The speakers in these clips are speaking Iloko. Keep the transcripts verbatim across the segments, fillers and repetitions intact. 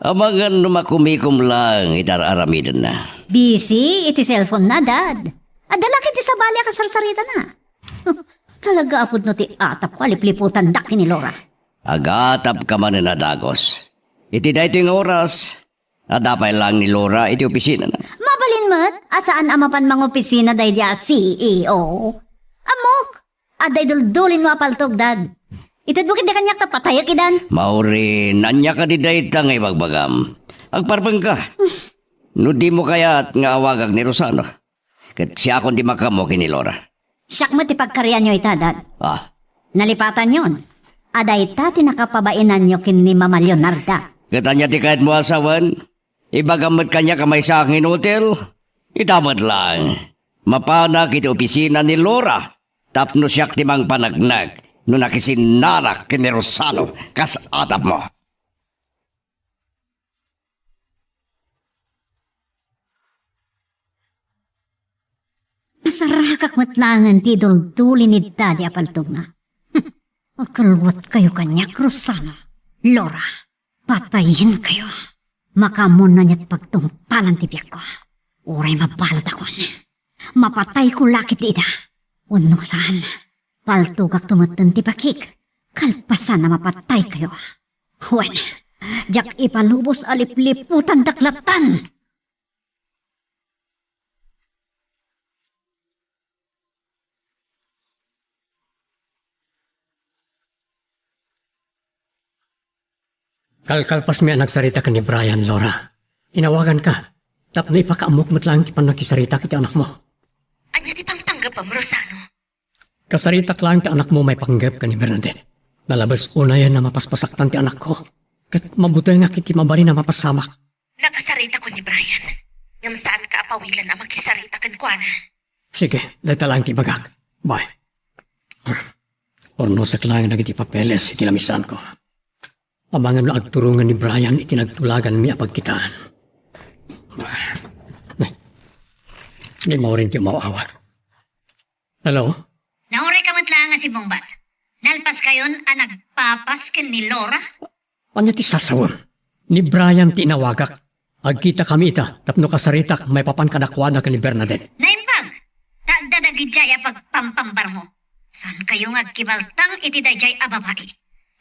Amangan no makumikom laeng iti ar-aramidenna. Busy iti cellphone na, Dad. Adda la ket ti sabali a kasarsaritana. Talaga, apod no ti atapko a lipliputandak ken ni Laura. Agatapka manen a dagus. Iti daytoy nga oras, adda pay laeng ni Laura iti opisinana. Mabalin met a saan a mapan mangopisina daydi a C E O. Ammok, adda iduldulin mo a paltog, Dad. Itedmo ketdi kaniak ta patayek idan. Maureen, ania kadi dayta nga ibagbagam? Agparbengka. No dimo kayat nga awagak ni Rosano, ket siakon ti makaammo ken ni Laura. Siak met ti pagkarianyo ita, Dad. Ah. Nalipatanyon a dayta ti nakapabainanyo ken ni Mama Leonarda. Ket ania ti kayatmo a sawen? Ibagam met kaniak a maysaak nga inutil? Ita met laeng. Mapanak iti opisina ni Laura tapno siak ti mangpaneknek no nakisinnarak ken ni Rosano kas atapmo. Nasarakak met laengen ti idulduli ni Daddy a paltogna. Agkalwatkayo kaniak, Rosano. Laura, patayenkayo. Makaammonan ket pagtungpalan ti biagko. Uray mabalutakon. Mapatayko la ket ida. Wenno saan, paltogakto metten ti bakik. Kalpasan a mapataykayo. Wen, diak ipalubos a lipliputandak lattan. Kalkalpasmi a nagsarita ken ni Brian, Laura. Inawaganka tapno ipakaammok met laeng ti pannakisaritak iti anakmo. Ania ti pangpanggepem, Rosano? Kasaritak laeng ti anakmo maipanggep ken ni Bernadette. Nalabes unayen a mapaspasaktan ti anakko. Ket mabutengak iti mabalin a mapasamak. Nakasaritakon ni Brian, ngem saanka a pawilen a makisarita kenkuana. Sige, dayta laeng ti ibagak. Bye. Urnosek laeng dagiti papeles iti lamisaanko. Amangan no agturongen ni Brian iti nagtulaganmi a pagkitaan. Ni Maureen ti umaw-awat. Hello? Naurayka met laeng a simmungbat. Nalpaskayon a nagpapas ken ni Laura? Ania ti sasawem? Ni Brian ti inawagak. Agkitakami ita tapno kasaritak maipapan kadakuada ken ni Bernadette. Naimbag! Ta adda dagidiay a pagpampambarmo. Saankayo nga agkibaltang iti daydiay a babai.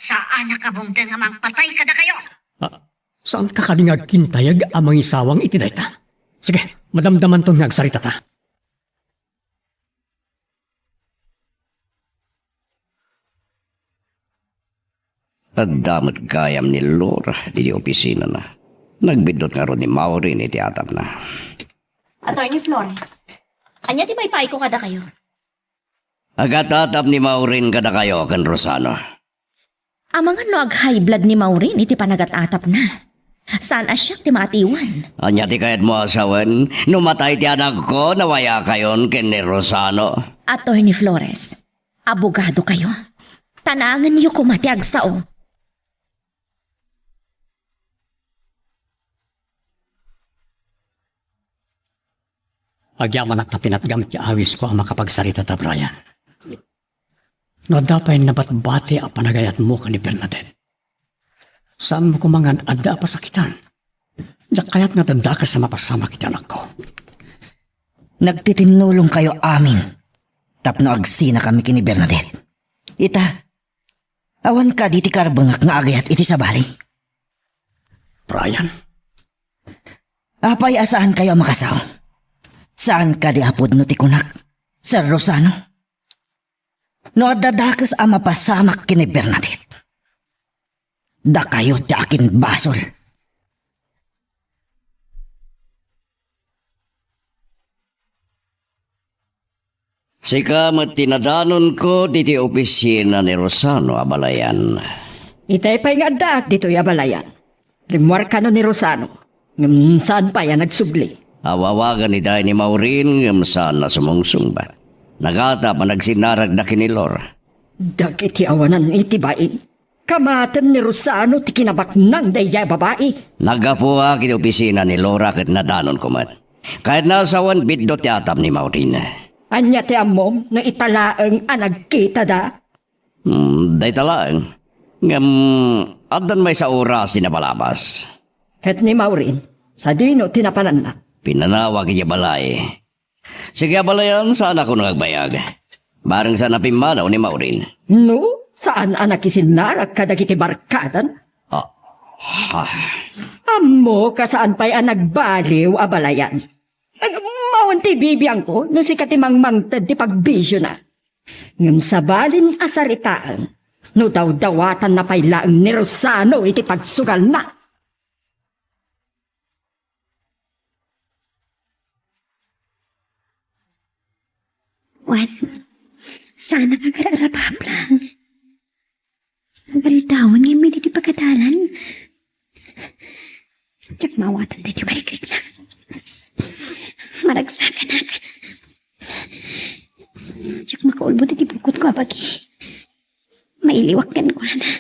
Saanak a bumteng a mangpatay kadakayo. Ah, saanka kadi nga agkintayeg a mangisawang iti dayta? Sige, madamdamanton nga agsaritata. Adda met gayam ni Laura iti opisinana. Nagbiddut ngarud ni Maureen iti atapna. Attorney Flores, ania ti maipayko kadakayo? Agat-atap ni Maureen kadakayo ken Rosano. Amangan no ag-high blood ni Maureen iti panagat-atapna. Saan a siak ti maatiwan. Ania ti kayatmo a sawen? No matay ti anakko, nawayakayon ken ni Rosano. Attorney Flores, abogadokayo. Tanangenyo koma ti agsao. Agyamanak ta pinatgam ti awisko a makapagsarita ta, Brian. No adda pay nabatbati a panagayatmo ken ni Bernadette, saanmo koma nga adda a pasakitan. Diak kayat nga dadakes a mapasamak iti anakko. Nagtitinnulongkayo amin tapno agsinakami ken ni Bernadette. Ita, awan kadi ti karbengek nga agayat iti sabali? Brian. Apay a saankayo a makasao? Saan kadi a pudno ti kunak, Sir Rosano? No adda dakes a mapasamak ken ni Bernadette, dakayo ti akinbasol. Sika met ti nadanonko ditoy opisina ni Rosano, abalayan. Itay pay nga addaak ditoy, abalayan. Rimmuar kano ni Rosano, ngem saan pay a nagsubli. Awawagan itay ni Maureen ngem saan a sumungsungbat. Nagatap a nagsinnarakda ken ni Laura. Dagiti awanan iti bain, kamaten ni Rosano ti kinabaknang daydiay a babai. Naggapuak iti opisina ni Laura ket nadanonko met. Kayatna a sawen, biddut ti atap ni Maureen. Ania ti ammom no ita laeng a nagkitada? Hmm, dayta laeng. Ngem, addan maysa oras ti napalabas. Ket ni Maureen, sadino ti napananna? Pinanawag idiay balay. Sige, abalayan, saan a kuno agbayag. Bareng saan a pimmanaw ni Maureen. No, saan a nakisinnarak kadagiti barkadan? Ah, ah. Ammo kasaan pay a nagbaliw, abalayan. Ag-, maon ti bibiangko no sika ti mangmangted ti pagbisiona. Ngem sabalin a saritaen, no dawdawatanna pay laeng ni Rosano iti pagsugalna. Wen, saan a kagararabablang. Nagaritawan nga immay ditoy pagadalan. Diak maawatan daytoy marikriknak. Maragsakanak. Diak makaulbod iti bukotko a bagi. Mailiwak kenkuana.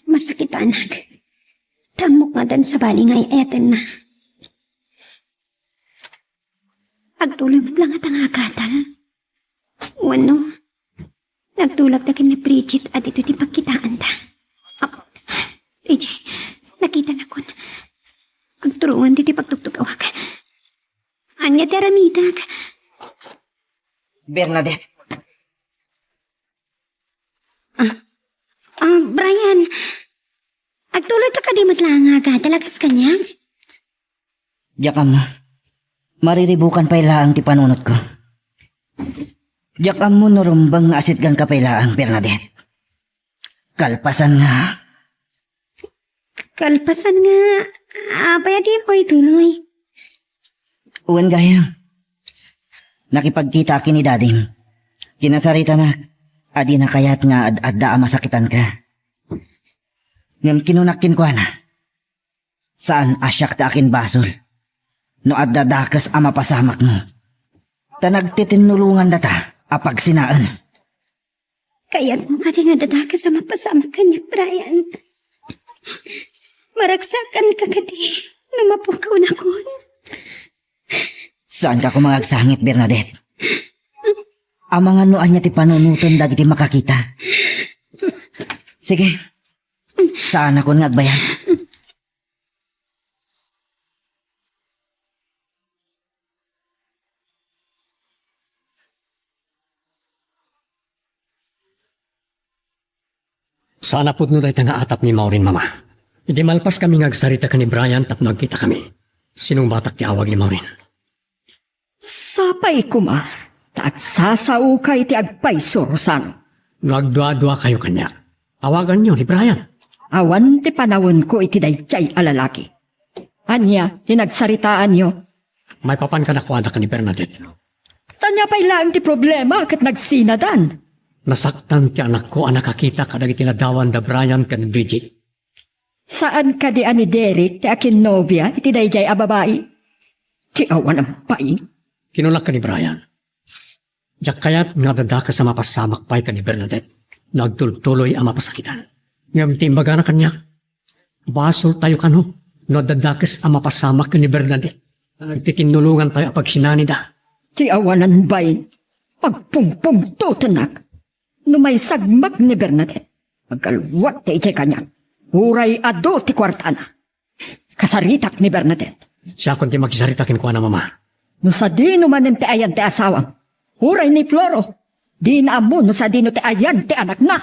Masakitanak. Ta ammok ngaden sabali nga ay-ayatenna. Agtuloy met la ngata nga agadal. Wenno, nagtulagda ken ni Bridget a ditoy ti pagkitaanda. Ah, T J, nakitanakon. Agturonganda ti pagtugtugawak. Ania ti aramidak? Bernadette. Ah, ah, Brian, agtuloyka kadi met laeng nga agadal a kas kaniak? Diak ammo. Mariribukan pay laeng ti panunotko. Diak ammo no rumbeng nga asitganka pay laeng, Bernadette. Kalpasan nga. Kalpasan nga, apay a dimo ituloy? Wen gayam. Nakipagkitaak ken ni Dadim. Kinasaritanak a dina kayat nga ad-adda a masakitanka. Ngem kinunak kenkuana, saan a siak ti akinbasol no adda dakes a mapasamakmo. Ta nagtitinnulongandata a pagsinaen. Kayatmo kadi nga adda dakes a mapasamak kaniak, Brian? Maragsakanka kadi no mapukawnakon? Saanka koma nga agsangit, Bernadette. Amangan no ania ti panunoten dagiti makakita. Sige, saanakon nga agbayag. Saan a pudno dayta nga atap ni Maureen, Mama. Idi malpaskami nga agsarita ken ni Brian tapno agkitakami, sinungbatak ti awag ni Maureen. Sapay koma, ta agsasaoka iti agpayso, Rosano. No agduaduakayo kaniak, awaganyo ni Brian. Awan ti panawenko iti daydiay a lalaki. Ania ti nagsaritaanyo? Maipapan kadakuada ken ni Bernadette. Ania pay laeng ti problema ket nagsinadan? Nasaktan ti anakko a nakakita kadagiti ladawan da Brian ken Bridget. Saan kadi a ni Derek ti akinnobia iti daydiay a babai? Ti awanan pay. Kinunak ken ni Brian, diak kayat nga adda dakes a mapasamak pay ken ni Bernadette no agtultuloy a mapasakitan. Ngem ti imbagana kaniak, basoltayo kano no adda dakes a mapasamak ken ni Bernadette. Nagtitinnulongantayo a pagsinanida. Ti awanan bay, pagpungpungtotenak. No maisagmak ni Bernadette, aggalwat ti idiay kaniak. Uray adu ti kuartana. Kasaritak ni Bernadette. Siakon ti makisarita kenkuana, Mama. No sadino manen ti ayan ti asawam, uray ni Floro, dina ammo no sadino ti ayan ti anakna.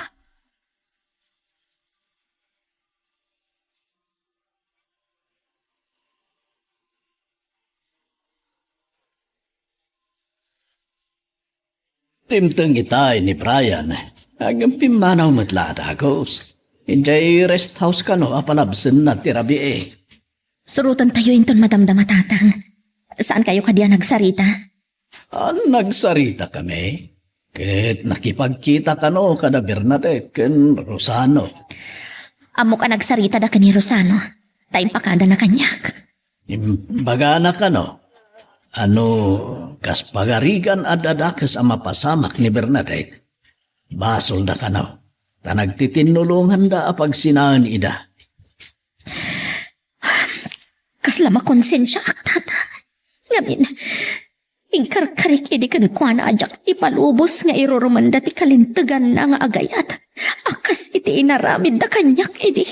Dimteng itay ni Brian. Ngem pimmanaw met la a dagus. Idiay rest house kano a palabsenna ti rabii. Surotantayo inton madamdama, Tatang. Saankayo kadi a nagsarita? A, nagsarita kami. Ket nakipagkita kano kada Bernadette ken Rosano. Ammok a nagsarita da ken ni Rosano, ta impakadana kaniak. Imbagana kano, ano, kas pagarigan adda dakes a mapasamak ni Bernadette. Basolda kano, ta nagtitinnulonganda a pagsinaen ida. Kasla makonsensiaak, Tata. Ngamin, inkarkarik idi kenkuana a diak ipalubos nga irurumenda ti kalinteganna nga agayat a kas iti inaramidda kaniak idi.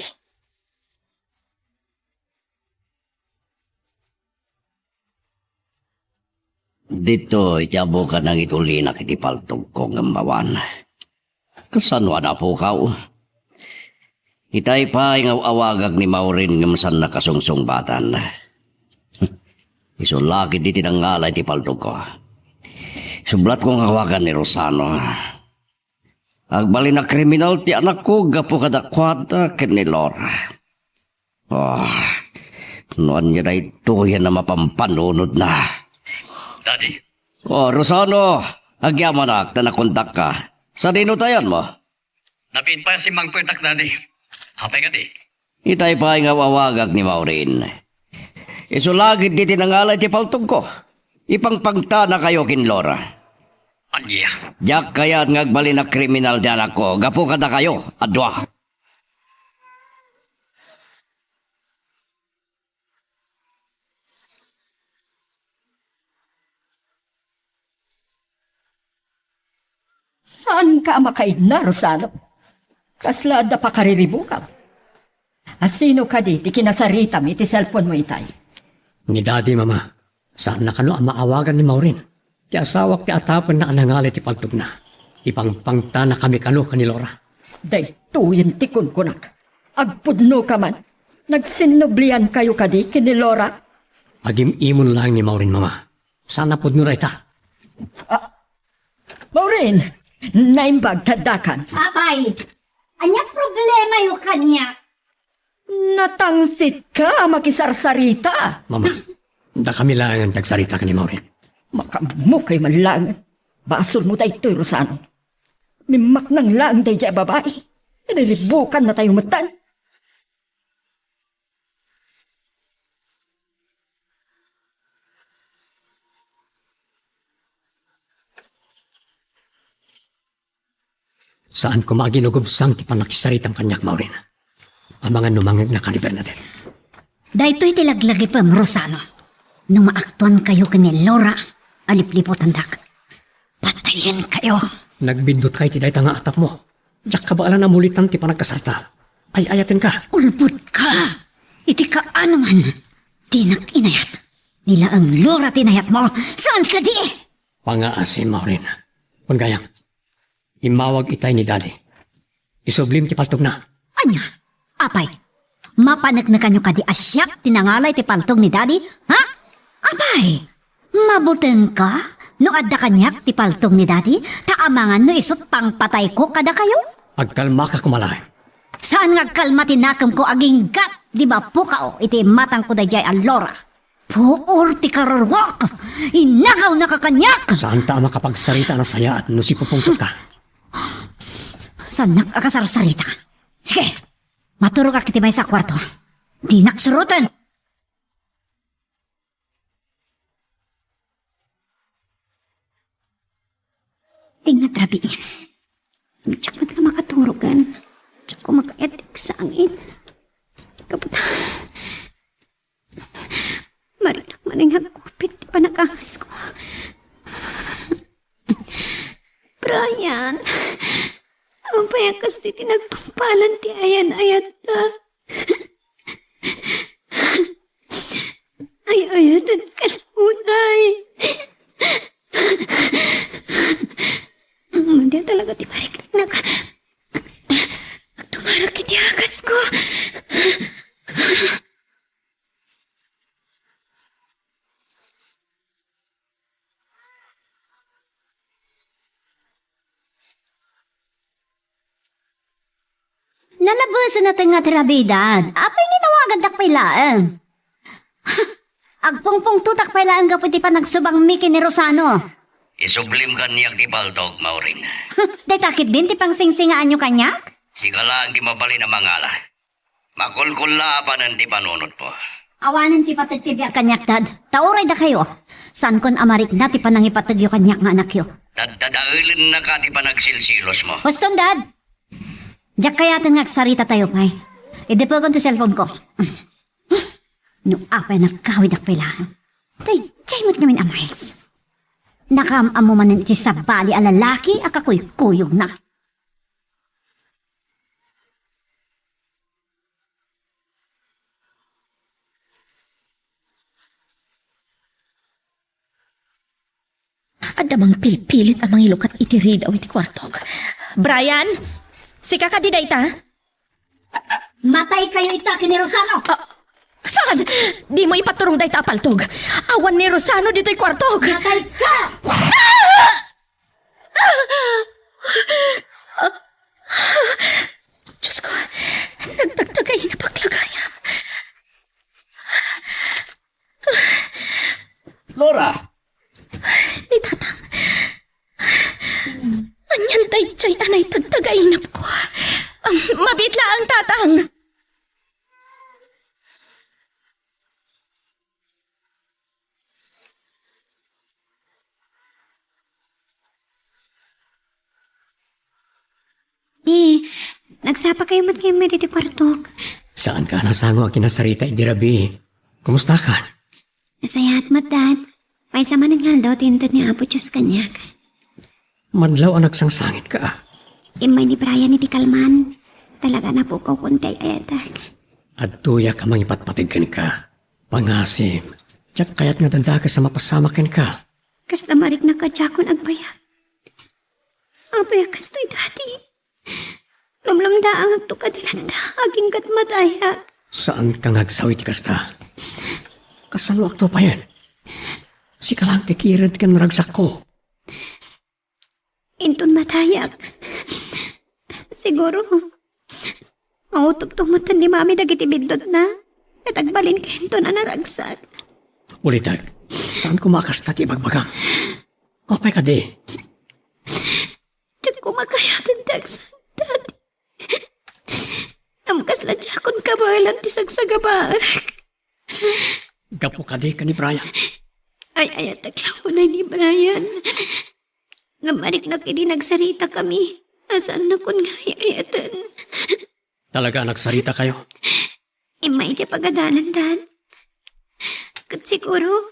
Ditoy ti abukan nangigulinak iti paltogko ngem awan. Kasano a napukaw? Itay pay nga aw-awagak ni Maureen ngem saan nakasungsungbatan. Isu la ketdi ti nangala iti paltogko. Sublatko nga awagan ni Rosano. Agbalin a kriminal ti anakko gapu kadakuada ken ni Laura. Ah, no ania daytoy a mapampanunotna. Daddy. Oh, Rosano, agyamanak ta nakontakka. Sadino ti ayanmo? Nabiit pay a simmangpetak, Daddy. Apay kadi? Itay pay nga aw-awagak ni Maureen. Isu la ketdi ti nangala iti paltogko. Ipangpangtanakayo ken Laura. Ania? Diak kayat nga agbalin a kriminal ti anakko gapu kadakayo a dua. Saanka a makaidna, Rosano? Kasla adda pakariribukam? A sino kadi ti kinasaritam iti cellphone mo itay? Ni Daddy, Mama. Saanna kano a maawagan ni Maureen. Ti asawak ti atapenna a nangala iti paltogna. Ipangpangtanakami kano ken ni Laura. Daytoyen ti kunkunak. Agpudnoka man. Nagsinnubliankayo kadi ken ni Laura? Agim-imon laeng ni Maureen, Mama. Saan a pudno dayta? Ah, Maureen, naimbag ta addakan. Apay, ania problemayo kaniak? Natangsitka a makisarsarita. Mama, dakami laengen ti agsarita ken ni Maureen. Makaammokayo man laengen. Basolmo daytoy, Rosano. Mimmaknang laeng daydiay a babai. Riribukannatayo metten. Saan koma a ginugubsang ti pannakisaritam kaniak, Maureen. Amangan no mangegnaka ni Bernadette. Daytoy ti laglagipem, Rosano. No maaktuankayo ken ni Laura, alipliputandak. Patayenkayo. Nagbiddutkayo iti dayta nga atapmo. Diak kabaelan a mulitan ti panagkasarita. Ay-ayatenka. Ulbodka. Iti kaanoman, dinak inayat. Ni laeng Laura ti inayatmo. Saan kadi? Pangaasi, Maureen. Kun gayam, immawag itay ni Daddy. Isublim ti paltogna. Ania? Apay, mapaneknekanyo kadi a siak ti nangala iti paltog ni Daddy? Ha? Apay, mabutengka no adda kaniak ti paltog ni Daddy, ta amangan no isut' pangpatayko kadakayo? Agkalmaka koma laeng. Saan nga agkalma ti nakemko agingga ti mapukaw iti imatangko daydiay a Laura. Puor ti kararwak! Inagawnaka kaniak! Saanta a makapagsarita a nasayaat no sipupungtotka. Saannak a kasarsarita. Sige, maturogak iti maysa a kuarto. Dinak suroten! Ti nga rabiin, diak met nga makaturogen. Diak ko makayat ti agsangit. Kaputa, marinak manen nga agkupit ti panangasko. Brian, apay a kas ti nagtungpalan ti ayan-ayatta? Ay-ayaten ken unay. Madi talaga ti mariknak. Agtumarak iti agasko. Nalabesen a tengnga ti rabiidan. Apay nga inawagandak pay laeng? Agpungpungtotak pay laeng gapu iti panagsubangmi ken ni Rosano. Isublim kaniak ti paltog, Maureen. Dayta ketdin ti pangsingsingaanyo kaniak? Sika laeng ti mabalin a mangala. Makulkullaapanen ti panunotmo. Awanen ti pateg ti biag kaniak, Dad. Ta uray dakayo, saankon a marikna ti panangipategyo kaniak nga anakyo. Daddadaelennaka ti panagsilsilosmo. Huston, Dad! Diak kayaten nga agsaritatayo pay. Idepekon ti cellphone ko. No apay a nagkawidak pay laeng. Daydiay met ngamin a Miles. Nakaam-ammo manen iti sabali a lalaki a kakuykuyogna. Adda mangpilpilit a mangilukat iti ridaw iti kuartok. Brian, sika kadi dayta? Matay kayo ita ken ni Rosano. Ah, saan? Dimo ipaturong dayta a paltog. Awan ni Rosano ditoy kuartok. Matay ka! Diyos ko, nagtagtagay na paglagayam. Laura! Ni Tatang. Anian daydiay a naitagtagainapko? Ang mabiit laeng, Tatang! Di, nagsapa kayo met ngayon ditoy kuartok. Saan ka nasango a kinasarita idi rabii? Kumusta ka? Nasayaat met, Dad. Maysa manen nga aldaw ti inted ni Apo Dios kaniak. Madlaw a nagsangsangit ka, ah. Immay ni Brian iti kalman. Talaga napukawkon ti ay-ayatek. Adtoyak a mangipatpateg kenka. Pangasim, diak kayat nga dadakes a mapasamak kenka. Kasta mariknak a diakon agbayag. Apay a kastoy, Daddy? Lumlumdaangakto kadi latta, agingga't matayak. Saanka nga agsaw iti kasta. Kasanoakto payen? Sika laeng ti kired ken ragsakko. Inton matayak, siguro, mautobto metten ni Mami dagiti biddutna, ket agbalinka inton a naragsak. Ulitek, saan koma a kasta ti ibagbagam. Apay kadi? Diak koma kayaten ti agsaad, Daddy. Ngem kasla diakon kabaelan ti sagsagabaek. Gapu kadi ken ni Brian? Ay-ayatek la unay ni Brian. Ngem mariknak idi nagsaritakami a saannakon nga ay-ayaten. Talaga a nagsarita kayo? Immay idiay pagadanan, Dad. Ket siguro,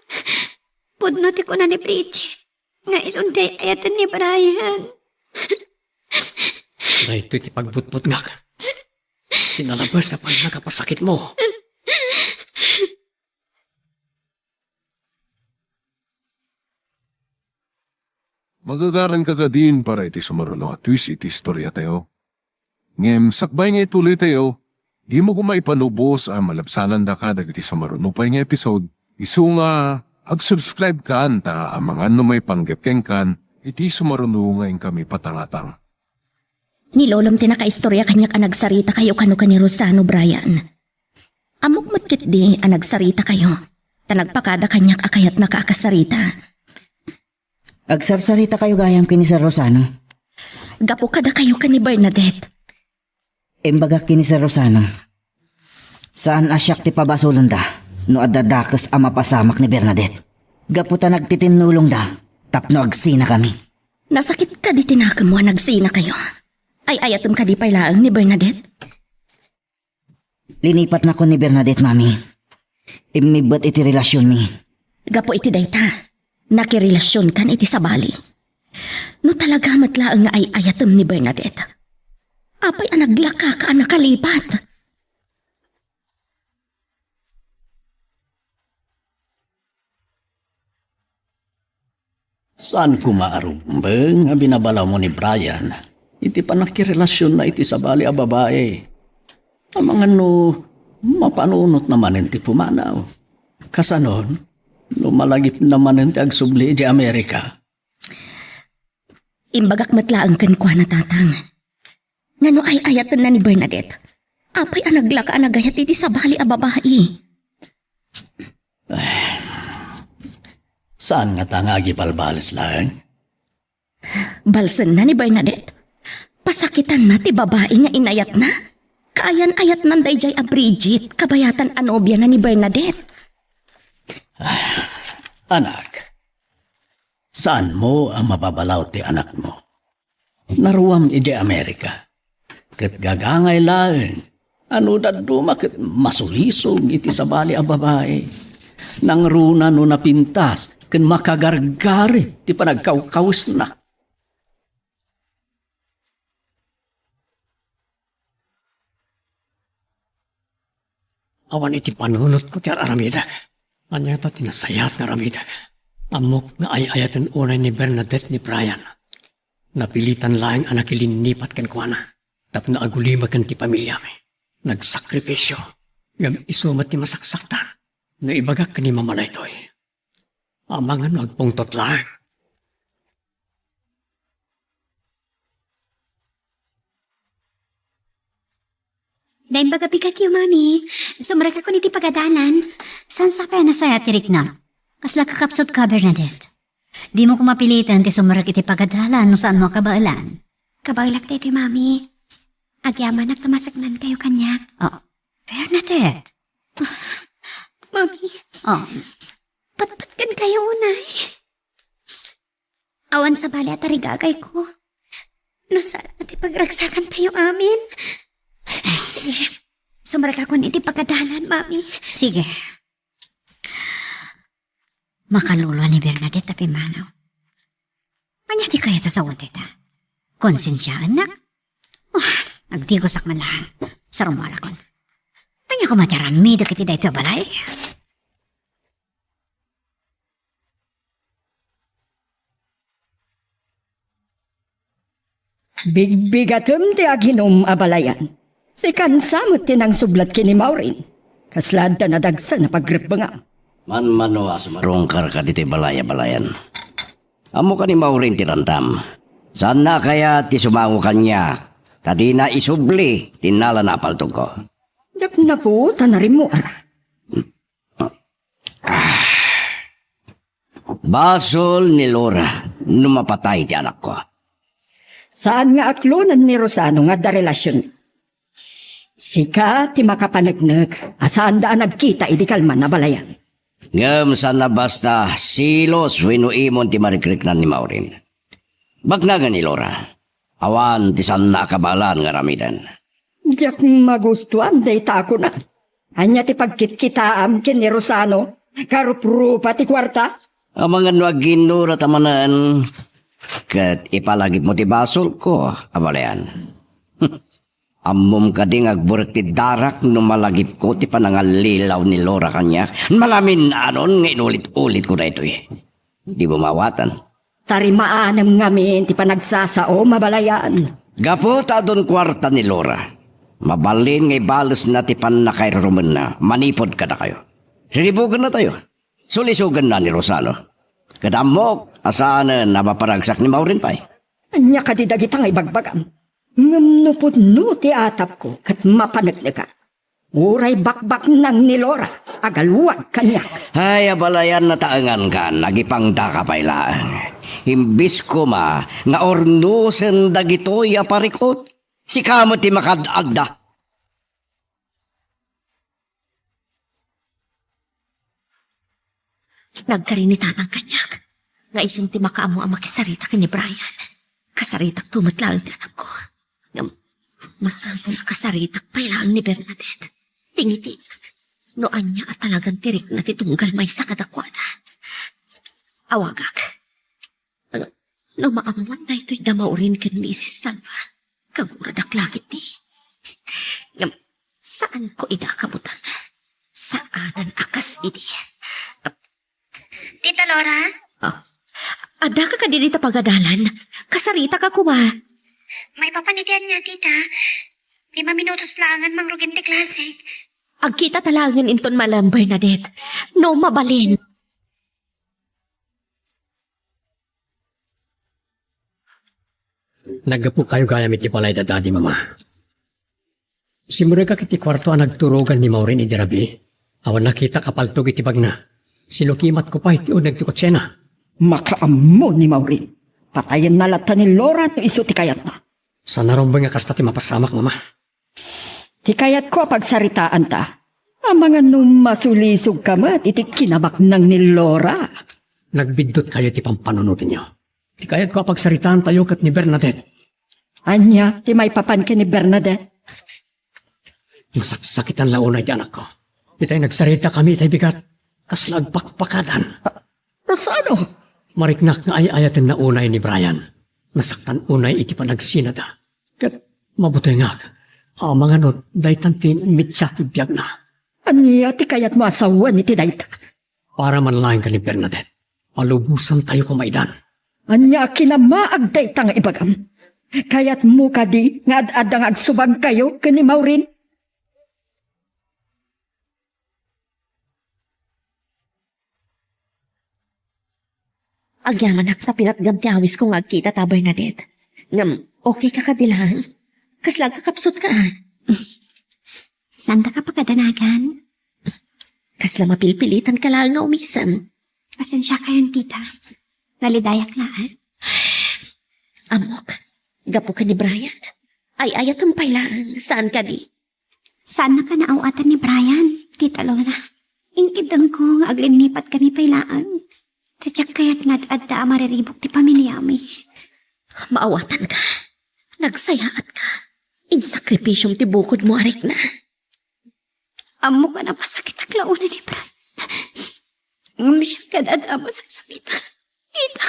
pudno ti kuna ni Bridget nga isun ti ay-ayaten ni Brian. Daytoy ti pagbutbutngak. Ti nalabes a pannakapasakitmo. Magagaranka kadin para iti sumaruno a twist iti istoriatayo. Ngem sakbay nga ituloytayo, dimo koma ipanubos a malabsanandaka dagiti sumaruno pay nga episode, isu nga ag-subscribe kan ta amangan no maipanggep kenkan iti sumaruno nga inkami patangatang. Ni Lolom ti nakaistorya kaniak a nagsarita kayo kano ken ni Rosano, Brian. Ammok met ketdi a nagsarita kayo, ta nagpakada kaniak a kayatnaka a kasarita. Agsarsarita kayo gayam ken ni Sir Rosano? Gapu kadakayo ken ni Bernadette. Imbagak ken ni Sir Rosano, saan a siak ti pabasolenda no adda dakes a mapasamak ni Bernadette. Gapu ta nagtitinnulongda tapno agsinakami. Nasakit kadi ti nakemmo a nagsinakayo? Ay-ayatem kadi pay laeng ni Bernadette? Linipatnakon ni Bernadette, Mami. Immibbet iti relasionmi. Gapu iti dayta, nakirelasionkan iti sabali. No talaga met laeng nga ay-ayatem ni Bernadette, apay a naglakaka a nakalipat? Saan koma a rumbeng a binabalawmo ni Brian iti pannakirelasionna iti sabali a babai? Amangan no mapanunotna manen ti pumanaw. Kasanon, no malagipna manen ti agsubli idiay Amerika? Imbagak met laeng kenkuana, Tatang. Ngano ay-ayatenna ni Bernadette? Apay a naglaka a nagayat iti sabali a babai? Saan ngata nga agibalbales laeng? Balsenna ni Bernadette. Pasakitanna ti babai nga inayatna. Kaayan-ayatnan daydiay a Bridget, kabayatan a nobiana ni Bernadette. Anak, saanmo a mababalaw ti anakmo? Naruam idiay Amerika, ket gagangay laeng a no dadduma ket masulisog iti sabali a babai. Nangruna no napintas ken makagargari ti panagkawkawesna. Awan iti panunotko ti ar-aramidek. Ania ta ti nasayaat nga aramidek? Ammok nga ay-ayaten unay ni Bernadette ni Brian. Napilitan laeng a nakilinnipat kenkuana tapno agulibeken ti pamiliami. Nagsakripisio, ngem isu met ti masaksaktan no ibagak ken ni Mama daytoy. Amangan no agpungtot laeng. Naimbag a bigatyo, Mami. Sumrekakon iti pagadalan. Saan sa kaya nasaya ti rikna? Kasla kakapsut ka, Bernadette. Dimo ko mapilitan ti sumrek iti pagadalan no saanmo a kabaelan. Kabaelak daytoy, Mami. Agyamanak ta maseknankayo kaniak. Oh, Bernadette. Mami, Oh, patpatkenkayo unay. Awan sabali a tarigagayko. No saan ti pagragsakantayo amin. Sige, sumrekakon iti pagadalan, Mami. Sige. Makaluluan ni Bernadette a pimmanaw. Ania ti kayat a sawen dayta? Konsensiaennak? Oh, agdigosak man laeng. Sarumuarakon. Ania koma ti aramidek iti daytoy a balay? Bigbigatem ti aginum a balayan. Sikan sa met ti nangsublat ken ni Maureen. Kasla adda nadagsen a pagrebbengam. Manmano a sumarungkarka ditoy balay a balayan. Ammoka ni Maureen ti randam. Saanna a kayat ti sumango kaniak, ta dina isubli ti innalana a paltogko. Diak napuot a narimmuar. Basol ni Laura no mapatay ti anakko. Saan nga aklonen ni Rosano nga adda relasion. Sika ti makapaneknek a saanda a nagkita idi kalman a balayan. Ngem saan a basta selos wenno imon ti marikriknan ni Maureen. Baknangen ni Laura. Awan ti saanna a kabaelan nga aramiden. Diak magustuan dayta a kuna. Ania ti pagkitkitaam ken ni Rosano? Karuprupa ti kuarta? Amangan no aginnurat a manen ket ipalagipmo ti basolko a balayan. Ammom kadi nga agburek ti darak no malagipko ti panangallilaw ni Laura kaniak? Malamin-anon nga inulit-ulitko daytoy. Dimo maawatan. Tarimaanem ngamin ti panagsasaom a balayan. Gapu ta adun kuarta ni Laura, mabalin nga ibalesna ti pannakairurumenna manipud kadakayo. Riribukennatayo. Sulisogenna ni Rosano. Ket ammok a saanen a maparagsak ni Maureen pay. Ania kadi dagita nga ibagbagam? Ngem no pudno ti atapko ket mapaneknekak, uray bakbaknang ni Laura, agaluag kaniak. Ay, abalayan, nataengankan, agipangdaka pay laeng. Imbis koma nga urnosen dagitoy a parikut, sika met ti makad-adda. Nagkari ni Tatang kaniak nga isun ti makaammo a makisarita ken ni Brian. Kasaritakto met laeng ti anakko. Ngem masapul a kasaritak pay laeng ni Bernadette. Tingitiek no ania a talagan ti rikna ti tunggal maysa kadakuada. Awagak. No maammoan daytoy da Maureen ken Misis Salva, kaguradak la ketdi. Ngem, saanko ida kabutan. Saanen a kas idi. Tita Laura? Ah, addaka kadi dita pagadalan? Kasaritaka koma. Maipapan iti ania, tita? Lima minutos laengen mangrugi ti klasek. Agkitata laengen inton malem, Bernadette. No mabalin. Naggapukayo gayam iti balay da Daddy, Mama. Simrekak iti kuarto a nagturogan ni Maureen idi rabii. Awan nakitak a paltog iti bagna. Silukimatko pay ti uneg ti kutsena. Makaammo ni Maureen. Patayenna latta ni Laura no isu ti kayatna. Saan a rumbeng a kasta ti mapasamak, Mama. Ti kayatko a pagsaritaanta, amangan no masulisogka met iti kinabaknang ni Laura. Nagbiddutkayo iti pampanunotenyo. Ti kayatko a pagsaritaantayo ket ni Bernadette. Ania ti maipapan ken ni Bernadette? Masaksakitan la unay ti anakko. Itay nagsaritakami itay bigat, kasla agpakpakadan. Rosano! Mariknak nga ay-ayatenna unay ni Brian. Nasaktan unay iti panagsinada. Ket mabutengak, amangan no daytan ti mitsa ti biagna. Ania ti kayatmo a sawen iti dayta? Para man laeng ken ni Bernadette. Palubosantayo koma idan. Ania a kinamaag dayta nga ibagam? Kayatmo kadi nga ad-adda nga agsubagkayo ken ni Maureen? Agyamanak ta pinatgam ti awisko nga agkita ta, Bernadette. Ngem, okay ka kadi laeng? Kasla agkakapsutka? Saandaka pakadanagan? Kasla mapilpilitanka laeng nga umisen? Pasensiakayon, tita. Nalidayak laeng. Ammok, gapu ken ni Brian. Ay-ayatem pay laeng, saan kadi? Saannaka naaw-atan ni Brian, Tita Lola. Inkeddengko nga aglinipatkami pay laeng. Ta diak kayat nga ad-adda a mariribuk ti pamiliami. Maawatanka. Nagsayaatka. Insakripisyom ti bukodmo a rikna. Ammok a napasakitak la unay ni Brian. Ngem siak kadi a masaksakitan. Tita.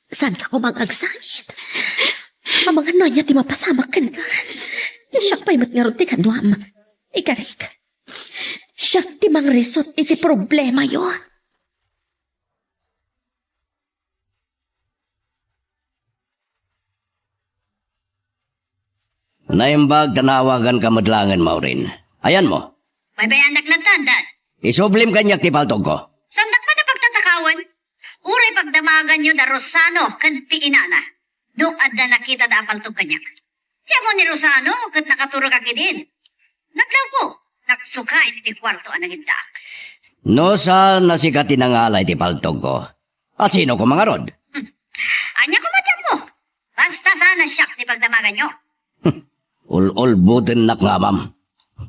Saanka koma nga agsangit? Amangan no ania ti mapasamak kenka. Siak pay met ngarud ti kaduam. Ikarik, siak ti mangrisot iti problemayo. Naimbag ta naawaganka met laengen, Maureen. Ayanmo? Baybayandak latta, Dad. Isublim kaniak ti paltogko. Saandak met a pagtatakawen? Uray pagdamaganyo da Rosano ken ti inana. No adda nakitada a paltog kaniak. Ti amo ni Rosano ket nakaturogak idin. Naglawko, nagsukaen iti kuarto a nangiddaak. No saan a sika ti nangala iti paltogko, asino koma ngarud? Hmm. Ania koma ti ammo? Basta saan a siak ti pagdamaganyo. Ul-ulbotennak nga amam.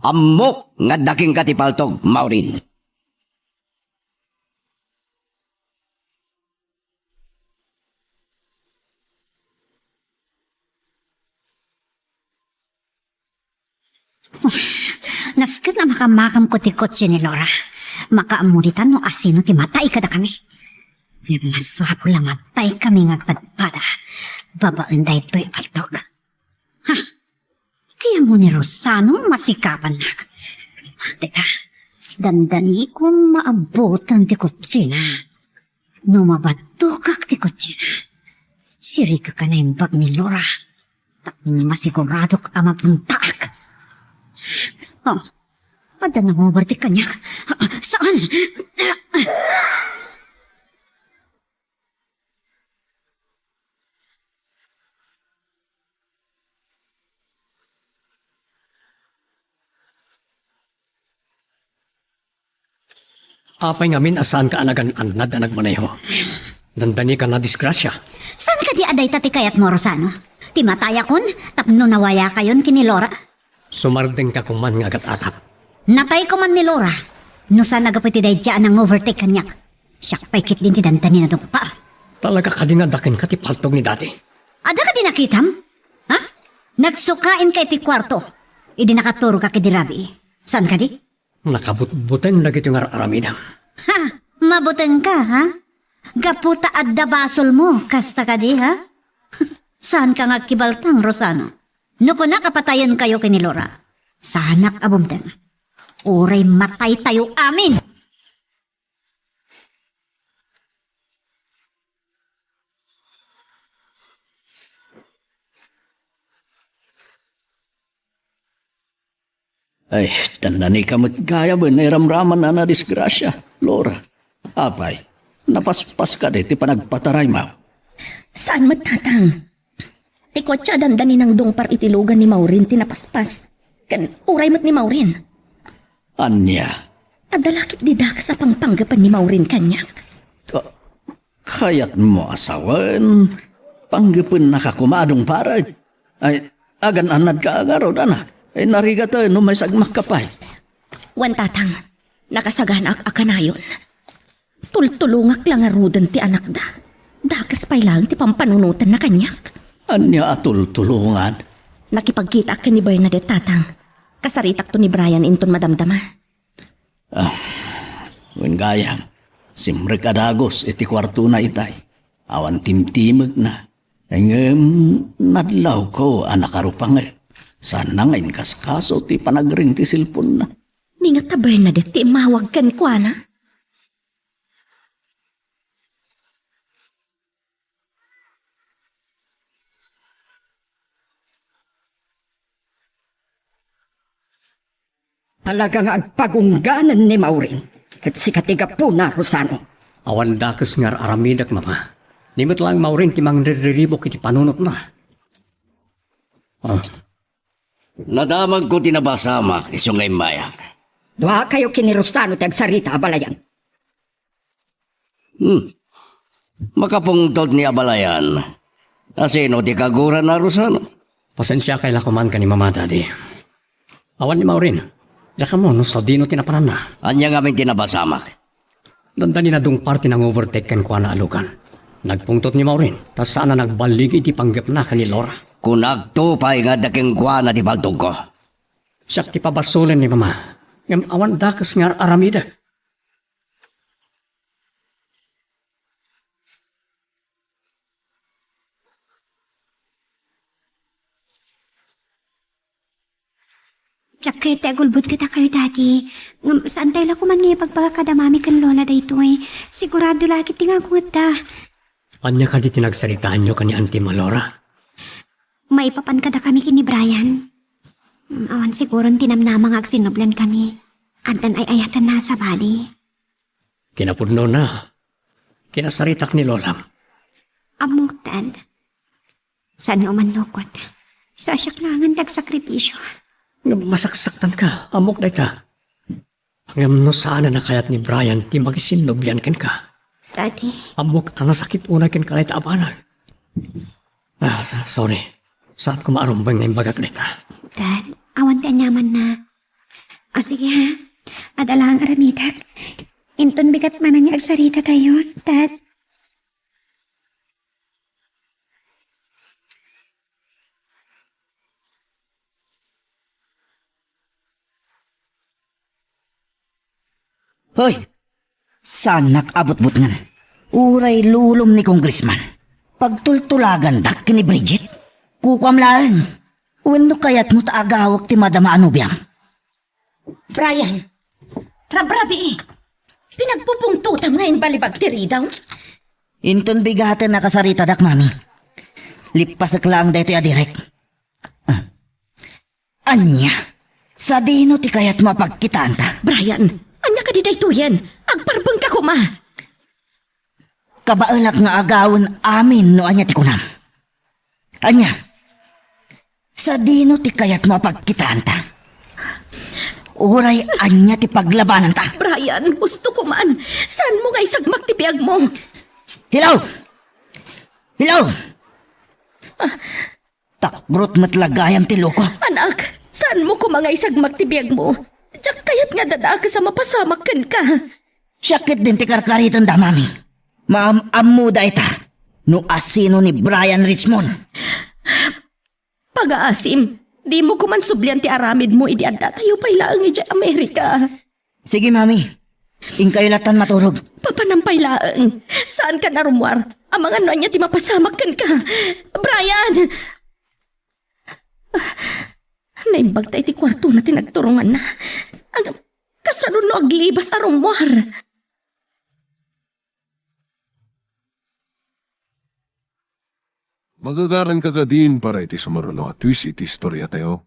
Ammok nga adda kenka ti paltog, Maureen. Nasken a makamakamko ti kotse ni Laura. Makaammo ditan no asino ti matay kadakami. Ngem masapul a mataykami nga agpadpada babaen daytoy a paltog. Ha? Ti amo ni Rosano masikapannak. Teka, dandanikon maabutan ti kotsina. No mabaddokak ti kotsina, sirikek a naimbag ni Laura. Tapno masiguradok a mabuntaak. Oh, adda nanguber ti kaniak. Saan? Apay ngamin a saanka a nagan-annad a nagmaneho? Dandani ka na disgrasya. Saan kadi a dayta ti kayatmo, Rosano? Ti matayakon tapno nawayakayon ken ni Laura? Sumardengka koman nga agat-atap. Natay koman ni Laura. No saan a gapu iti daydiay a nang-overtake kaniak. Siak pay ketdin ti dandani nadungpar. Talaga kadi nga adda kenka ti paltog ni Dadi? Adda kadi nakitam? Ha? Nagsukaenka iti kuarto idi nakaturogak idi rabii. Saan kadi? Nakabutbuteng dagiti nga ar-aramidem. Ha! Mabutengka, ha? Gapu ta adda basolmo, kasta kadi, ha? Saanka nga agkibaltang, Rosano. No kunak a patayenkayo ken ni Laura, saanak a bumteng. Uray mataytayo amin! Ay, dandani ka met gayam iti nairamraman a nadisgrasya, Laura. Apay, napaspas kadi ti panagpataraymo? Saan met, Tatang. Ti kotse a dandani nangdungpar iti lugan ni Maureen ti napaspas. Ken uray met ni Maureen. Ania? Adda la ketdi dakes a pangpanggepen ni Maureen kaniak. Ka-, kayatmo a sawen, panggepennaka koma a dungparen? Ay, agan-annadka ngarud, anak. Ay, narigat no maisagmakka pay. Wen, Tatang, nakasaganaak a kanayon. Tultulongak la ngaruden ti anakda. Dakes pay laeng ti pampanunotenna kaniak. Ania a tultulongan? Nakipagkitaak ken ni Bernadette, Tatang. Kasaritakto ni Brian inton madamdama. Ah, wen gayam, simrek a dagus iti kuartona itay. Awan timtimegna. Ngem nadlawko a nakarupanget. Saanna nga inkaskaso ti panagring ti cellphone-na. Ni ngata Bernadette ti immawag kenkuana? Talaga nga agpagungganen ni Maureen. Ket sika ti gapuna, Rosano. Awan dakes nga ar-aramidek, Mama. Ni met laeng Maureen ti mangrirriribuk iti panunotna. Ah. Nadamagko ti napasamak isu nga immayak. Duakayo ken ni Rosano ti agsarita, abalayan. Hmm. Makapungtot ni abalayan. Asino ti kaguran a Rosano? Pasensiakay la koman ken ni Mama, Daddy. Awan ni Maureen. Diak ammo no sadino ti napananna. Ania ngamin ti napasamak? Dandani nadungpar ti nang-overtake kenkuana a lugan. Nagpungtot ni Maureen, ta saan a nagballigi iti panggepna ken ni Laura. Kunakto pay nga adda kenkuana ti paltogko. Siak ti pabasolen ni Mama, ngem awan dakes nga ar-aramidek. Diak kayat ti agulbod kadakayo, Daddy. Ngem saantayo la koman nga ibagbaga kada Mami ken Lola daytoy. Sigurado la ket ti ngangungotda. Ania kadi ti nagsaritaanyo ken ni Auntie Malora? Maipapan kadakami ken ni Brian. Awan siguron ti namnama nga agsinnubliankami. Addan ay-ayatenna a sabali. Kinapudnona, kinasaritak ni Lolam. Ammok, Dad. Saan nga umannukot? Isu a siak laengen ti agsakripisio. Ngem masaksaktanka, ammok dayta. Ngem no saan a nakayat ni Brian ti makisinnublian kenka. Daddy. Ammok a nasakit unay kenka dayta a banag. Ah, sa-, sorry. Saan ko maarumbeng nga imbagak dayta. Dad, awan ti aniamanna. Ah, sige ha. Adda laeng aramidek. Inton bigat manen nga agsaritatayo, Dad. Hoy! Saanak a butbutngen. Uray lulom ni Congressman. Pagtultulagandak ken ni Bridget. Kukuam laeng. Wenno kayatmo ta agawek ti madama a nobiam? Brian, rabrabii. Pinagpupungtotam nga imbalibag ti ridaw. Inton bigaten a kasaritadak, Mami. Lippasek laeng daytoy a direk. Ah. Ania? Sadino ti kayatmo a pagkitaanta? Brian, ania kadi daytoyen? Agparbengka koma. Kabaelak nga agawen amin no ania ti kunam. Ania? Sadino ti kayatmo a pagkitaanta? Uray ania ti paglabananta? Brian, gusto ko man. Saanmo nga isagmak ti biagmo? Hello? Hello? Takrot met la gayam ti loko. Anak, saanmo koma nga isagmak ti biagmo? Diak kayat nga adda dakes a mapasamak kenka. Siak ketdin ti karkaritenda, Mami. Maam-ammo dayta no asino ni Brian Richmond. Pagaasim, dimo koman sublian ti aramidmo idi addatayo pay laeng idiay Amerika. Sige, Mami. Inkayo lattan maturog. Papanam pay laeng. Saankan a rummuar. Amangan no ania ti mapasamak kenka. Brian! Naimbag ta iti kuartona ti nagturonganna. Ag-, kasano no aglibas a rummuar? Magagaranka kadin para iti sumaruno a twist iti istoriatayo.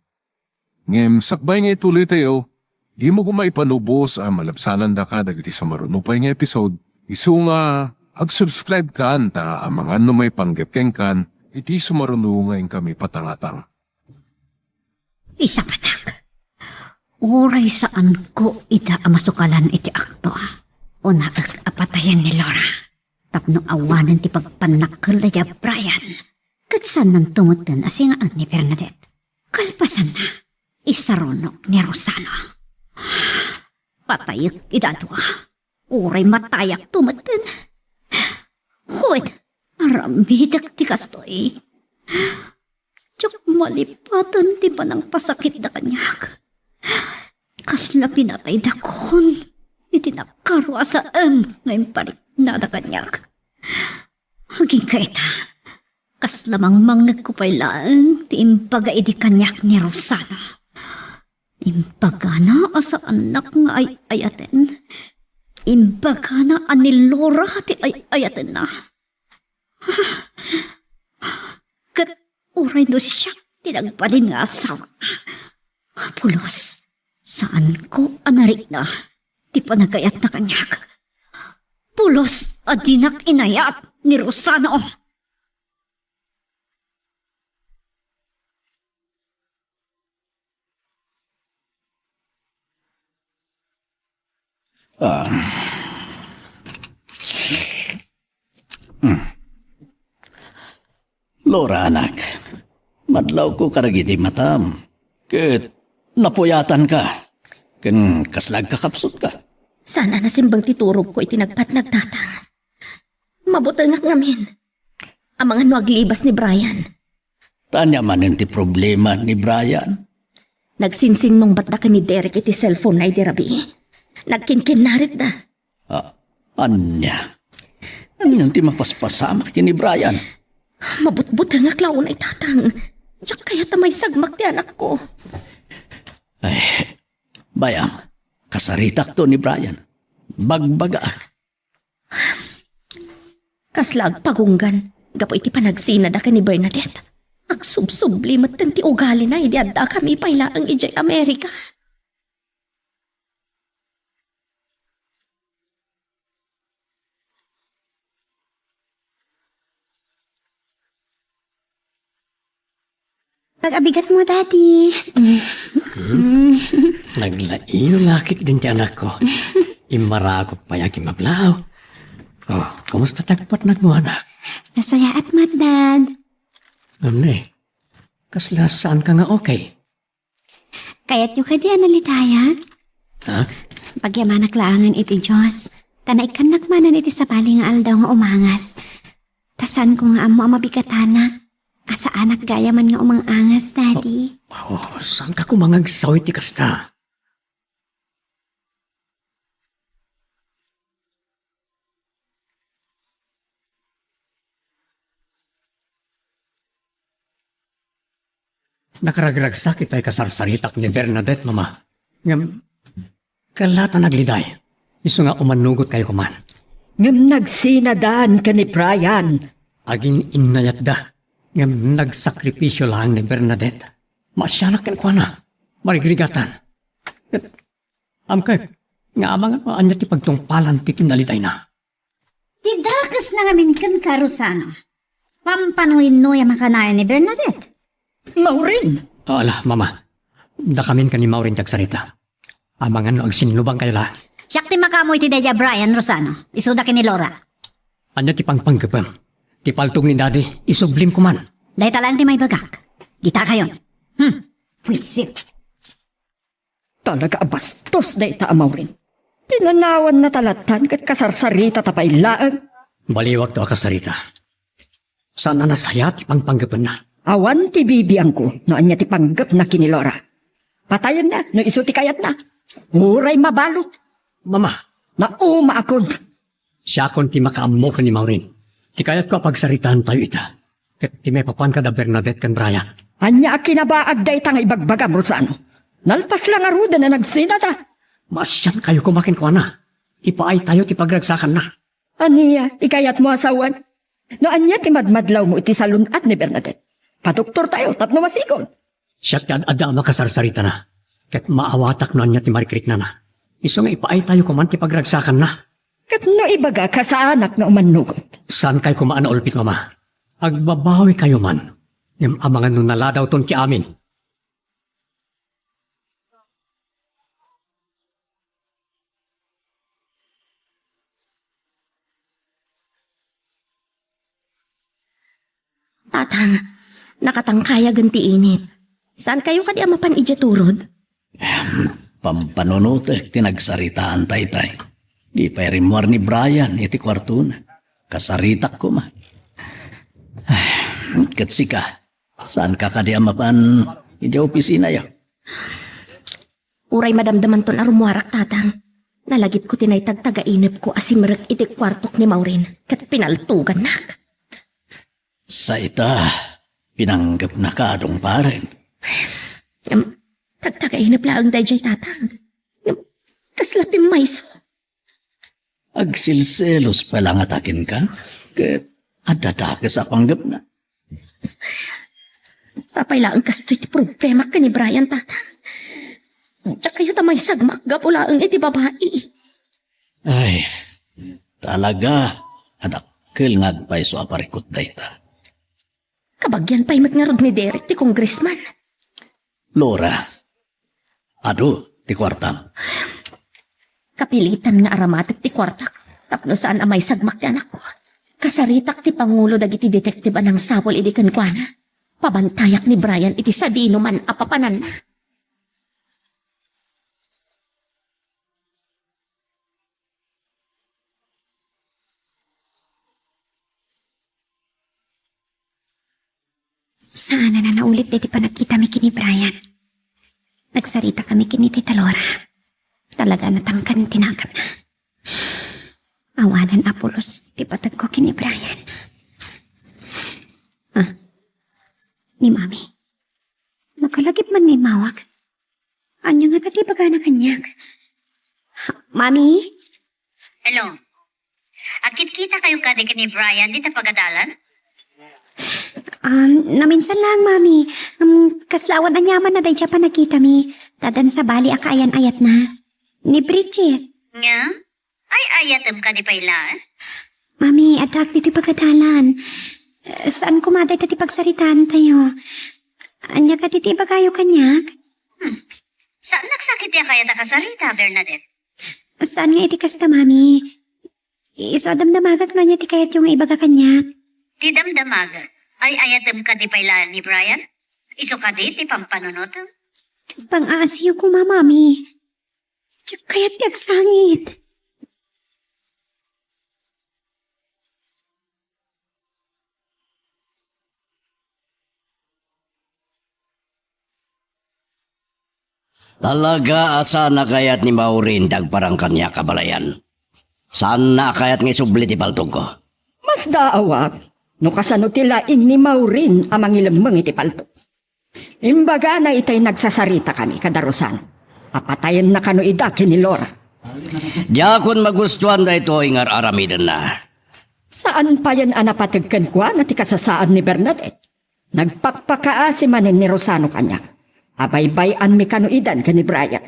Ngem sakbay nga ituloytayo, dimo koma ipanubos a malabsanandaka dagiti sumaruno pay nga episode, isu nga ag-subscribe kan ta amangan no maipanggep kenkan iti sumaruno nga inkami patangatang. Isapatak. Uray saanko ida a masukalan iti akto, unaek a patayen ni Laura tapno awanen ti pagpannakkel daydi a Brian. Ket saannanto metten a singaen ni Bernadette. Kalpasanna, isarunok ni Rosano. Patayek ida a dua. Uray matayakto metten. Wen, aramidek ti kastoy. Diak malipatan ti panangpasakitda kaniak. Kasla pinataydakon iti nakaro a saem nga impariknada kaniak. Agingga ita, kasla mangmangngegko pay laeng ti imbaga idi kaniak ni Rosana. Imbagana a saannak nga ay-ayaten. Imbagana a ni Laura ti ay-ayatenna. Ket uray no siak ti nagbalin nga asawa, pulos, Saanko a narikna ti panagayatna kaniak. Pulos a dinak inayat ni Rosano. Ah. Hmm. Laura, anak, madlawko kadagiti matam, ket napuyatanka, ken kasla agkakapsutka. Saan a nasimbeng ti turogko iti nagpatnag, Tatang. Mabutengak ngamin. Amangan no aglibas ni Brian. Ania manen ti problema ni Brian? Nagsinsinnungbatda ken ni Derek iti cellphone-na idi rabii. Nagkinkinnaritda. Ah, ania? Ania ti mapaspasamak ken ni Brian? Mabutbutengak la unay, Tatang. Diak kayat a maisagmak ti anakko. Ay, bayam, kasaritakto ni Brian. Bagbaga. Kasla agpagunggan gapu iti panagsinada ken ni Bernadette. Agsubsubli metten ti ugalina idi addakami pay laeng idiay Amerika. Pag-abigatmo, Daddy. Hmm? Naglaing nga kit din ti anakko. Immarakop pay a kimablaaw. Oh, kumusta ti agpatnagmo, anak? Nasayaat met, Dad. Ano eh? Kasla saanka nga okay? Kayatyo kadi a nalidaya? Ha? Pagyamanak laangen iti Dios, ta naikkannak manen iti sabali nga aldaw nga umangas. Ta saanko nga ammo a mabigatanak, a saanak gayam nga umang-angas, Daddy. Oh, saanka koma nga agsaw iti kasta? Nakaragragsak itay kasarsaritak ni Bernadette, Mama. Ngem, kalla ta nagliday. Isu nga umannugotkayo koman. Ngem nagsinadan ken ni Brian. Agin-innayatda. Ngem nagsakripisio laeng ni Bernadette. Maasianak kenkuana. Marigrigatan. Ket, amkek, nga amangan no ania ti pagtungpalan ti kinalidayna. Ti dakesna ngamin kenka, Rosano. Pampanuyennoyam a kanayon ni Bernadette. Maureen! Ala, Mama. Dakamin ken ni Maureen ti agsarita. Amangan no agsinnubangkayo la. Siak ti makaammo iti daydiay a Brian, Rosano. Isuda ken ni Laura. Ania ti pangpanggepem? Ti paltog ni Daddy, isublim koman. Dayta laeng ti maibagak. Ditakayon. Hmm. Pwisit. Talaga a bastos dayta a Maureen. Pinanawannata lattan ket kasarsaritata pay laeng. Baliwakto a kasarita. Saan a nasayaat ti pangpanggepenna. Awan ti bibiangko no ania ti panggepna ken ni Laura. Patayenna no isu ti kayatna. Uray mabalud. Mama. Naumaakon. Siakon ti makaammo ken ni Maureen. Ti kayatko a pagsaritaentayo ita. Ket ti maipapan kada Bernadette ken Brian. Ania a kinabaag dayta nga ibagbagam, Rosano? Nalpas la ngaruden a nagsinada. Maasiankayo koma kenkuana. Ipaaytayo ti pagragsakanna. Ania, ikayatmo a sawen? No ania ti madmadlawmo iti salun-at ni Bernadette? Padoktortayo tapno masigon. Siak ti ad-adda a makasarsaritana, ket maawatak no ania ti marikriknana. Isu nga ipaaytayo koman ti pagragsakanna. Ket no ibagak a saanak nga umannugot? Saankay koma a naulpit, Mama. Agbabawikayo man, ngem amangan no naladawton ti amin. Tatang, nakatangkayagen ti init. Saankayo kadi a mapan idiay turod? Ehem, pampanunotek ti nagsaritaan taytay. Di pay rimmuar ni Brian iti kuartona. Kasaritak koma. Ket sika, saanka kadi a mapan idiay opisinayo? Uray madamdamanton a rummuarak, Tatang. Nalagipko ti naitagtagainepko a simrek iti kuartok ni Maureen ket pinaltugannak. Sa ita, pinanggepnaka a dungparen. Em, tagtagainep laeng daydiay, Tatang. Em, kasla pimmayso. Agsilselos pay la ngata kenka, ket adda dakes a panggepna. Sapay laeng kastoy ti problemak ken ni Brian, Tatang. Diak kayat a maisagmak gapu laeng iti babai. Ay, talaga, adakkel nga agpayso a parikut dayta. Kabagian pay met ngarud ni Derek ti congressman. Laura, adu ti kuartam. Kapilitan nga aramatek ti kuartak tapno saan a maisagmak ti anakko. Kasaritak ti pangulo dagiti detective a nangsapul idi kenkuana. Pabantayak ni Brian iti sadinoman a papananna. Saan a naulit daydi panagkitami ken ni Brian. Nagsaritakami ken ni Tita Laura. Talaga a natangken ti naganna. Awanen a pulos ti pategko ken ni Brian. Ah, ni Mami. Nakalagip man nga immawag. Ania ngata ti ibagana kaniak? Mami? Hello. Agkitkitakayo kadi ken ni Brian dita pagadalan? Um, naminsan lang, Mami. Um, kasla awan aniaman a daydi a panagkitami. Tadan sabali a kaayan-ayatna. Ni Bridget. Nga? Ay-ayatem kadi pay laeng? Mami, addaak ditoy pagadalan. Eh, saan koma dayta ti pagsaritaantayo? Ania kadi ti ibagayo kaniak? Hmm. Saan nagsakit ti a kayat a kasarita, Bernadette? Saan nga iti kasta, Mami. Isu a damdamagak no ania ti kayatyo nga ibaga kaniak. Ti damdamagak, ay-ayatem kadi pay laeng ni Brian? Isu kadi ti pampanunotem? Pang-aasiyo koma, Mami. Diak kayat ti agsangit. Talaga a saan a kayat ni Maureen ti agparang kaniak, abalayan. Saanna a kayat nga isubli ti paltogko. Masdaawak no kasano ti laing ni Maureen a mangilemmeng iti paltog. Imbagana itay nagsasaritakami kada Rosana a patayenna kano ida ken ni Laura. Diakon magustuan daytoy nga ar-aramidenna. Saan payen a napateg kenkuana ti kasasaan ni Bernadette. Nagpakpakaasi manen ni Rosana kaniak a baybay-anmi kano idan ken ni Brian.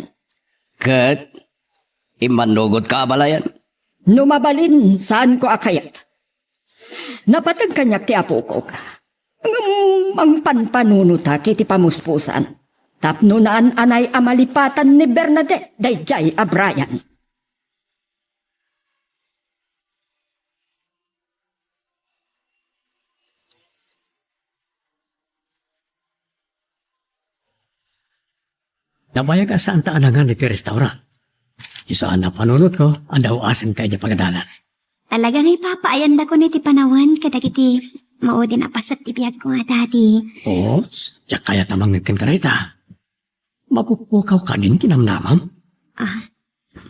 Ket immannugotka, abalayan? No mabalin, saanko a kayat. Napateg kaniak ti apokok. Ngem mangpanpanunotak iti pamuspusan tapno naan-anay a malipatan ni Bernadette daydiay a Brian. Nabayag a saanta a nangan iti restaurant. Isu a napanunotko a daw-asenka idiay pagadalan. Talaga nga ipapaayandakon iti panawen kadagiti maudin a paset ti biagko nga dadi. Oo, diak kayat a mangngeg kenka dayta. Mapukpukaw kadin ti namnamam? Ah,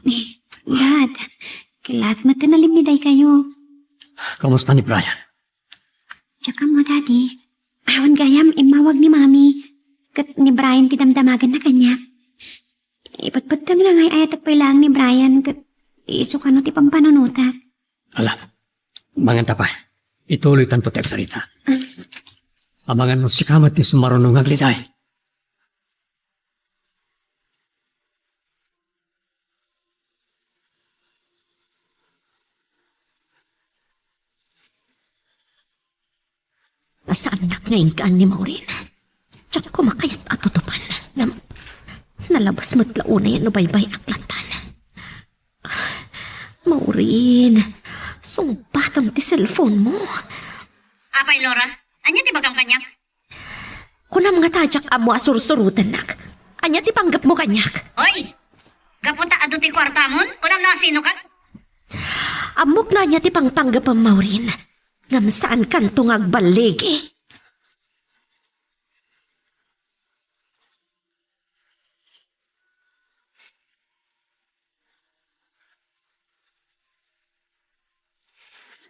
eh, Dad, ket laat met ti nalimmi daykayo. Kamusta ni Brian? Diak ammo, Daddy. Awan gayam immawag ni Mami. Ket ni Brian ti damdamagenna kaniak. Iputputtengna nga ay-ayatek pay laeng ni Brian ket isu kano ti pampanunotak. Ala, manganta pay. Ituloytanto ti agsarita. Ah. Amangan no sika met ti sumaruno nga agliday. Nasaannak nga inkaan ni Maureen. Diak koma kayat a tutupan. Ngem, nalabas met la unay no baybay-ak lattan. Maureen, sungbatam ti cellphone mo. Apay, Laura, ania ti ibagam kaniak? Kunam ngata diak ammo a sursurotennak. Ania ti panggepmo kaniak? Hoy! Gapu ta adu ti kuartamon, kunam no asinoka? Ammok no ania ti pangpanggepem, Maureen. Ngem saankanto nga agballigi.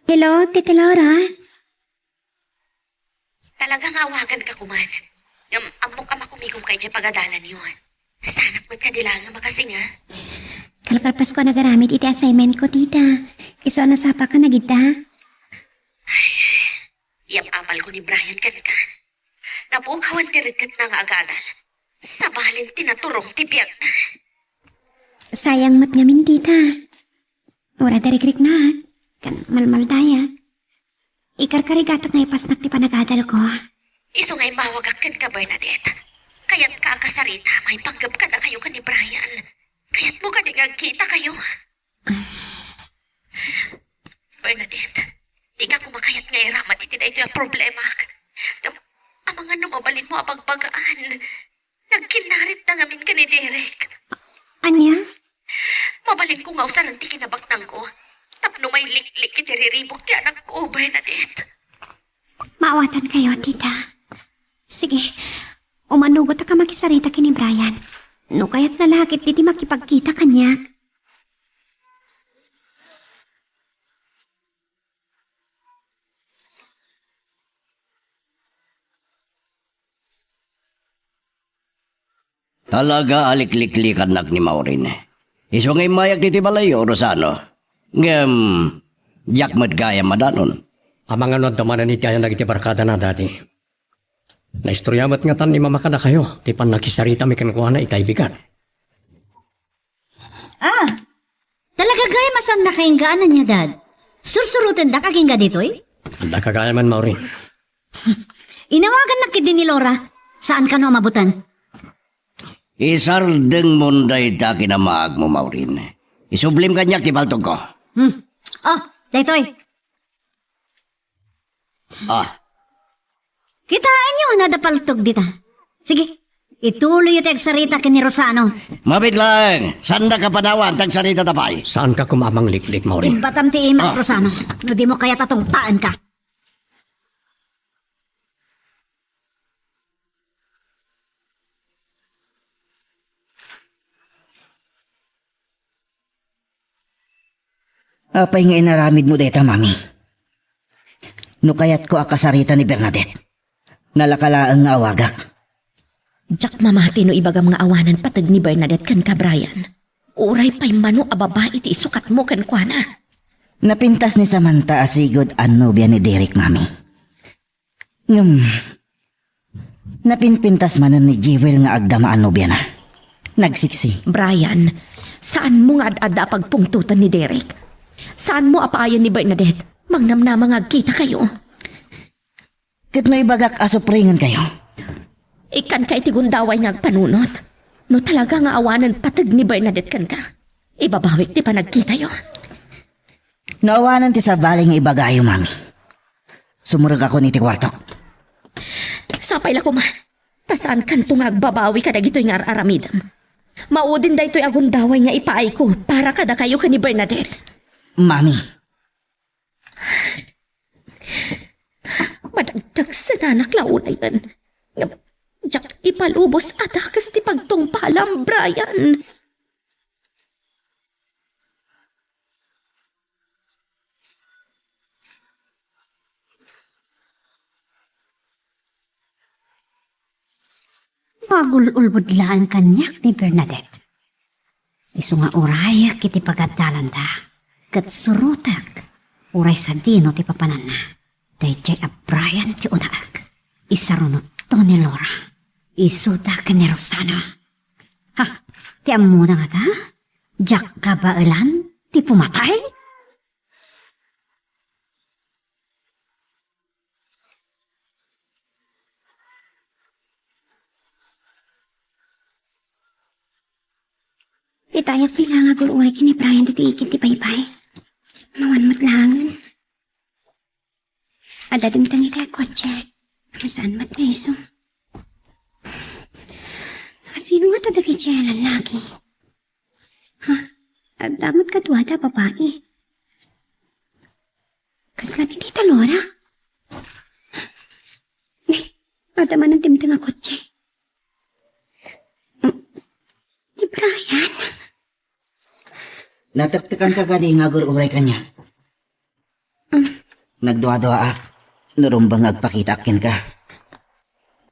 Hello, Tita Laura? Talaga nga awaganka koman. Ngem ammok a makumigomka idiay pagadalanyo. Saanak met kadi laeng a makasinga. Kalkalpasko a nagaramid iti assignment ko, tita. Isu a nasapaka na gidta. Ay, yam-apalko ni Brian kenka. Napukawan ti reggetna nga agadal. Sabalen ti naturong ti biagna. Sayang met ngamin, tita. Uray dirigriknak, ken malmaldayak. Ikarkarigatak nga ipasnak ti panagadalko. Isu nga immawagak kenka, Bernadette. Kayatka a kasarita maipanggep kadakayo ken ni Brian. Kayatmo kadi nga agkitakayo? Bernadette, dika koma kayat nga iraman iti daytoy a problemak. Ngem, amangan no mabalinmo a bagbagaan. Nagkinnaritda ngamin ken ni Derek. Ania? Mabalinko nga usaren ti kinabaknangko tapno mailiklik iti riribuk ti anakko, Bernadette. Maawatankayo, tita. Sige, umanugotak a makisarita ken ni Brian. No kayatna la ketdi ti makipagkita kaniak. Talaga a likliklikannak ni Maureen. Isu nga immayak ditoy balayyo, Rosano. Ngem, diak met gayam madanon. Amangan no adda manen iti ayan dagiti barkadana, Daddy. Naistorya met ngatan ni Mama kadakayo ti pannakisaritami kenkuana itay bigat. Ah, talaga gayam a saannaka inggaan ania, Dad? Sursurotendaka agingga ditoy? Adda ka gayam, Maureen. Inawagannak ketdi ni Laura. Saan kano a mabutan? Isardengmon dayta kinamaagmo, Maureen. Isublim kaniak ti paltogko. Hmm. Oh, daytoy. Ah. Kitaenyo, adda paltog dita. Sige, ituloyyo ti agsarita ken ni Rosano. Mabiit laeng, saandak a panawan ti agsaritata pay. Saanka koma a mangliklik, Maureen. Ibbatam ti imak, Ah. Rosano. No dimo kayat a tungpaenka. Apay nga inaramidmo dayta, Mami? No kayatko a kasarita ni Bernadette, nalaka laeng nga awagak. Diak mamati no ibagam nga awanen pateg ni Bernadette kenka, Brian. Uray pay mano a babai ti isukatmo kenkuana. Napintas ni Samantha a sigud a nobia ni Derek, Mami. Ngem, napinpintas manen ni Jewel nga agdama a nobiana. Nagsiksi. Brian, saanmo nga ad-adda a pagpungtoten ni Derek. Saanmo a paayen ni Bernadette. Mangnamnama nga agkitakayo. Ket no ibagak a supringenkayo? Ikkanka iti gundaway nga agpanunot. No talaga nga awanen pateg ni Bernadette kenka, ibabawik ti panagkitayo. No awanen ti sabali nga ibagayo, Mami, sumrekakon iti kuartok. Sapay la koma, ta saankanto nga agbabawi kadagitoy nga ar-aramidem. Maudin daytoy a gundaway nga ipaayko para kadakayo ken ni Bernadette. Mami. Madagdagsenanak la unayen. Ngem diak ipalubos a dakes ti pagtungpalam, Brian. Mangul-ulbod laeng kaniak ni Bernadette. Isu nga urayek iti pagaddalanda, ket surotek uray sadino ti papananna. Daydiay a Brian ti unaek. Isarunotto ni Laura. Isuda ken ni Rosano. Ha, ti ammona ngata? Diak kabaelan ti pumatay? Itayak pay la nga agur-uray ken ni Brian ditoy igid ti baybay. Mawan met laengen. Adda dimteng iti kotse. Saan met nga isu? Sino nga ta dagiti a lallaki? Ha? Adda met kaduada a babai. Kasla ni Tita Laura? Ne, adda manen dimteng a kotse. Mm, ni Brian? Natektekanka kadi nga agur-uray kaniak? Mm. Nagduaduaak no rumbeng nga agpakitaak kenka.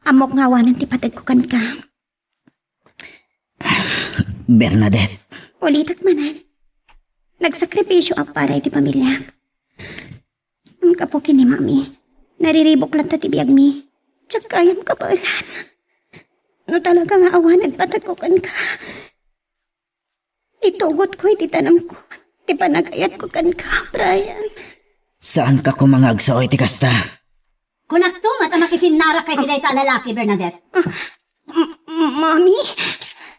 Ammok nga awanen ti pategko kenka. Bernadette. Ulitek manen. Nagsakripisioak para iti pamiliak. Gapu ken ni Mami, nariribuk latta ti biagmi. Diak gayam kabaelan. no talaga nga awan nagbatakko kenka, itugotko iti tanamko ti panagayatko kenka, Brian. Saanka koma nga agsao iti kasta. Kunakto met a makisinnarak kay ti dayta a lalaki, Bernadette. Ah, m-, m-, Mommy?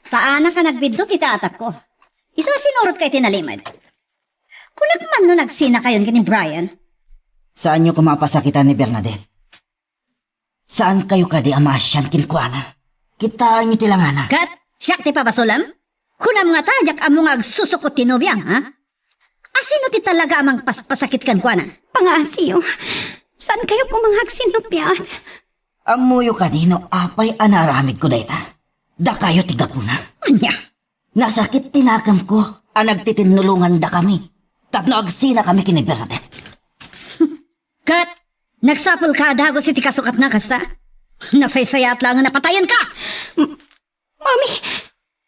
Saanak a nagbiddut iti atakko. Isu a sinurot kay ti nalimed. Kunak man no nagsinakayon ken ni Brian. Saanyo koma a pasakitan ni Bernadette. Saankayo kadi a maasian kenkuana? Kitaenyo ti langana. Ket siak ti pabasolem? Kunam ngata a diak ammo nga agsusukot ti nobiam, ha? Asino ti talaga a mangpaspasakit kenkuana? Pangaasiyo. Saankayo koma nga agsinnupiat? Ammoyo kadi no apay a naaramidko dayta? Dakayo ti gapuna. Ania? Nasakit ti nakemko a nagtitinnulongandakami tapno agsinakami ken ni Bernadette. Ket nagsapulka a dagus iti kasukatna kasta? Nasaysayaat laeng a napatayenka! M-, Mommy,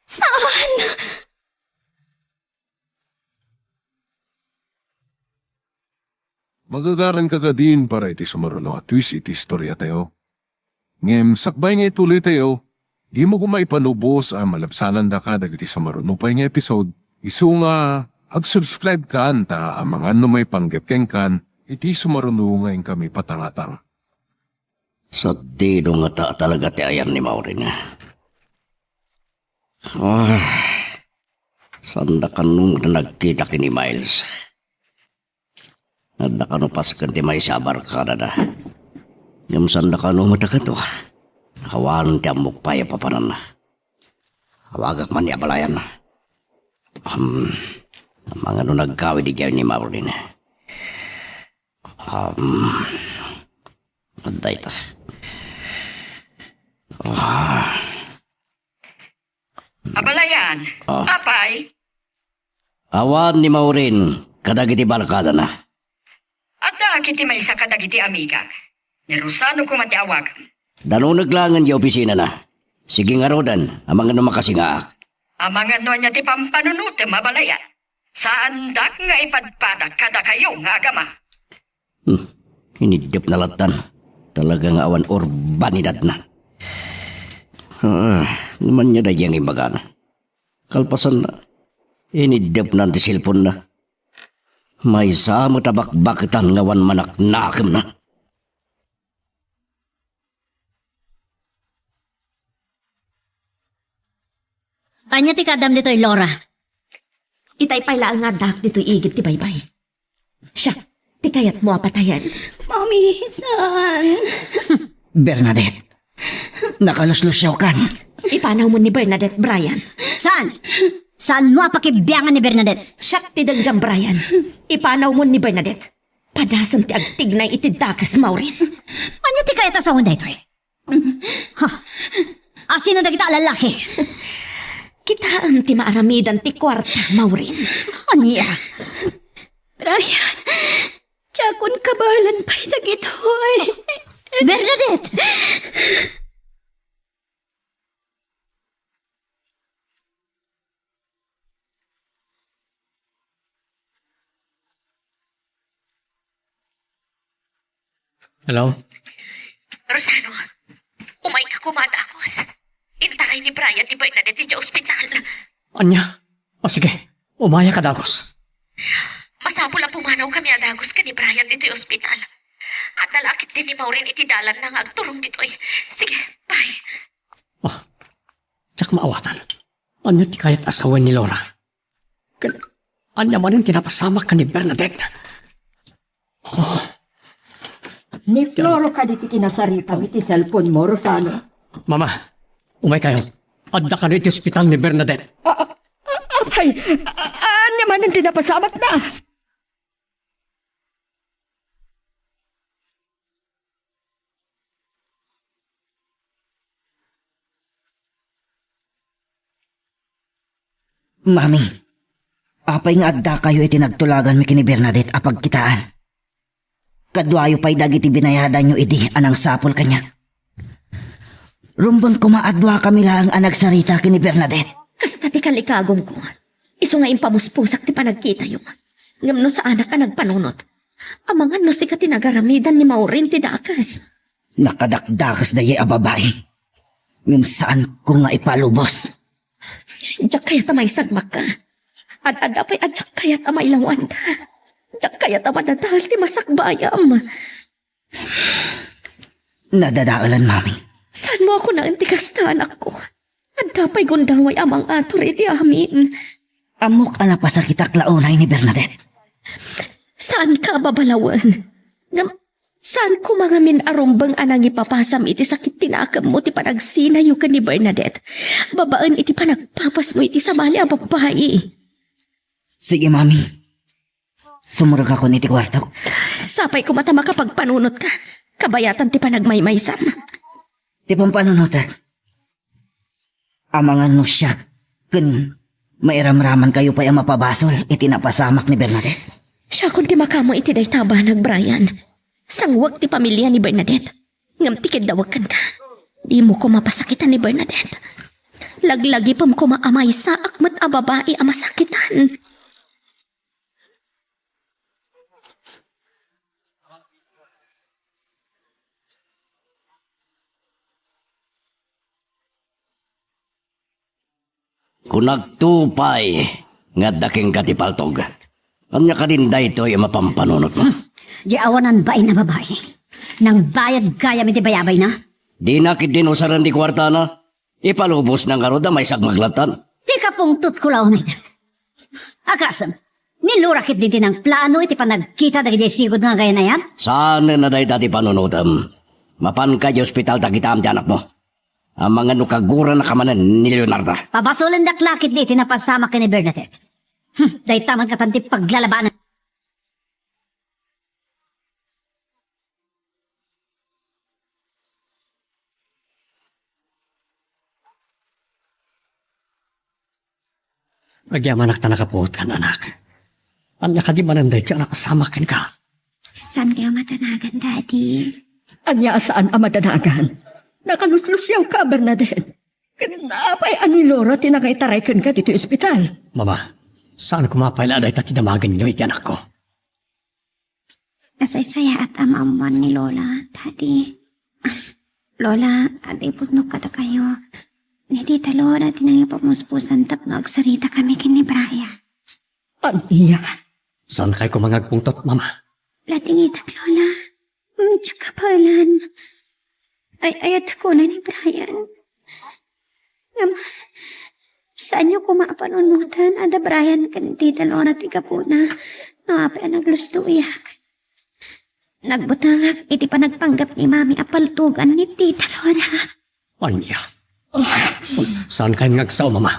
saan? Magagaranka kadin para iti sumaruno a twist iti istoriatayo. Ngem sakbay nga ituloytayo, dimo koma ipanubos a malabsanandaka dagiti sumaruno pay nga episode, isu nga ag-subscribe kan ta amangan no maipanggep kenkan iti sumaruno nga inkami patangatang. Sadino ngata talaga ti ayan ni Maureen? Ah, sanda kano met nagkita ken ni Miles? Adda kano pasken ti maysa a barkadada. Ngem sanda kano met a kato. Awan ti ammok pay a papananna. Awagak man ni abalayan. Um, amangan no nagkawid idiay ni Maureen. Um, adda ita. Ah. Abalayan, Ah. apay? Awan ni Maureen kadagiti barkadana. Adda ket ti maysa kadagiti amigak. Ni Rosano koma ti awagam. Danoneg laengen idiay opisinana. Sige ngaruden, amangan no makasingaak. Amangan no ania ti pampanunotem, abalayan. Saandak nga ipadpadak kadakayo nga agama. Hmm, iniddepna lattan. Talaga nga awan urbanidadna. Ah, ngem ania daydiay nga imbagana? Kalpasanna, iniddepna ti cellphone-na. Maysa met a bakbaketan nga awan manaknakemna. Ania ti kaadam ditoy, Laura? Itay pay laeng nga addaak ditoy igid ti baybay. Siak ti kayatmo a patayen. Mami, saan? Bernadette, nakaluslusiawkan. Ipanawmon ni Bernadette, Brian. Saan? Saanmo a pakibiangan ni Bernadette? Siak ti denggem, Brian. Ipanawmon ni Bernadette. Padasem ti agtignay iti dakes, Maureen. Ania ti kayat a sawen daytoy? Ha? Asino dagita a lalaki? Kitaem ti maaramidan ti kuarta, Maureen. Ania? Brian, diakon kabaelan pay dagitoy. Bernadette! Hello? Rosano, umayka koma a dagus. Intaray ni Brian ni Bernadette idiay ospital. Ania? O sige, umayak a dagus. Masapul a pumanawkami a dagus ken ni Brian ditoy ospital. Adda la ketdi ni Maureen iti dalanna nga agturong ditoy. Sige, bye. Ah, diak maawatan. Ania ti kayat a sawen ni Laura? Ken ania manen ti napasamak ken ni Bernadette? Oh. Ni Floro kadi ti kinasaritam iti cellphone mo, Rosano? Mama, umaykayo. Adda kano iti ospital ni Bernadette. A-, a-, a-, apay, a-, a-, ania manen ti napasamakna? Mami, apay nga addakayo iti nagtulaganmi ken ni Bernadette a pagkitaan? Kaduayo pay dagiti binayadanyo idi a nangsapul kaniak. Rumbeng koma a duakami laeng a nagsarita ken ni Bernadette. Kasta ti kalikagumko. Isu nga impamuspusak ti panagkitayo. Ngem no saanak a nagpanunot, amangan no sika ti nagaramidan ni Maureen ti dakes. Nakadakdakes daydiay a babai. Ngem saanko nga ipalubos. Diak kayat a maisagmakka. Ad-adda pay a diak kayat a mailawad. Diak kayat a madadael ti masakbayam. Nadadaelan, Mami. Saanmo a kunaen ti kasta, anakko? Adda pay gundaway a mangatur iti amin. Ammok a napasakitak la unay ni Bernadette. Saanka a babalawen. Ngem, saan koma ngamin a rumbeng a nangipapasam iti sakit ti nakemmo ti panagsinayo ken ni Bernadette, babaen iti panagpapasmo iti sabali a babbai. Sige, Mami. Sumurogakon iti kuartok. Sapay koma ta makapagpanunotka. Kabayatan ti panagmaymaysam. Ti pampanunotek. Amangan no siak ken mairamramankayo pay a mapabasol iti napasamak ni Bernadette. Siakon ti makaammo iti dayta a banag, Brian. Sanguek ti pamilia ni Bernadette. Ngem ti kiddawek kenka, dimo koma pasakitan ni Bernadette. Laglagipem koma a maysaak met a babai a masakitan. Kunakto pay nga adda kenka ti paltog. Ania kadin daytoy a mapanpanunotmo? Hmm. Di awanan bain a babai. Nangbayad gayam iti bayabayna? Dina ketdin usaren ti kuartana. Ipalubosna ngarud a maisagmak lattan. Ti kapungtotko la unay. Akasem, ni Laura ketdi ti nangplano iti panagkita dagiti sigud nga agayanayan? Saanen a dayta ti panunotem. Mapanka iti ospital ta kitaem ti anakmo. Amangan no kagurannaka manen ni Leonarda. Pabasolendak la ketdi ti napasamak ken ni Bernadette. Hmm, dayta man katan ti paglalabanan. Agyamanak ta nakapuotkan, anak. Ania kadi manen daytoy a napasamak kenka? Saankayo madanagan, Daddy? Ania a saan a madanagan? Nakaluslusiawka, Bernadette. Ken apay a ni Laura ti nangitaraykenka ditoy ospital? Mama, saan koma pay la a dayta ti damagenyo iti anakko. Nasaysayaat a maammuan ni Lola, Daddy. Lola, adda ipudno kadakayo. Ni Tita Laura ti nangipamuspusan tapno agsaritakami ken ni Brian. Ania? Saankay koma nga agpungtot, Mama? Latingitak, Lola. Hmm, diak kabaelan. Ay-ayatek unay ni Brian. Ngem, saanyo koma a panunoten a da Brian ken Tita Laura ti gapuna no apay a naglustoyak. Nagbutengak iti panagpanggep ni Mami a paltogan ni Tita Laura. Ania? Saan kayon nga agsao, Mama?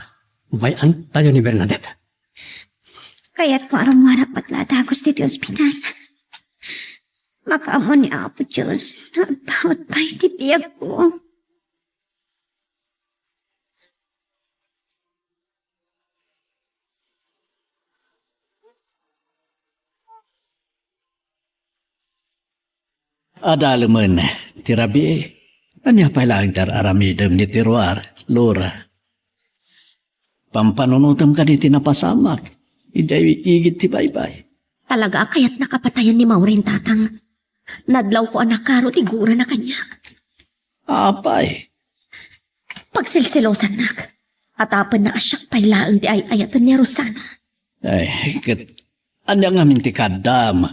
Bay-antayo ni Bernadette. Kayatko a rummuarak met la a dagus ditoy ospital. Makaammo ni Apo Dios nga agpaut pay ti biagko. Adalemen ti rabii. Ania pay laeng ti ar-aramidem ni Teruar, Laura? Pampanunotem kadi ti napasamak idiay igid ti baybay? Talaga a kayatnak a patayen ni Maureen, Tatang. Nadlawko a nakaro ti gurana kaniak. Apay? Pagsilsilosannak. Atapenna a siak pay laeng ti ay-ayaten ni Rosana. Ay, ket ania ngamin ti kaaddam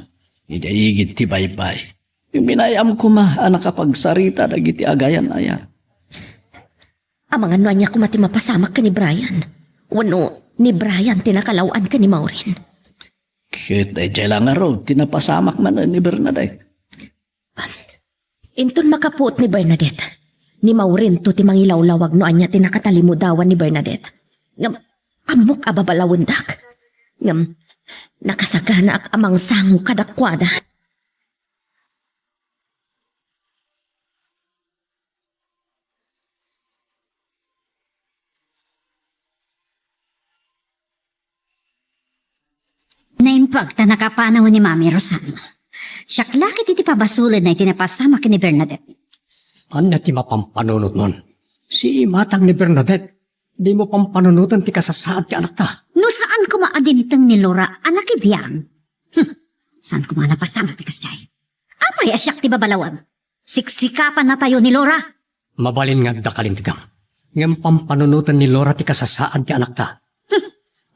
idiay igid ti baybay? Binay-am koma a nakapagsarita dagiti agayan-ayan. Amangan no ania koma ti mapasamak ken ni Brian. Wenno ni Brian ti nakalaw-an ken ni Maureen. Ket daydiay la ngarud ti napasamak manen ni Bernadette. Inton makapuot ni Bernadette, ni Maureen to ti mangilawlawag no ania ti nakatalimudawan ni Bernadette. Ngem, ammok a babalawendak. Ngem, nakasaganaak a mangsango kadakuada. Naimbag ta nakapanaw ni Mami Rosana. Siak la ketdi ti pabasolenna iti napasamak ken ni Bernadette. Ania ti mapanpanunotmon? Simatang ni Bernadette. Dimo pampanunoten ti kasasaad ti anakta. No saan koma a dimteng ni Laura a nakibiang. Hmm. Saan koma a napasamak ti kasdiay? Apay a siak ti babalawen? Siksikapannatayo ni Laura. Mabalin nga agdakalintegam. Ngem pampanunoten ni Laura ti kasasaad ti anakta.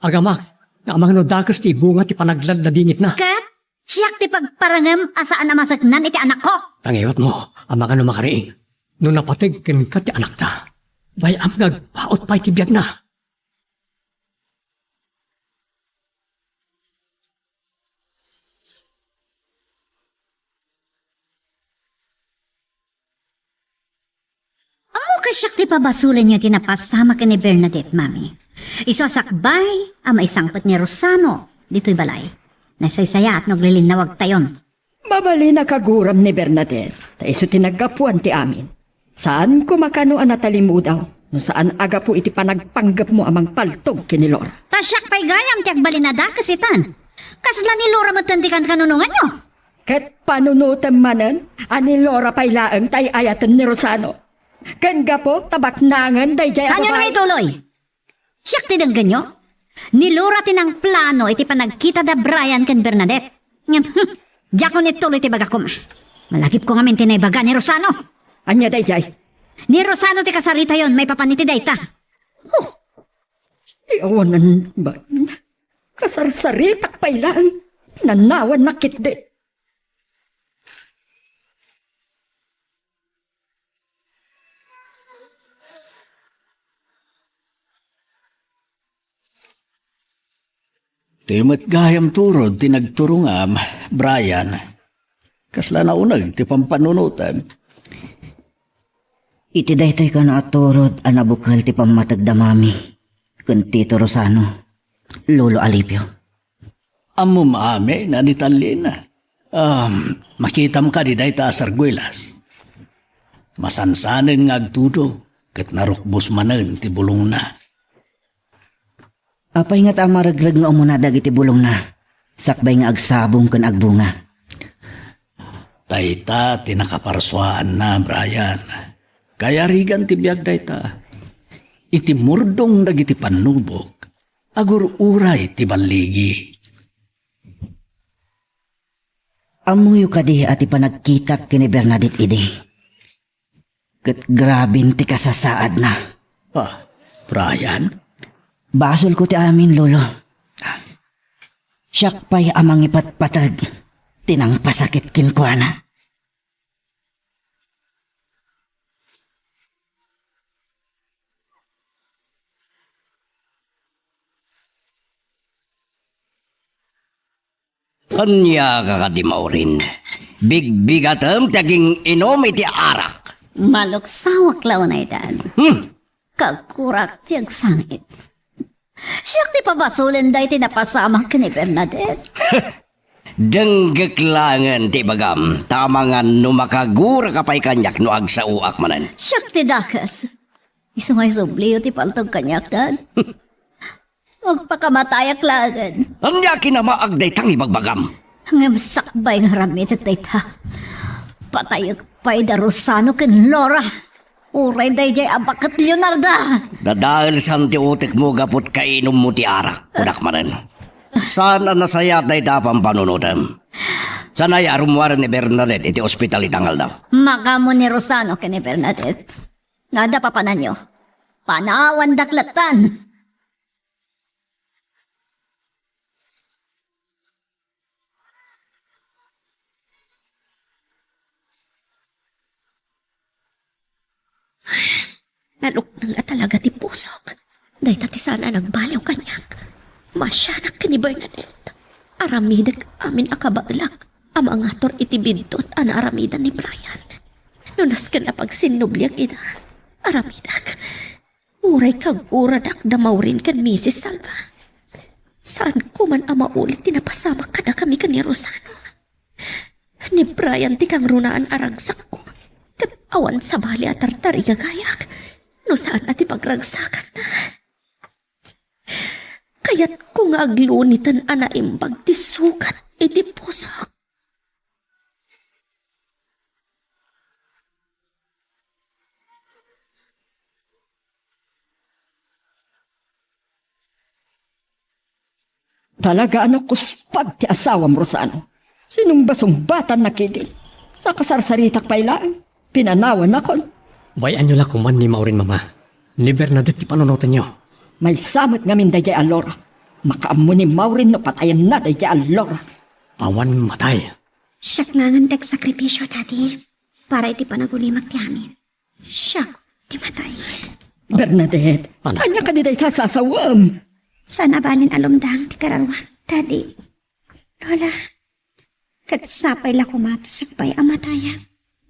Agamak, nga amangan no dakes ti ibunga ti panagladladingitna. Ket siak ti pagparangem a saan a maseknan iti anakko. Tangiwatmo, amangan no makariing. No napateg kenka ti anakta, bay-am nga agpaut pay ti biagna. Ammok a siak ti pabasolenyo ti napasamak ken ni Bernadette, Mami. Isu a sakbay a maisangpet ni Rosano ditoy balay. Nasaysayaat no aglilinnawagtayon. Mabalin a kaguram ni Bernadette, ta isu ti naggapuan ti amin. Saan koma kano a natalimudaw no saan a gapu iti panagpanggepmo a mangpaltog ken ni Laura. Ta siak pay gayam ti agbalin a dakes itan. Kasla ni Laura metten ti kankanunonganyo. Ket panunotem manen a ni Laura pay laeng ti ay-ayaten ni Rosano. Ken gapu ta baknangen daydiay a babai. Saanyo nga ituloy? Siak ti denggenyo? Ni Laura ti nangplano iti panagkita da Brian ken Bernadette. Ngem, hmm, diakon ituloy ti bagak koma. Malagipko ngamin ti naibaga ni Rosano. Ania daydiay? Ni Rosano ti kasaritayon maipapan iti dayta. Huh! Ti awanan ba? Kasarsaritak pay laeng. Nanawannak ketdi. Ti met gayam turod ti nagturongam, Brian. Kasla nauneg ti pampanunotem. Iti daytoy kano a turod a nabukel ti pammategda Mami ken Tito Rosano, Lolo Alipio. Ammom amin a detalye. Um, makitam kadi dayta a sarguelas? Masansanen nga agtudong ket narukbos manen ti bulongna. Apay ngata a maregreg nga umuna dagiti bulongna, sakbay nga agsabong ken agbunga? Dayta ti nakaparsuaanna, Brian. Kayarigan ti biag dayta. Iti murdong dagiti pannubok, agur-uray ti balligi. Ammoyo kadi a ti panagkitak ken ni Bernadette idi? Ket graben ti kasasaadna. Ah, Brian? Basolko ti amin, Lolo. Siak pay a mangipatpateg ti nangpasakit kenkuana. Ania ka kadi, Maureen? Bigbigatem ti aging-inum iti arak. Maluksawak la unay, Dad. Hmm. Kagkurak ti agsangit. Siak ti pabasolen daytoy napasamak ken ni Bernadette. Denggek laengen ti ibagam, ta amangan no makagurak a pay kaniak no agsaoak manen. Siak ti dakes. Isu nga isubliyo ti paltog kaniak, Dad. Agpakamatayak laengen. Ania kinamaag dayta nga ibagbagam? Ngem sakbay nga aramidek dayta, patayek pay da Rosano ken Laura. Uray daydiay a baket Leonarda. Dadaelsan ti utekmo gapu ta kainummo ti arak, kunak manen. Saan a nasayaat dayta a pampanunotem. Saan a rummuaren ni Bernadette iti ospital ita nga aldaw? Makaammo ni Rosano ken ni Bernadette. Nga adda papananyo, panawandak lattan. Nalukneng a talaga ti pusok. Dayta ti saan a nagbaliw kaniak. Maasianak ken ni Bernadette. Aramidek amin a kabaelak a mangatur iti biddut a naaramidan ni Brian. No nasken a pagsinnubliak ida, aramidek. Uray kaguradak da Maureen ken Misis Salva. Saan ko man a maulit ti napasamak kadakami ken ni Rosano. Ni Brian ti kangrunaan a ragsakko, ket awan sabali a tartarigagayak no saan a ti pagragsakanna. Kayatko nga agluniten a naimbag ti sugat iti pusok. Talaga a nakuspag ti asawam, Rosano. Sinumbasumbatanna ketdi. Sa kasarsaritak pay laeng, pinanawannakon. Bay-anyo la koman ni Maureen, Mama. Ni Bernadette ti panunotenyo. Maysa met ngamin daydiay a Laura. Makaammo ni Maureen no patayenna daydiay a Laura. Awan matay. Siak laengen ti agsakripisio, Daddy, para iti panagulimak ti amin. Siak ti matay. Bernadette, Anak. Ania kadi dayta a sasawem? Saan a balin a lumdang ti kararuak, Daddy. Lola, ket sapay la koma ta sakbay a matayak,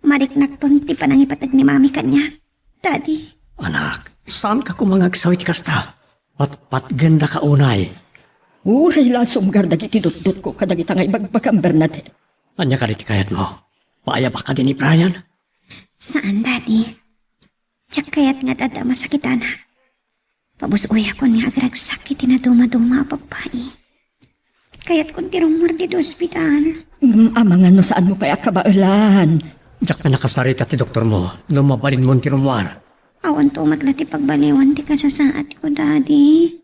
mariknakton ti panangipateg ni Mami kaniak, Daddy. Anak, saanka koma nga agsaw iti kasta? Patpatgenda ka unay. Uray la sumgar dagiti dutdotko kadagita nga ibagbagam, Bernadette. Ania kadi ti kayatmo? Paayabak kadi ni Brian? Saan, Daddy. Diak kayat nga adda a masakitanak. Pabus-oyakon nga agragsak iti nadumaduma a babbai. Kayatkon ti rummuar ditoy ospital. Ngem amangan no saanmo pay a kabaelan. Diak pay nakasarita ti doktormo no mabalinmon ti rummuar. Awanto met la ti pagbaliwan ti kasasaadko, Daddy.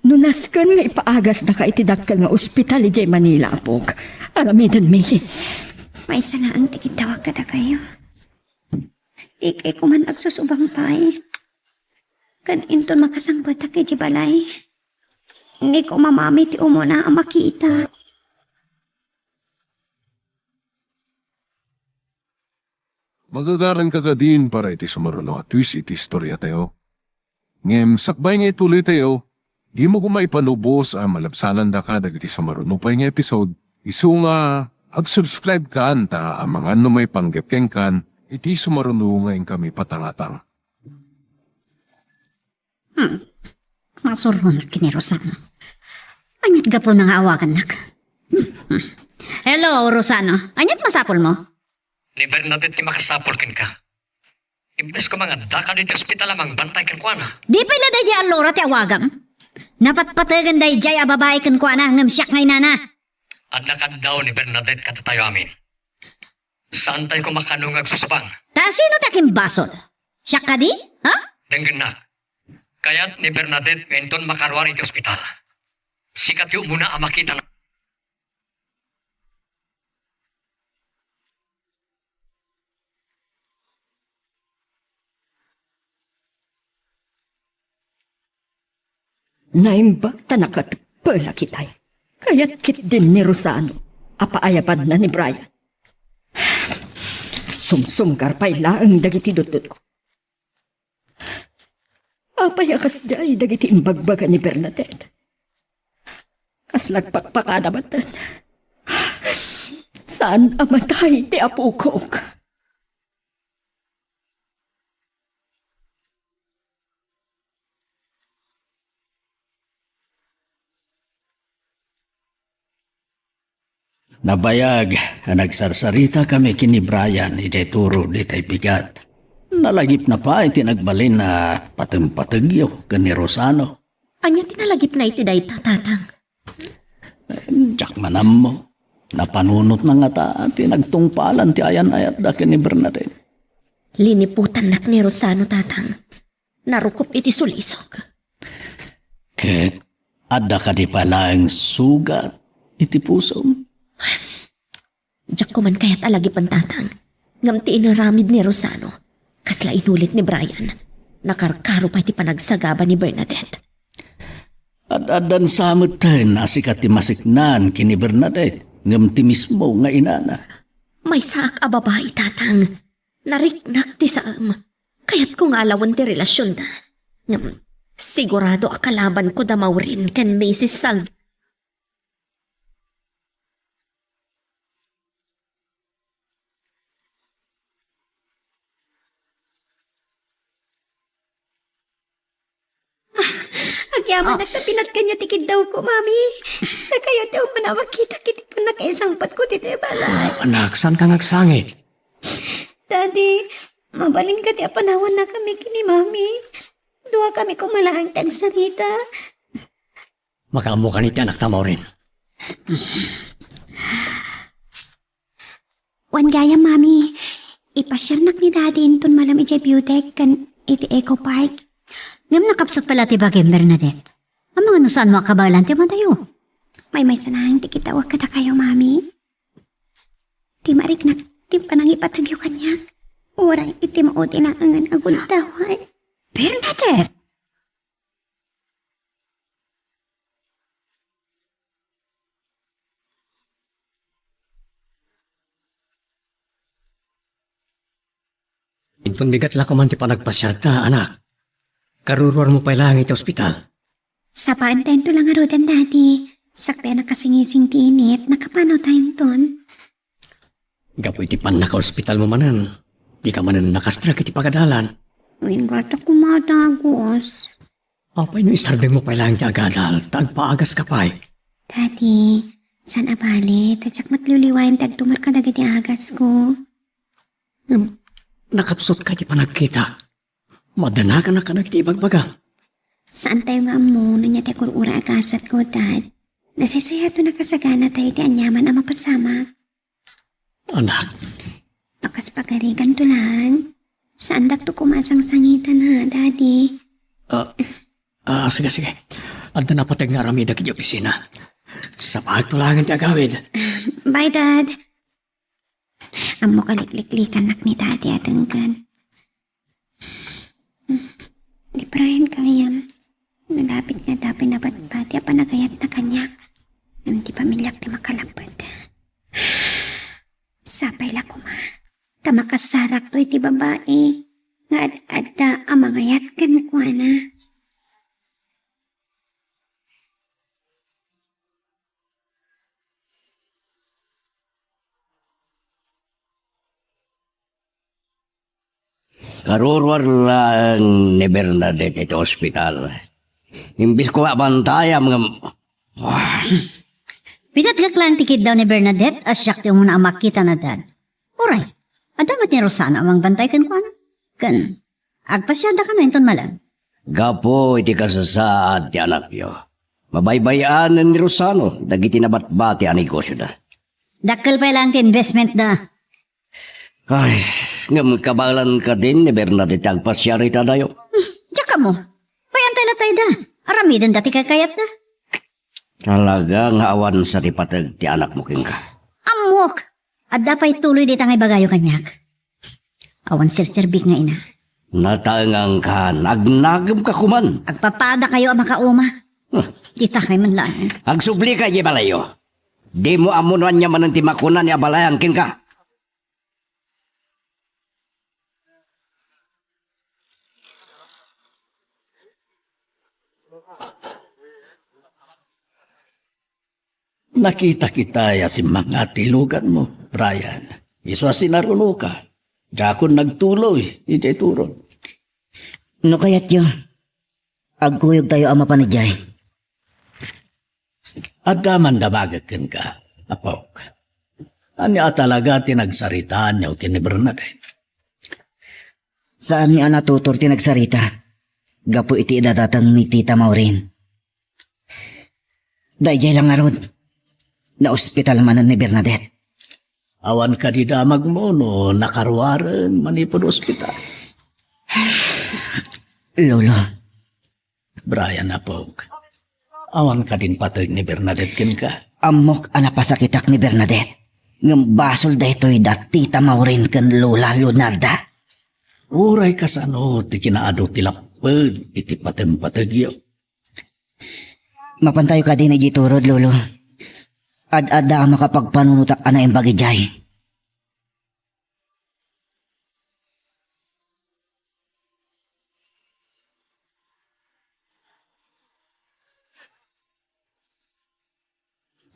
No nasken nga ipaagasdaka iti dakkel nga ospital idiay Manila, apok, aramidenmi. Maysa laeng ti kiddawak kadakayo. Dikay koman agsusubang pay. Ken inton makasangpetak idiay balay, ni koma Mami ti umuna a makita. Magagaranka kadin para iti sumaruno a twist iti istoriatayo. Ngem sakbay nga ituloytayo, dimo koma ipanubos a malabsanandaka dagiti sumaruno pay nga episode, isu nga ag-subscribe kan ta amangan no maipanggep kenkan iti sumaruno nga inkami patangatang. Hmm. Masuronak ken ni Rosano. Aniat gapuna nga awagannak? Hmm. Hello, Rosano. Aniat masapulmo? Ni Bernadette ti makasapul kenka. Imbes koma nga addaka ditoy ospital a mangbantay kenkuana. Di pay la daydiay a Laura ti awagam. Napatpategen daydiay a babai kenkuana ngem siak nga inana. Adda kaddaw ni Bernadette kadatayo amin. Saantayo koma kano nga agsusubang. Ta sino ti akimbasol? Siak kadi? Ha? Denggennak. Kayat ni Bernadette nga inton makaruar iti ospital, sika ti umuna a makitana. Naimbag ta nakateppel a kitay. Kayat ketdin ni Rosano a paayabanna ni Brian. Sumsumgar pay laeng dagiti dutdotko. Apay a kasdiay dagiti imbagbaga ni Bernadette? Kasla agpakpakada maten. Saan a matay ti apokok. Nabayag a nagsarsaritakami ken ni Brian idiay turo ditoy bigat. Nalagipna pay ti nagbalin a patempategyo ken ni Rosano. Ania ti nalagipna iti dayta, Tatang? Diak man ammo. Napanunotna ngata ti nagtungpalan ti ayan-ayatda ken ni Bernadette. Liniputannak ni Rosano, Tatang. Narukop iti sulisok. Ket adda kadi pay laeng sugat iti pusom? Diak koman kayat a lagipen, Tatang. Ngem ti inaramid ni Rosano, kasla inulit ni Brian, nakarkaro pay ti panagsagaba ni Bernadette. Ad-addan sa metten a sika ti masiknaan ken ni Bernadette, ngem ti mismo nga inana. Maysaak a babai, Tatang. Nariknak ti saem. Kayatko nga alawen ti relasionda. Ngem, sigurado a kalabanko da Maureen ken Missus Salvi. Agyamanak ta pinatkanyo ti kiddawko, Mami. Dakayo ti umuna a makita iti pannakaisangpetko ditoy balay. Ah, anak, saanka nga agsangit? Daddy, mabalin kadi a panawannakami ken ni Mami? Duakami koma laeng ti agsarita. Makaammokan iti anakta, Maureen. Wen gayam, Mami, ipasiarnak ni Daddy inton malem idiay view deck ken iti Eco Park. Ngem nakapsut pay la ti bagim, Bernadette. Amangan no saanmo a kabaelan ti matayo. Maymaysa laeng ti kiddawak kadakayo, Mami. Ti mariknak ti panangipategyo kaniak. Uray iti maudi laengen a gundaway. Bernadette! Inton bigat la koman ti panagpasiarta, anak. Karuruarmo pay laeng iti ospital. Sapaentayo la ngaruden, Daddy. Sakbay a nakasingising ti init, nakapanawtayo inton. Gapu iti pannakaospitalmo manen, dika manen nakastrek iti pagadalan. Wen, koma dagus. Apay no isardengmo pay laeng ti agadal, ta agpaagaska pay? Daddy, saan a bale, ta diak met liwliwaen ti agtumar kadagiti agasko. Ngem, nakapsutka iti panagkitak. Madanaganak kadagiti ibagbagam. Saantayo nga ammo no ania ti agur-uray a gasatko, Dad. Nasaysayaat no nakasaganatayo iti aniaman a mapasamak. Anak. Bakas pagariganto laeng. Saandakto koma a sangsangitan, ha, Daddy? Ah, ah, sige, sige. Adda napateg nga aramidek iti opisina. Sapaagto laengen ti agawid. Bye, Dad. Ammok a likliklikannak ni Daddy a denggen. Di Brian gayam. Nalabit nga adda pay nabatbati a panagayatna kaniak. Ngem ti pamiliak ti makalapped. Sapay la koma ta makasarakto iti babai nga ad-adda a mangayat kenkuana. Karuruar laeng ni Bernadette iti ospital. Imbes ko abantayam ngem, ah. Pinatgak laeng ti kiddaw ni Bernadette a siak ti umuna a makitana, Dad. Uray, adda met ni Rosana a mangbantay kenkuana. Ken, agpasiarda kano inton malem. Gapu iti kasasaad ti anakyo, mabaybay-anen ni Rosana dagiti nabatbati a negosioda. Dakkel pay laeng ti investmentda. Ay, ngem kabaelan kadin ni Bernadette ti agpasiar ita dayo. Hmm, diak ammo. Pay-antay latayda. Aramidenda ti kaykayatda. Talaga nga awan sa ti pateg ti anakmo kenka. Ammok! Adda pay tuloy dita nga ibagayo kaniak. Awan serserbik nga ina. Nataengankan, agnagemka koman. Agpapadakayo a makauma. Huh. Ditakay man laeng. Agsubli ka idiay balayyo. Dimo ammo no ania manen ti makuna ni abalayan kenka. Nakitak itay a simmangngati luganmo, Brian. Isu a sinarunoka. Diakon nagtuloy idiay turod. No kayatyo, agkuyogtayo a mapan idiay. Adda man damagek kenka, apok. Ania a talaga ti nagsaritaanyo ken ni Bernadette? Saanmi a natutor ti nagsarita gapu iti idadateng ni Tita Maureen. Daydiay la ngarud, naospital manen ni Bernadette. Awan kadi damagmo no nakaruaren manipud ospital? Lolo. Brian, apok. Awan kadin pateg ni Bernadette kenka? Ammok a napasakitak ni Bernadette. Ngem basol daytoy da Tita Maureen ken Lola Leonarda. Uray kasano ti kinaadu ti lapped iti pateng-pategyo? Mapantayo kadin idiay turod, Lolo. Ad-adda a makapagpanunotak a naimbag idiay.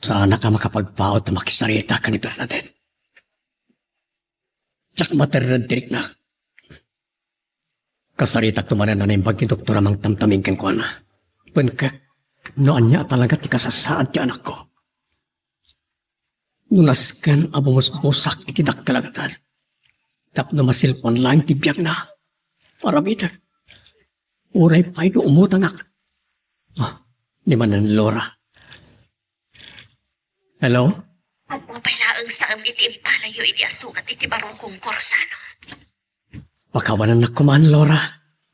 Saanak a makapagpaut a makisarita ken ni Bernadette. Diak materreng ti riknak. Kasaritakto manen a naimbag ti doktor a mangtamtaming kenkuana. Wen ket, no ania a talaga ti kasasaad ti anakko. No nasken a bumusbusak iti dakkel a gatad, tapno masilpuan laeng ti biagna. Aramidek. Uray pay no umutangak. Ah, ni manen Lora. Hello? Adda pay laeng saem iti impalayo idi asugat iti barukongko, Rosano. Pakawanennak koman, Lora.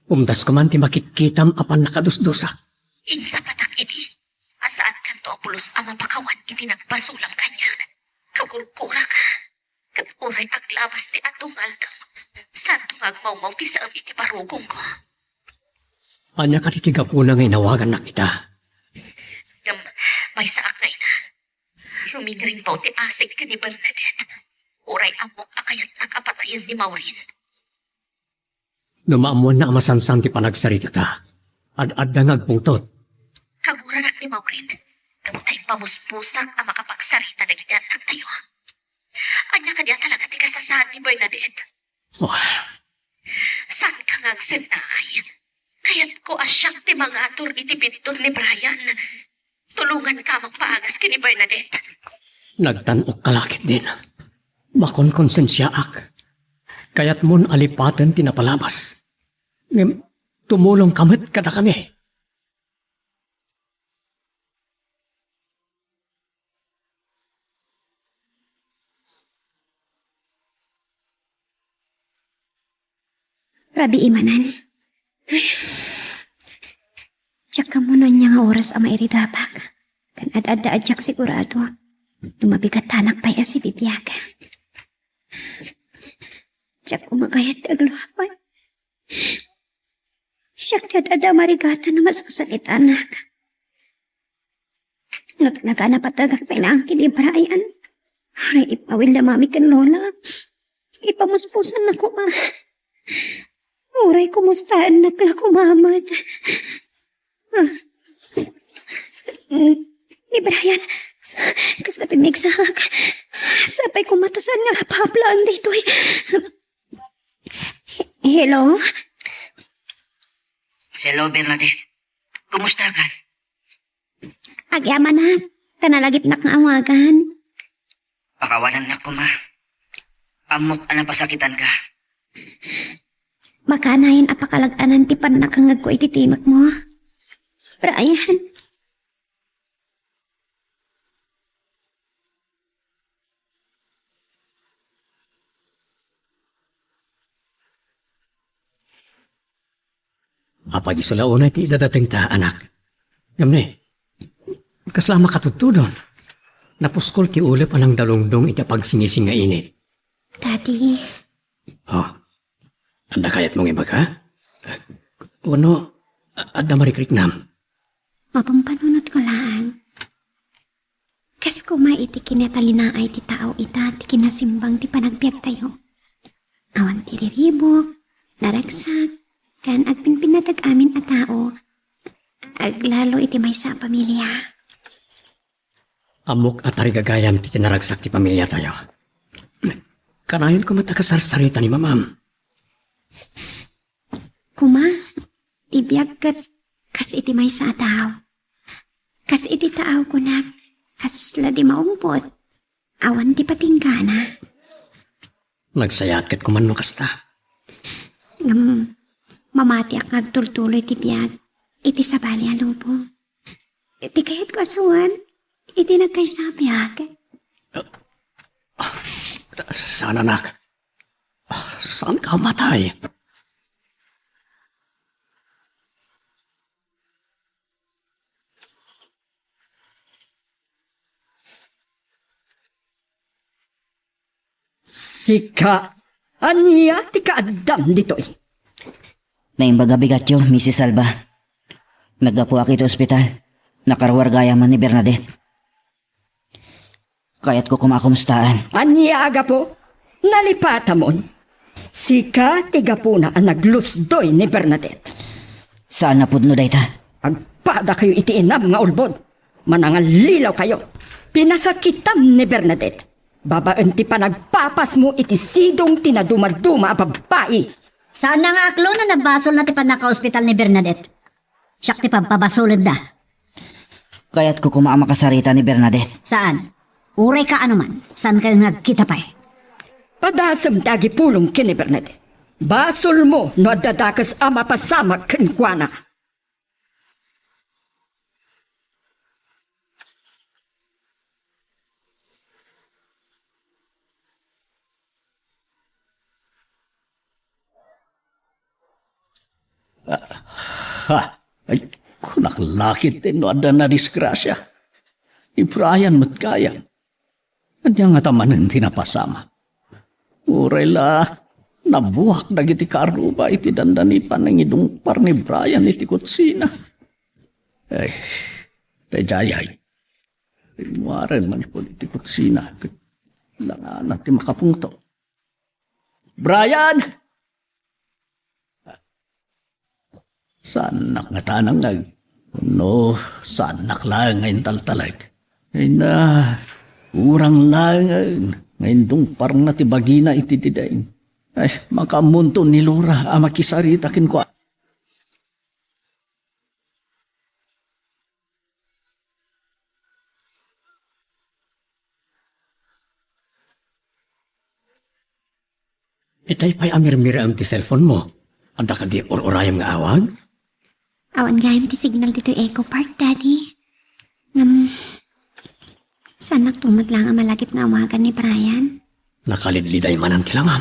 Umdas koman ti makitkitam a pannakadusdusak. Insapatak idi a saankanto a pulos a mapakawan iti nagbasolam kaniak. Kagurguraka. Ket uray aglabas ti adu nga aldaw, Saanto nga agmawmaw ti saem iti barukongko. Ania kadi ti gapuna nga inawagannak ita? Ngem, maysaak nga ina. Rumingringbaw ti asik ken ni Bernadette. Uray ammok a kayatnak a patayen ni Maureen. No maammoanna a masansan ti panagsaritata, ad-adda nga agpungtot. Kaguranak ni Maureen, gapu ta impamuspusak a makapagsarita dagiti annaktayo. Ania kadi a talaga ti kasasaan ni Bernadette? Oh. Saanka nga agsennaay? Kayatko a siak ti mangatur iti biddut ni Brian. Tulonganka a mangpaagas ken ni Bernadette. Nagtan-okka la ketdin. Makonkonsensiaak. Kayatmon a lipaten ti napalabas. Ngem tumulongka met kadakami. Rabii manen. Diak ammo no ania nga oras a mairidabak. Ken ad-adda a diak sigurado no mabigatanak pay a sibibiag. Diak koma kayat ti agluapay. Siak ti ad-adda a marigatan no masaksakitannak. Nagnagan a patagak pay laeng ken ni Brian. Uray ipaawil la Mami ken Lola. Ipamuspusanna koma. Uray kumustaennak la koma met. Ah. Ni Brian, kasta pimigsaak. Sapay koma ta saan nga paplaen daytoy. Hello? Hello, Bernadette. Kumusta ka? Agyamanak, ta nalagipnak nga awagan. Pakawanannak koma. Ammok a napasakitanka. Makanayon a pakalag-anan ti pannakangngegko iti timekmo. Brian. Apay isu la unay ti idadatengta, anak? Ngem ni, kasla a makatudtudon? Napuskol ti ulep a nangdalungdong iti apagsingising nga init. Daddy. Oh, adda kayatmo nga ibaga? Wenno, a-, adda marikriknam? Mapampanunotko laeng. Kas koma iti kinatalinaay ti tao ita ti kinasimbang ti panagbiagtayo. Awan ti riribuk, naragsak, ken agpinpinatag amin a tao, aglalo iti maysa a pamilia. Ammok a tarigagayam ti kinaragsak ti pamiliatayo. Kanayon koma ta kasarsarita ni mamam. Koma, ti biag ket kas iti maysa a tao. Kas iti tao kunak, kasla di maungpot. Awan ti patinggana. Nagsayaat ket koma no kasta. Ngem, mamatiak nga agtultuloy ti biag iti sabali a lubong. Iti kayatko a sawen, iti nagkaysa a biag. Saan, anak? Saanka a matay? Sika, ania ti kaaddam ditoy? Naimbag a bigatyo, Missus Alba. Naggapuak iti ospital. Nakaruar gayamen ni Bernadette. Kayatko koma a kumustaen. Ania a gapu? Nalipatamon? Sika ti gapuna a naglusdoy ni Bernadette. Saan a pudno dayta. Agpadakayo iti inam nga ulbod. Manangallilawkayo. Pinasakitam ni Bernadette babaen ti panagpapasmo iti sidong ti nadumaduma a babbai. Saan nga aklo no nabasolna ti pannakaospital ni Bernadette. Siak ti pabpabasolenda. Kayatko koma a makasarita ni Bernadette. Saan? Uray kaano man, saankayo nga agkita pay? Padasem ti agipulong ken ni Bernadette. Basolmo no adda dakes a mapasamak kenkuana. Ah, ha, ay, kunak la ketdin no adda nadisgrasia. Ni Brian met gayam. Ania ngata manen ti napasamak? Uray la, Nabuak dagiti kaarruba iti dandani panangidungpar ni Brian iti kutsina. Ay, daydiay. Rimmuaren manipud iti kutsina ket langana ti makapungto. "Brian!" Saannak ngata a nangngeg. No, saannak laeng nga intaltalek. Ay na, urang laeng nga indungparna ti bagina iti didain. Ay, makaammonto ni Laura a makisarita kenkuana. Itay pay a mirmiraem ti cellphone mo. Adda kadi ur-urayem nga awag? Awan gayam ti signal ditoy Eco Park, Daddy. Ngem, saannak tumot lang a malagip nga awagan ni Brian. Nakalidliday manen ti langam.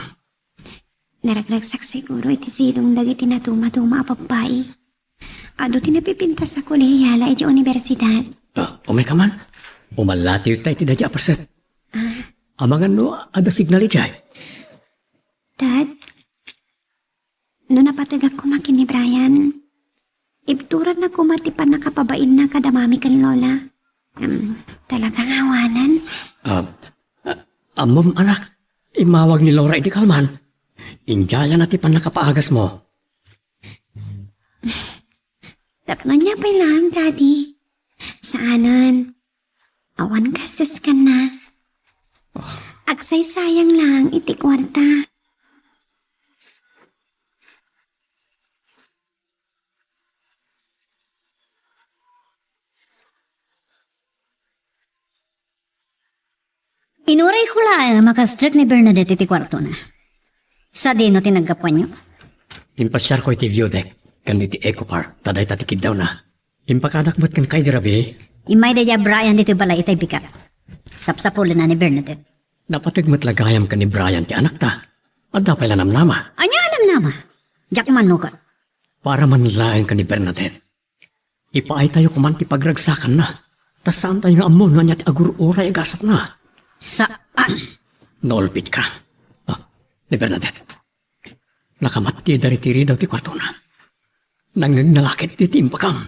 Naragragsak siguro iti silong dagiti natumatuma a babbai. Adu ti napipintas a kolehiyala iti universidad. Ah, umay ka man. Umallatiyo tay ti daydi a paset. Ah. Amangan no adda signal idiay. Dad, no napategak koma ken ni Brian, ibturanna koma ti pannakapabainna kada mami ken lola. Em, talaga nga awanen. Ah, ah, ammom, anak, immawag ni Laura idi kalman. Indiayana ti pannakapaagasmo. Tapno ania pay lang, Daddy? Saanen. Awan kases kanna. Agsaysayang lang iti kuarta. Inurayko laeng a makastrek ni Bernadette iti kuartona. Sadino ti naggapuanyo? Impasiarko iti view deck ken iti Eco Park, ta dayta ti kiddawna. Impakadak met kenka idi rabii. Immay daydi a Brian ditoy balay itay bigat. Sapsapulenna ni Bernadette. Napateg met la gayam ken ni Brian ti anakta. Adda pay la namnama. Ania a namnama? Diak mannukot. Para man laeng ken ni Bernadette. Ipaaytayo koman ti pagragsakanna. Ta saantayo nga ammo no ania ti agur-uray a gasatna. Saan? Naulpitka. Ah, ni Bernadette. Nakamattiay dagiti ridaw ti kuartona. Nangngegna la ketdi ti imbagam.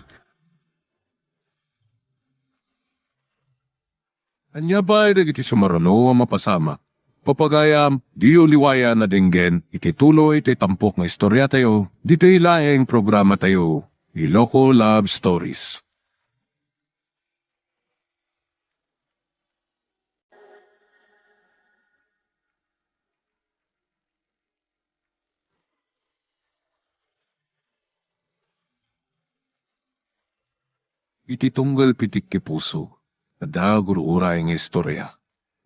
Ania pay dagiti sumaruno a mapasamak? Papagayam, diyo liwayan a denggen iti tuloy ti tampok nga istoriatayo ditoy laeng programatayo, Iloko Love Stories. Iti tunggal pitik ti puso, adda agur-uray nga istorya.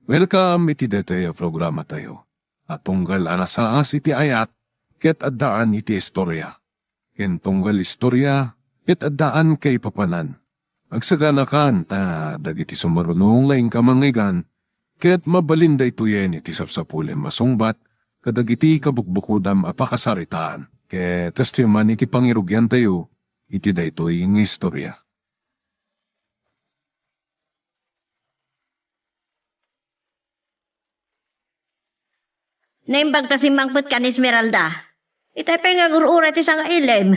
Welcome iti daytoy a programatayo a tunggal a nasaas iti ayat ket addaan iti istorya. Ken tunggal istorya ket addaan kaipapanan. Agsaganakan ta dagiti sumaruno nga inka mangngegna ket mabalin daytoyen iti sapsapulem a sungbat kadagiti kabukbukodam a pakasaritaan. Ket kastoy man iti pangirugiantayo iti daytoy nga istorya. Naimbag ta simmangpetka ni Esmeralda. Itay pay nga agur-uray ti sangailem.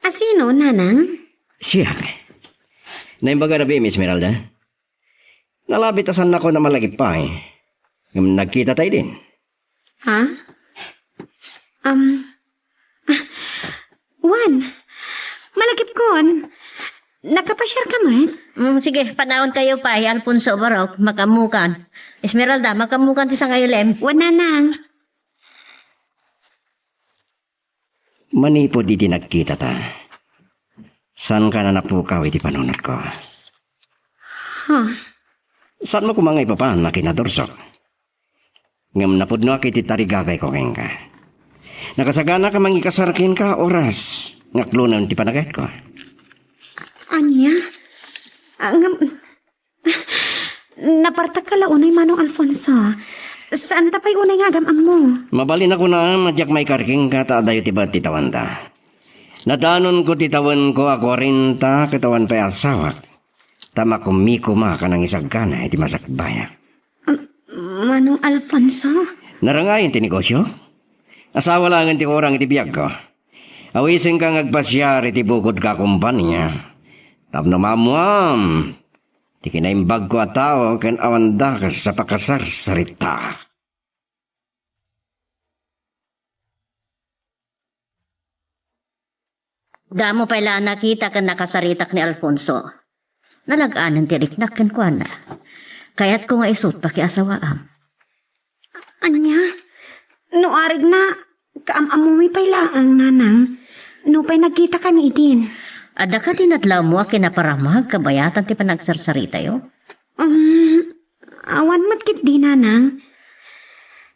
A sino, Nanang? Siak. Naimbag a rabii, Miss Esmeralda. Nalabit a saannakon a malagip pay. Ngem nagkita tay din. Ha? Um, ah, Juan, malagipkon. Nagkapasiarka met? Mm, sige, panawankayo pay, Alfonso, Barok, makaammokan. Esmeralda, makaammokan ti sangailem. Juan, Nanang. Manipud iti nagkitata, saanka a napukaw iti panunotko. Huh? Saanmo koma nga ipapan a kinadursok. Ngem napudnoak iti tarigagayko kenka. Nakasaganak a mangikasar kenka oras nga aklonen ti panagayatko. Ania? Ah, ngem, napartakka la unay, Manong Alfonso. Saanta pay unay nga agam-ammo. Mabalin a kunam a diak maikar kenka ta adayo ti baet ti tawanta. Nadanonko ti tawenko a kuarenta ket awan pay asawak, ta makummikumak a nangisagana iti masakbayak. Ah, Manong Alfonso? Narangayon ti negosio? Asawa laengen ti kurang iti biagko. Awisenka nga agpasiar iti bukodko a kompania. Tapno maammuam ti kinaimbagko a tao ken awan dakes a pakasarsarita. Damo pay la a nakita ken nakasaritak ni Alfonso. Nalag-anen ti riknak kenkuana. Kayatko nga isu ti pakiasawaam. Ania? No arigna, kaam-ammomi pay laeng, nanang. Nupay nagkitakami idin. Adda kadi nadlawmo a kinaparamag kabayatan ti panagsarsaritayo? Um, awan met ketdi, nanang.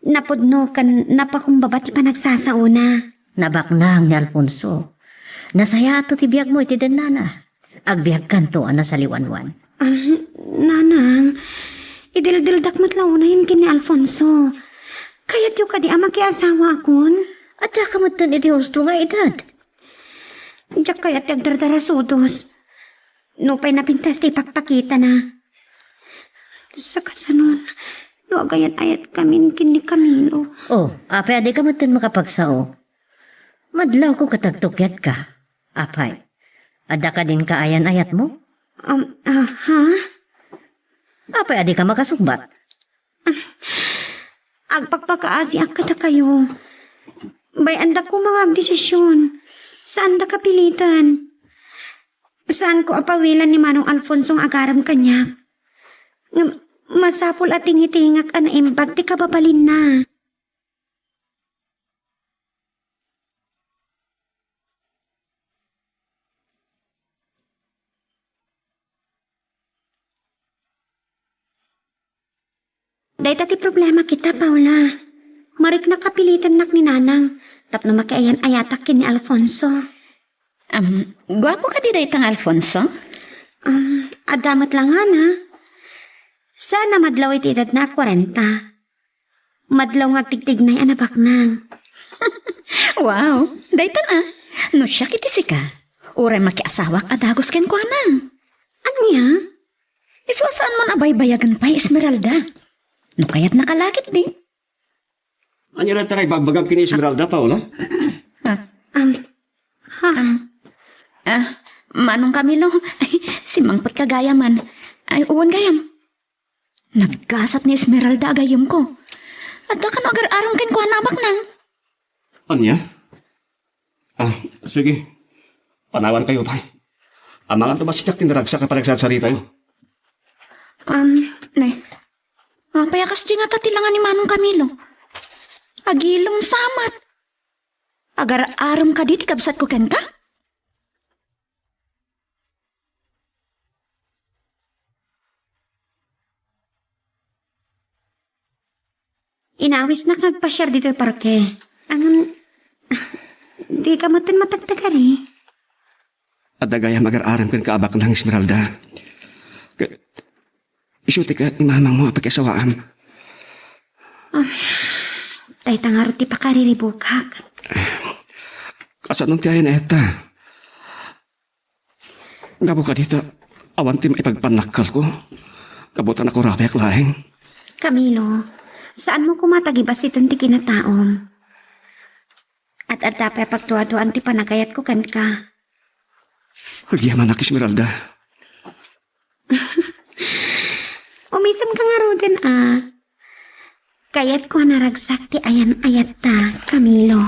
Napudno ken napakumbaba ti panagsasaona. Nabaknang ni Alfonso. Nasayaatto ti biagmo iti dennana. Agbiagkanto a nasaliwanwan. Ah, nanang, idildildak met la unayen ken ni Alfonso. Kayatyo kadi a makiasawaakon? Addaka metten iti husto nga edad. Diak kayat ti agdardarasudos. Nupay napintas ti ipakpakitana. Sakasanon, no agayan-ayatkamin ken ni Camilo. Oh, apay a dika metten makapagsao? Madlawko ket agtukiatka. Apay, adda kadin kaayan-ayatmo? Um, ah, ha? Apay a dika makasungbat? Agpakpakaasiak kadakayo. Bay-andak koma nga agdesision. Saanda kapilitan. Saanko a pawilan ni Manong Alfonso nga agarem kaniak. Ngem masapul a tingitingak a naimbag ti kababalinna. Dayta ti problema kita, Paula. Marikna kapilitannak ni Nanang tapno makiayan-ayatak ken ni Alfonso. Am, guapo kadi dayta nga Alfonso? Am, adda met la ngana. Saan a madlaw iti edadna a kwarenta. Madlaw nga agtigtignay a nabaknang. Wow, daytan a. No siak iti sika, uray makiasawak a dagus kenkuana. Ania? Isu a saanmon a baybayagen pay, Esmeralda. No kayatnaka la ketdi. Ania dayta nga ibagbagam ken ni Esmeralda, Paula? Ah. Am, ha? Am, ah, Manong Camilo, ay, simangpetka gayam. Ay, wen gayam. Naggasat ni Esmeralda a gayyemko. Adda kano agar-arem kenkuana a baknang. Ania? Ah, sige. Panawankayo pay. Amangan no masiak ti naragsak a panagsarsaritayo. Um, ne. Apay a kasdi ngata ti langa ni Manong Camilo? Agilem sa met. Agar-arem kadi ti kabsatko kenka? Inawisnak nga agpasiar ditoy parke. Ngem, dika metten matagtagari. Adda gayam agar-arem kenka a baknang, Esmeralda. Ke-, isu ti kayat ni mamangmo a pakiasawaam. Ah, dayta ngarud ti pakariribukak. Kasano ti ayan-ayatta? Gapu kadita, awan ti maipagpannakkalko. Gapu ta nakurabayak laeng. Camilo, saanmo koma tagibasiten ti kinataom. Ad-adda pay a pagduaduaan ti panagayatko kenka. Agyamanak, Esmeralda. Umisemka ngaruden a. Kayatko a naragsak ti ayan-ayatta, Camilo.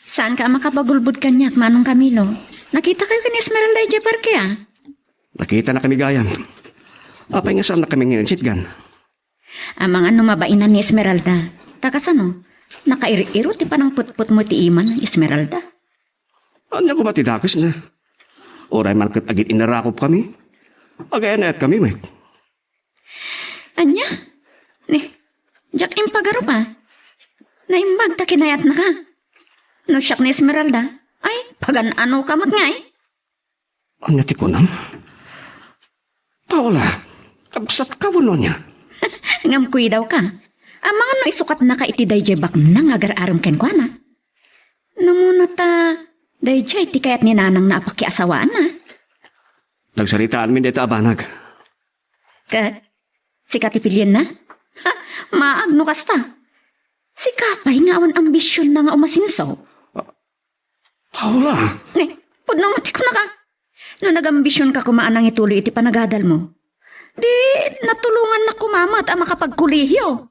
Saanka a makapagulbod kaniak, Manong Camilo. Nakitakayo ken ni Esmeralda idiay parke, a? Nakitanakami gayam. Apay nga saannakami nga insitgan? Amangan no mabainan ni Esmeralda. Ta kasano? Nakair-iro ti panangputputmo iti iman, Esmeralda. Ania koma ti dakesna? Uray man ket agin-innarakopkami, agayan-ayatkami met. Ania? Ni, diak impagarup a. Naimbag ta kinayatnaka. No siak ni Esmeralda, ay, pagan-anoka met ngay. Ania ti kunam? Paula, kabsatka wenno ania? Ngem kuidawka. Amangan no isukatnaka iti daydiay baknang nga agar-arem kenkuana. Namuna ta, daydiay ti kayat ni nanang na a pakiasawaanna. Nagsaritaanmin dayta a banag. Ket, sika ti pilienna? Ha, maag no kasta. Sika pay nga awan ambisionna nga umasenso. Paula! Ne, pudno met ti kunaka. No nagambisionka koma a nangituloy iti panagadalmo, di natulongannak koma met a makapagkolehiyo.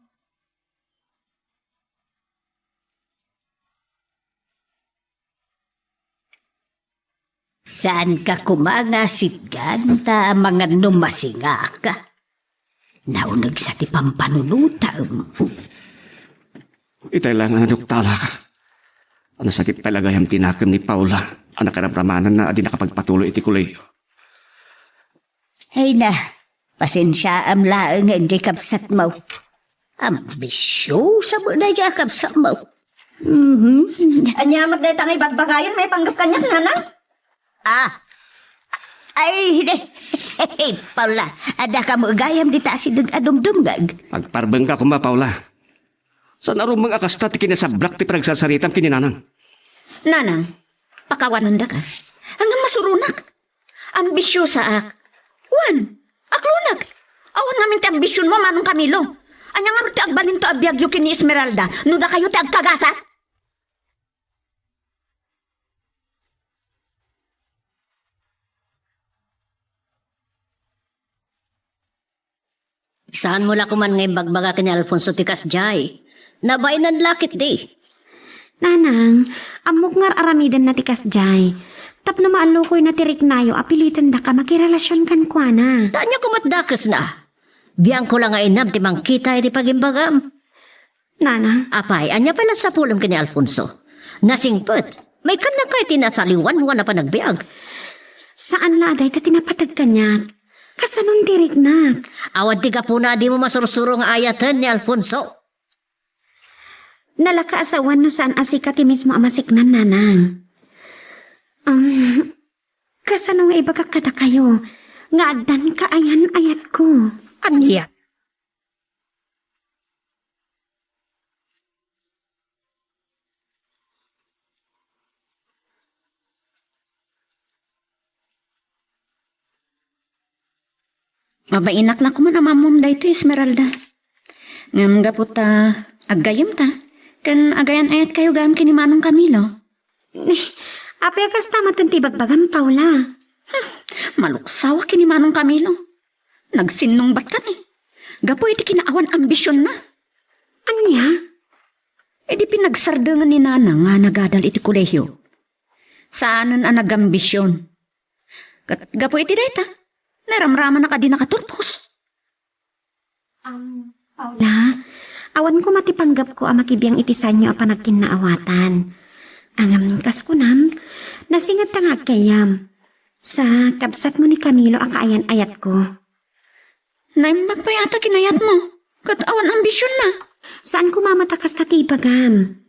Saanka koma nga sitgan ta amangan no masingaka. Naunegsa ti pampanunotam. Itay la nga naduktalak. Nasakit pay la gayam ti nakem ni Paula a nakaramramananna a di nakapagpatuloy iti kolehiyo. Ay na, pasensiaam laeng nga idiay kabsatmo. Ambisiosa met daydiay a kabsatmo. Mhm. Ania met dayta nga ibagbagayon maipanggep kaniak, nanang? Ah. Ay, di. Paula, adda ka met gayam dita asideg a dumdumngeg. Agparbengka koma, Paula. Saan a rumeng a kasta ti kinasablak ti panagsasaritam ken ni nanang. Nanang, pakawanendaka. Ngem masuronak. Ambisiosaak. Wen, aklonek. Awan ngamin ti ambisionmo, Manong Camilo. Ania ngarud ti agbalinto a biagyo ken ni Esmeralda no dakayo ti agkagasat? Saanmo la koman nga imbagbaga ken ni Alfonso ti kasdiay. Nabainan la ketdi. Nanang, ammok nga ar-aramidenna ti kasdiay. Tapno maallukoyna ti riknayo a pilitendaka makirelasion kenkuana. Ta ania koma ti dakesna? Biangko la nga inam ti mangkita iti pagimbagam. Nana. Apay, ania pay la sapulem ken ni Alfonso? Nasingpet. Maikkannak kay ti nasaliwanwan a panagbiag. Saan la a dayta ti napateg kaniak. Kasanon ti riknak? Awan ti gapuna a dimo masursuro nga ayaten ni Alfonso. Nalaka a sawen no saan a sika ti mismo a masiknan, nanang. Um, kasano nga ibagak kadakayo nga addan kaayan-ayatko? Ania? Mabainak la koman a maammom daytoy, Esmeralda. Ngem gapu ta aggayyemta, ken agayan-ayatkayo gayam ken ni Manong Camilo. Apay a kasta met ti ibagbagam, Paula? Hmm, maluksawa ken ni Manong Camilo. Nagsinnungbatkami. Gapu iti kinaawan ambisionna. Ania? Idi pinagsardengen ni Nana nga nagadal iti kolehio, saanen a nagambision. Ket gapu iti dayta, naramramanak a di nakaturpos. Am, Paula, awan koma ti panggepko a makibiang iti saanyo a panagkinnaawatan. Ngem kas kunam, nasingedta nga aggayyem. Sa kabsatmo ni Camilo a kaayan-ayatko. Naimbag pay a ta kinayatmo, ket awan ambisionna. Saan koma met a kasta ti ibagam.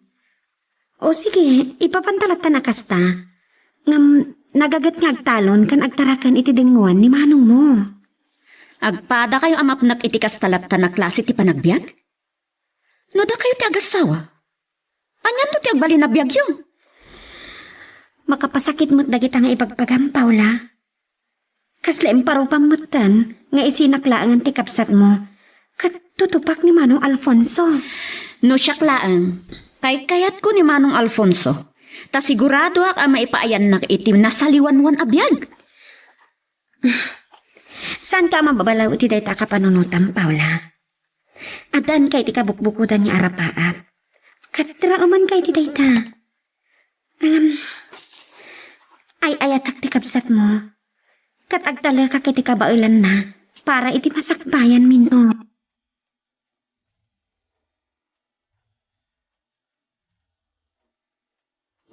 O sige, ipapanta lattan a kasta. Ngem nagaget nga agtalon ken agtaraken iti dengngoan ni manongmo. Agpadakayo a mapnek iti kasta lattan a klase ti panagbiag? No dakayo ti agassawa, anianto ti agbalin a biagyo? Makapasakit met dagita nga ibagbagam, Paula. Kasla imparupam metten nga isinak laengen ti kabsatmo ket tutupak ni Manong Alfonso. No siak laeng, kaykayatko ni Manong Alfonso, ta siguradoak a maipaayannak iti nasaliwanwan a biag. Saanka a mababalaw iti dayta a kapanunotam, Paula. Addaanka iti kabukbukodan nga arapaap. Ket raemanka iti dayta. Ngem, ay-ayatak ti kabsatmo, ket agtalekak iti kabaelanna para iti masakbayan, Mino.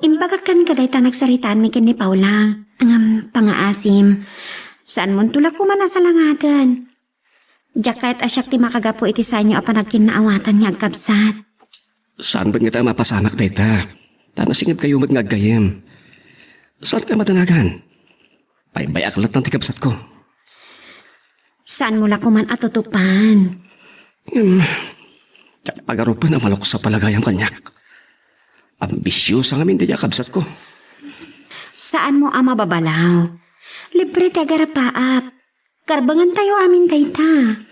Imbagak kenka dayta nagsaritaanmi ken ni Paula, ngem pangaasim, saanmonto la koma a salangaden. Diak kayat a siak ti makagapu iti saanyo a panagkinnaawatan nga agkabsat. Saan met ngata a mapasamak dayta, ta nasingedkayo met nga aggayyem. Saanka a madanagan. Baybay-ak latta ti kabsatko. Saanmo la koman a tutupan. Ngem, diak pagarupen a malukso pay la gayam kaniak. Ambisiosa ngamin dayta a kabsatko. Saanmo a mababalaw. Libre ti agarapaap. Karbangantayo amin dayta.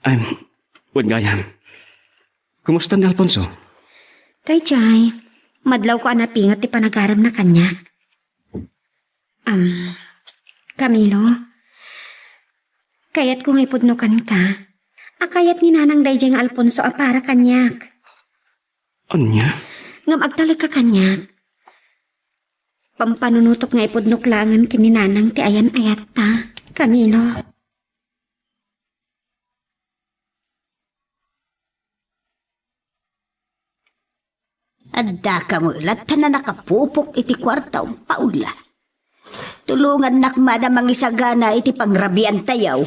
Ay, wen gayam. Kumusta ni Alfonso? Daydiay, madlawko a napinget ti panagaremna kaniak. Am, Camilo, kayatko nga ipudno kenka a kayat ni Nanang daydiay nga Alfonso a para kaniak. Ania? Ngem agtalekka kaniak. Pampanunotok nga ipudnok laengen ken ni Nanang ti ayan-ayatta, Camilo. Addaka met latta a nakapupok iti kuartaom, Paula. Tulongannak man a mangisagana iti pangrabiantayo.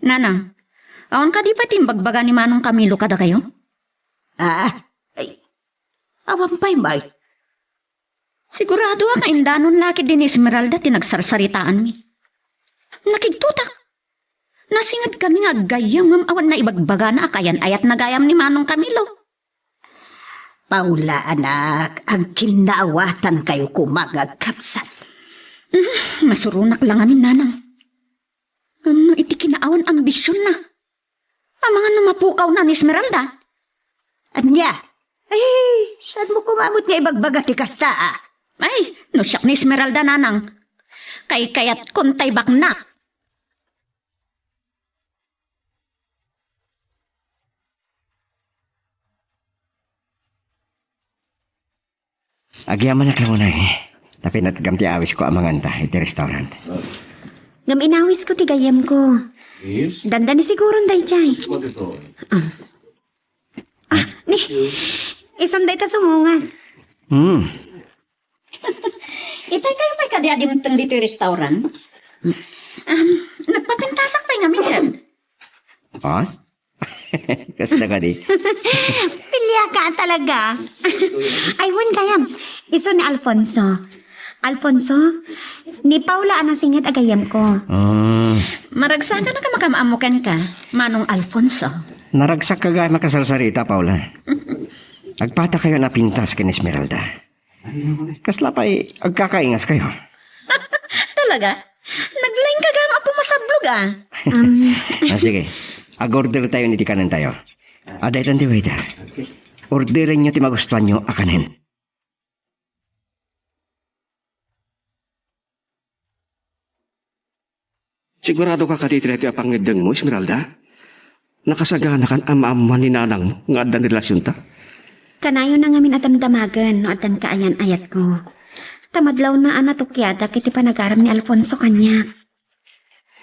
Nanang, awan kadi pay ti imbagbaga ni Manong Camilo kadakayo? Ah, ay, awan pay, May. Sigurado a kaindanon la ketdi ni Esmeralda ti nagsarsaritaanmi. Nakigtotak. Nasingetkami nga aggayyem ngem awan naibagbagana a kayan-ayatna gayam ni Manong Camilo. Paula, anak, agkinnaawatankayo koma nga agkabsat. Hmm, masuronak la ngamin, Nanang. Ngem no iti kinaawan ambisionna, amangan no mapukawna ni Esmeralda. Ania? Ay, saanmo koma met nga ibagbaga ti kasta, a? Ay, no siak ni Esmeralda, Nanang, kaykayatko tay baknak. Agyamanak la unay, ta pinatgam ti awisko a manganta iti restaurant. Ngem inawisko ti gayyemko. Dandani siguron daydiay. Ah. Ah, ni, isun dayta sumungad. Hmm. Itay kayo pay kadi a dimteng ditoy restaurant? Um, nagpapintasak pay ngamin. Ha? Kasta kadi? Pilya ka talaga. Ay, wen gayam. Isu ni Alfonso. Alfonso, ni Paula a nasinget a gayyemko. Ah. Maragsakan a kamakaammo kenka, Manong Alfonso. Naragsak ka gayam a kasarsarita, Paula. Agpatakayo a napintas ken Esmeralda. Kasla pay agkakaingaskayo? Talaga? Naglaingka gayam a pumasablog, a. Um. Ah, sige. Ag-ordertayon iti kanentayo. Adda itan ti waiter. Orderenyo ti magustuanyo a kanen. Sigurado ka kadi iti daytoy a pangngeddengmo, Esmeralda? Nakasaganakan a maammuan ni nanangmo nga adda ni relasionta? Kanayon a ngamin a damdamagen no addan kaayan-ayatko. Ta madlawna a natukiadak iti panagarem ni Alfonso kaniak.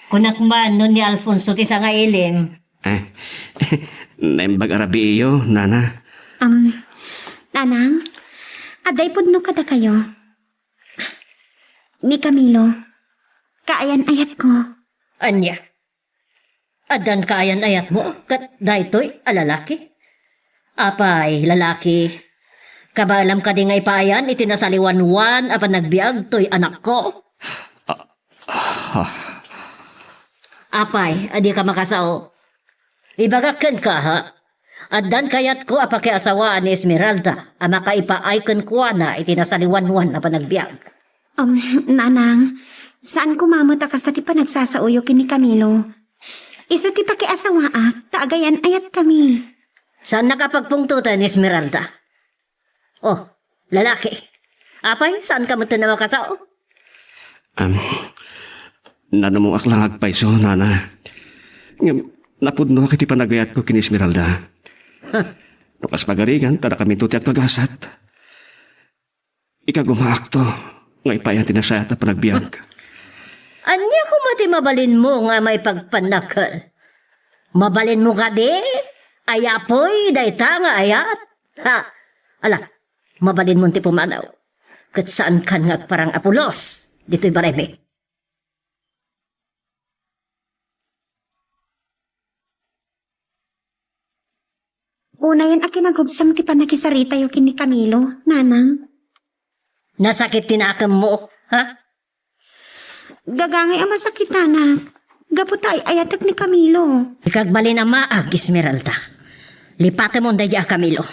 Kunak man no ni Alfonso ti sangailim. Eh, naimbag a rabiiyo, nana. Am, nanang, adda ipudno kadakayo. Ni Camilo, kaayan-ayatko. Ania? Addan kaayan-ayatmo ket daytoy a lalaki? Apay, lalaki, kabaelam kadi nga ipaayan iti nasaliwanwan a panagbiag toy anakko? Ah, ah. Apay, a dika makasao? Ibagak kenka, ha? Addan kayatko a pakiasawaan ni Esmeralda a makaipaay kenkuana iti nasaliwanwan a panagbiag. Um, nanang, saan koma met a kasta ti panagsasaoyo ken ni Camilo. Isu ti pakiasawaak, ta agayan-ayatkami. Saannak a pagpungtoten, Esmeralda. Oh, lalaki. Apay, saanka met a makasao? Am, nanumoak la nga agpayso, nana. Ngem, napudnoak iti panagayatko ken ni Esmeralda. Huh. No kas pagarigan, ta dakaminto ti agkagasat. Ikagumaakto nga ipaayan ti nasayaat a panagbiag. Ania koma ti mabalinmo nga maipagpannak? Mabalinmo kadi a yapoy dayta nga ayat? Ha? Ala, mabalinmon ti pumanaw. Ket saankan nga agparang a pulos ditoy balaymi. Unayen a kinagubsam ti pannakisaritayo ken ni Camilo, nanang. Nasakit ti nakemmo, ha? Gagangay a masakitanak, gapu ta ay-ayatek ni Camilo. Ikagbalin a maag, Esmeralda. Lipatemon daydi a Camilo.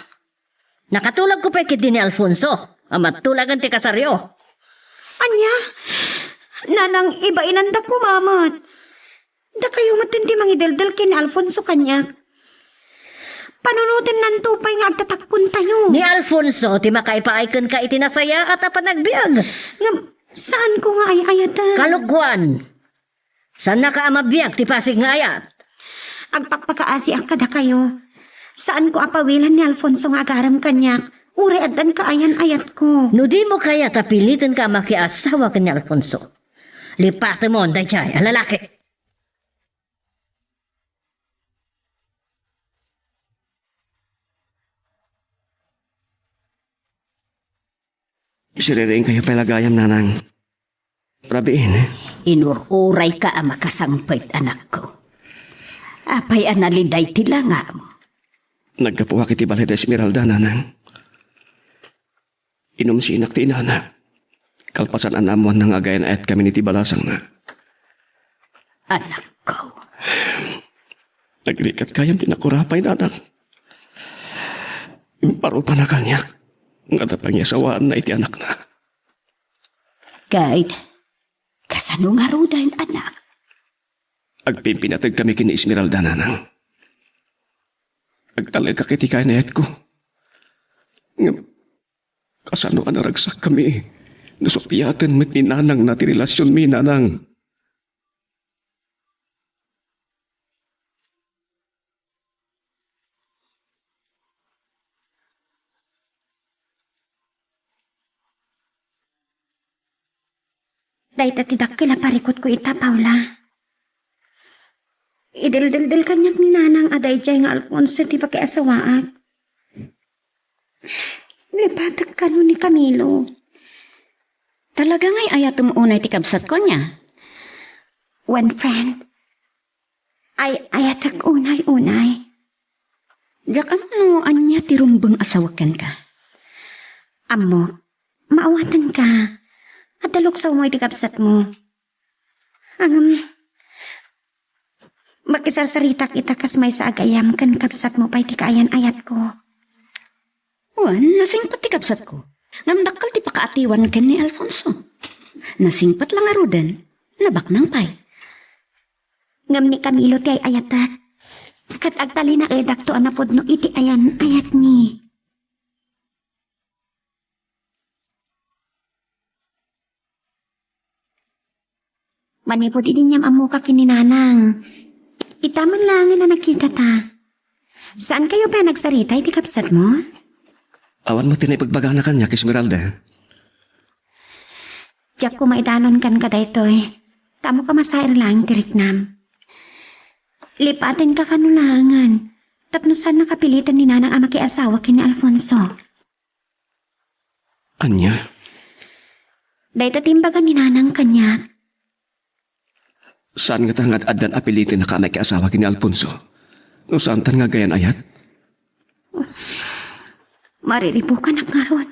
Nakatulagko pay ketdi ni Alfonso a matulagan ti kasaryo. Ania? Nanang, ibainandak koma met. Dakayo met ti mangideldel ken ni Alfonso kaniak. Panunotennanto pay nga agtatakkontayo. Ni Alfonso ti makaipaay kenka iti nasayaat a panagbiag. Ngem, saanko nga ay-ayaten. Kalokuan. Saannaka a mabiag ti pasig nga ayat. Agpakpakaasiak kadakayo. Saanko a pawilan ni Alfonso nga agarem kaniak, uray addan kaayan-ayatko. No dimo kayat a pilitenka a makiasawa ken ni Alfonso, lipatemon daydiay a lalaki. Siriring kayo pay la gayam, nanang. Rabiin. Inur-urayka a makasangpet, anakko. Apay a naliday ti langam? Naggapuak iti balay da Esmeralda, nanang. Inumsinak ti inana. Kalpasan a naammoanna nga agayan-ayatkami iti balasangna. Anakko. Nagrigat gayam ti nakurapay, nanang. Imparupana kaniak nga adda pangiasawaanna iti anakna. Ket kasano ngaruden, anak? Agpimpinategkami ken ni Esmeralda, nanang. Agtalekak iti kayan-ayatko. Ngem, kasano a naragsakkami no supiaten met ni nanangna ti relasionmi, nanang? Dayta ti dakkel a parikutko ita, Paula. Ideldeldel kaniak ni nanang a daydiay nga Alfonso ti pakiasawaak. Lipatek kano ni Camilo. Talaga nga ay-ayatem unay ti kabsatko, ania? Wen, friend. Ay-ayatek unay-unay. Diak ammo no ania ti rumbeng a sawek kenka. Ammok, maawatenka. Adda luksawmo iti kabsatmo. Ngem, makisarsaritak ita kas maysa a gayam ken kabsatmo pay ti kaayan-ayatko. Wen, nasingpet ti kabsatko. Ngem dakkel ti pakaatiwan ken ni Alfonso. Nasingpet la ngaruden, nabaknang pay. Ngem ni Camilo ti ay-ayatek. Ket agtalinaedakto a napudno iti ayan-ayatmi. Manipud idi aniam ammoka ken ni nanang, ita met laengen a nakitata. Saankayo pay a nagsarita iti kabsatmo? Awan met ti naibagbagana kaniak, Esmeralda. Diak koma idanon kenka daytoy. Ta ammoka a masair laeng ti riknam. Lipatenka kano laengen tapno saannaka piliten ni nanang a makiasawa ken ni Alfonso. Ania? Dayta ti imbaga ni nanang kaniak. Saan ngata nga ad-addan a pilitennaka a makiasawa ken ni Alfonso? No saantan nga agayan-ayat? Mariribukanak ngarud.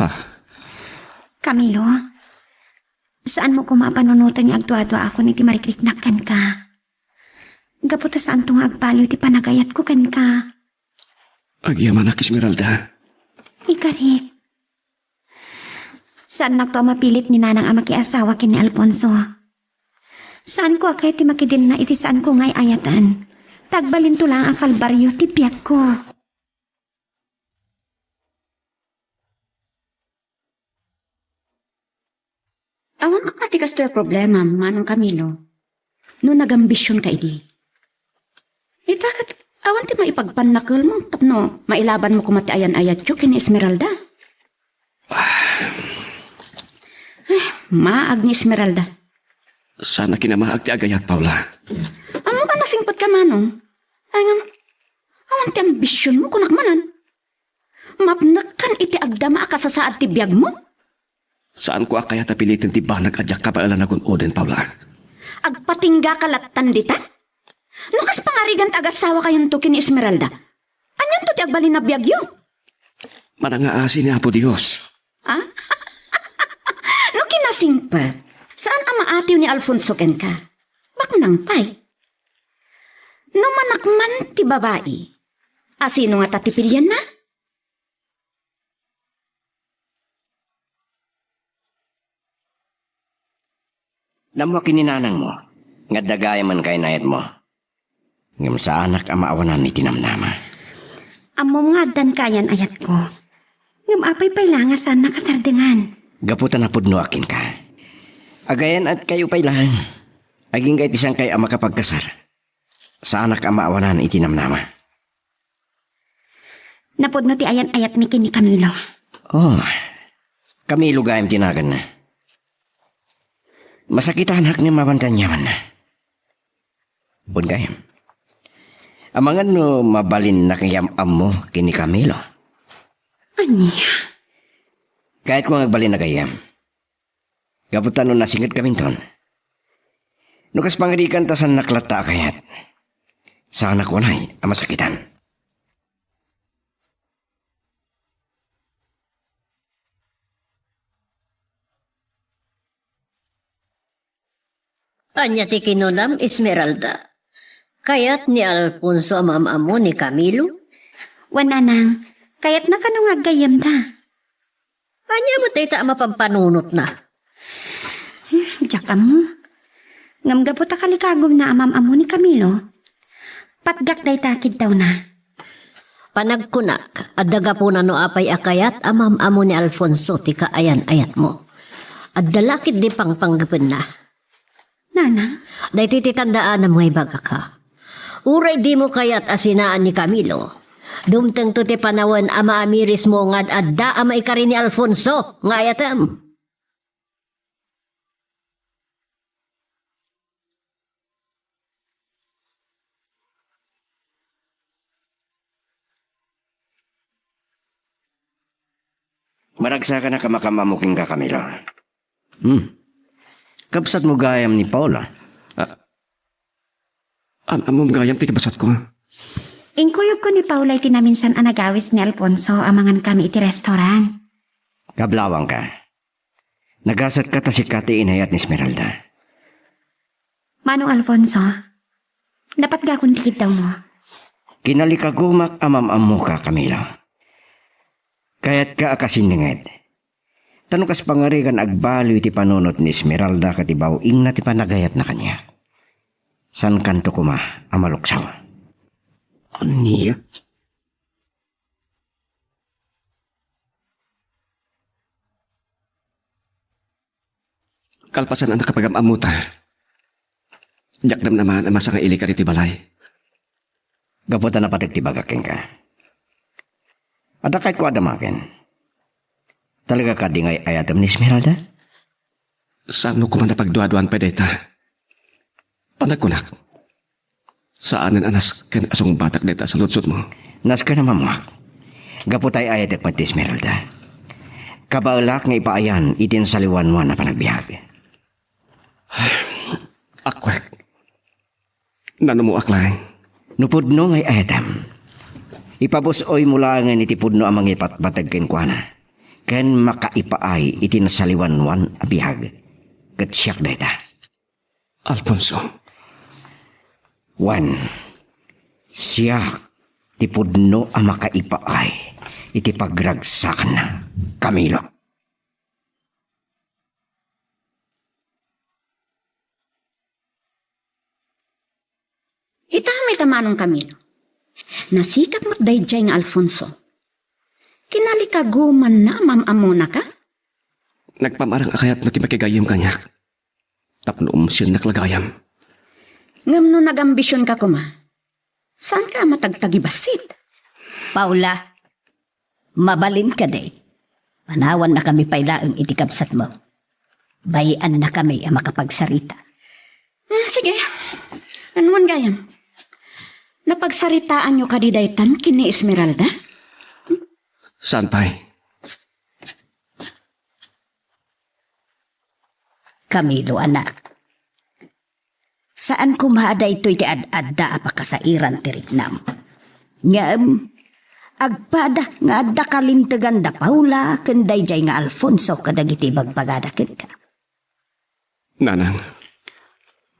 Ha? Camilo, saanmo koma a panunoten nga agduaduaakon iti marikriknak kenka. Gapu ta saanto nga agbaliw ti panagayatko kenka. Agyamanak, Esmeralda. Ikarik. Saannakto a mapilit ni nanang a makiasawa ken ni Alfonso. Saanko a kayat ti makidenna iti saanko nga ay-ayaten. Ta agbalinto laeng a kalbario ti biagko. Awan a ti kastoy a problemam, Manong Camilo. No nagambisionka idi. Ita ket awan ti maipagpannakelmo tapno mailabanmo koma ti ayan-ayatyo ken ni Esmeralda. Ay, maag ni Esmeralda. Saan a kinamaag ti agayat, Paula. Ammok a nasingpetka, Manong. Ay ngem, awan ti ambisionmo, kunak manen. Mapnekkan iti agdama a kasasaad ti biagmo? Saanko a kayat a piliten ti banag a diak kabaelan a gun-oden, Paula. Agpatinggaka lattan ditan? No kas pangarigan ti agassawakayonto ken ni Esmeralda, anianto ti agbalin a biagyo? Manangaasi ni Apo Dios. Ah? No kinasingpet, saan a maatiw ni Alfonso kenka? Baknang pay. No manakman ti babai, asino ngata ti pilianna? Ammoak ken ni nanangmo nga adda gayam a kayan-ayatmo. Ngem saanak a maawanan iti namnama. Ammom nga addan kaayan-ayatko. Ngem apay pay la nga saannak a sardengan? Gapu ta napudnoak kenka. Agayan-ayatkayo pay laeng. Agingga iti siankayo a makapagkasar. Saanak a maawanan iti namnama. Napudno ti ayan-ayatmi ken ni Camilo. Oh, Camilo gayam ti naganna. Masakitanak ngem awan ti aniamanna. Wen gayam. Amangan no mabalinnak nga am-ammo ken ni Camilo. Ania? Kayatko nga agbalin a gayyem. Gapu ta no nasingedkaminton. No kas pangarigan ta saannak latta a kayat. Saanak unay a masakitan. Ania ti kinunam, Esmeralda? Kayat ni Alfonso a maam-ammo ni Camilo? Wen, nanang, kayatna kano nga aggayyemda. Ania met dayta a mapampanunotna? Hmm, diak ammo. Ngem gapu ta kalikagumna a maam-ammo ni Camilo, patgak dayta a kiddawna. Panagkunak, adda gapuna no apay a kayat a maam-ammo ni Alfonso ti kaayan-ayatmo. Adda la ketdi pangpanggepenna. Nanang? Daytoy ti tandaanam nga ibagak, ha. Uray dimo kayat a sinaan ni Camilo, dumtengto ti panawen a maamirismo nga ad-adda a maikari ni Alfonso nga ayatem. Maragsakanak a makaam-ammo kenka, Camilo. Hmm. Kabsatmo gayam ni Paula. Ah, am-, ammom gayam ti kabsatko. Inkuyogko ni Paula iti naminsan a nagawis ni Alfonso a mangankami iti restaurant. Kablawangka. Nagasatka ta sika ti inayat ni Esmeralda. Manong Alfonso, napatgakon ti kiddawmo. Kinalikagumak a maam-ammoka, Camilo. Kayatka a kasinninged. Ta no kas pangarigan agbaliw iti panunot ni Esmeralda ket ibaw-ingna ti panagayatna kaniak, saankanto koma a maluksaw. Ania? Kalpasan a nakapagam-ammota, diak namnama a masangailikan iti balay. Gapu ta napateg ti bagak kenka. Adda kayatko a damagen. Talaga kadi nga ay-ayatem ni Esmeralda? Saan no koma napagduaduan pay dayta? Panagkunak, saanen a nasken a sungbatak dayta a saludsodmo. Nasken a mammuak. Gapu ta ay-ayatek met ti Esmeralda. Kabaelak nga ipaayan iti nasaliwanwan a panagbiag. Akwek. Nanumoak laeng. No pudno nga ay-ayatem, ipabus-oymo laengen iti pudno a mangipatpateg kenkuana, ken makaipaay iti nasaliwanwan a biag. Ket siak dayta. Alfonso. Wen, siak ti pudno a makaipaay iti pagragsakanna, Camilo. Ita met a manong Camilo. Nasikap met daydiay nga Alfonso. Kinalikagumanna a mam-ammonaka? Nagpamarang a kayatna ti makigayyem kaniak tapno umsiennak la gayam. Ngem no nagambisionka koma, saanka a matagtagibassit? Paula, mabalin kadi. Manawannakami pay laeng iti kabsatmo. Bay-annakami a makapagsarita. Ah, sige. Wen gayam, napagsaritaanyo kadi daytan ken ni Esmeralda? Saan pay? Camilo, anak. Saan koma a daytoy ti ad-adda a pakasairan ti riknam. Ngem, agpada nga adda kalintegan da Paula ken daydiay nga Alfonso kadagiti ibagbagada kenka. Nanang.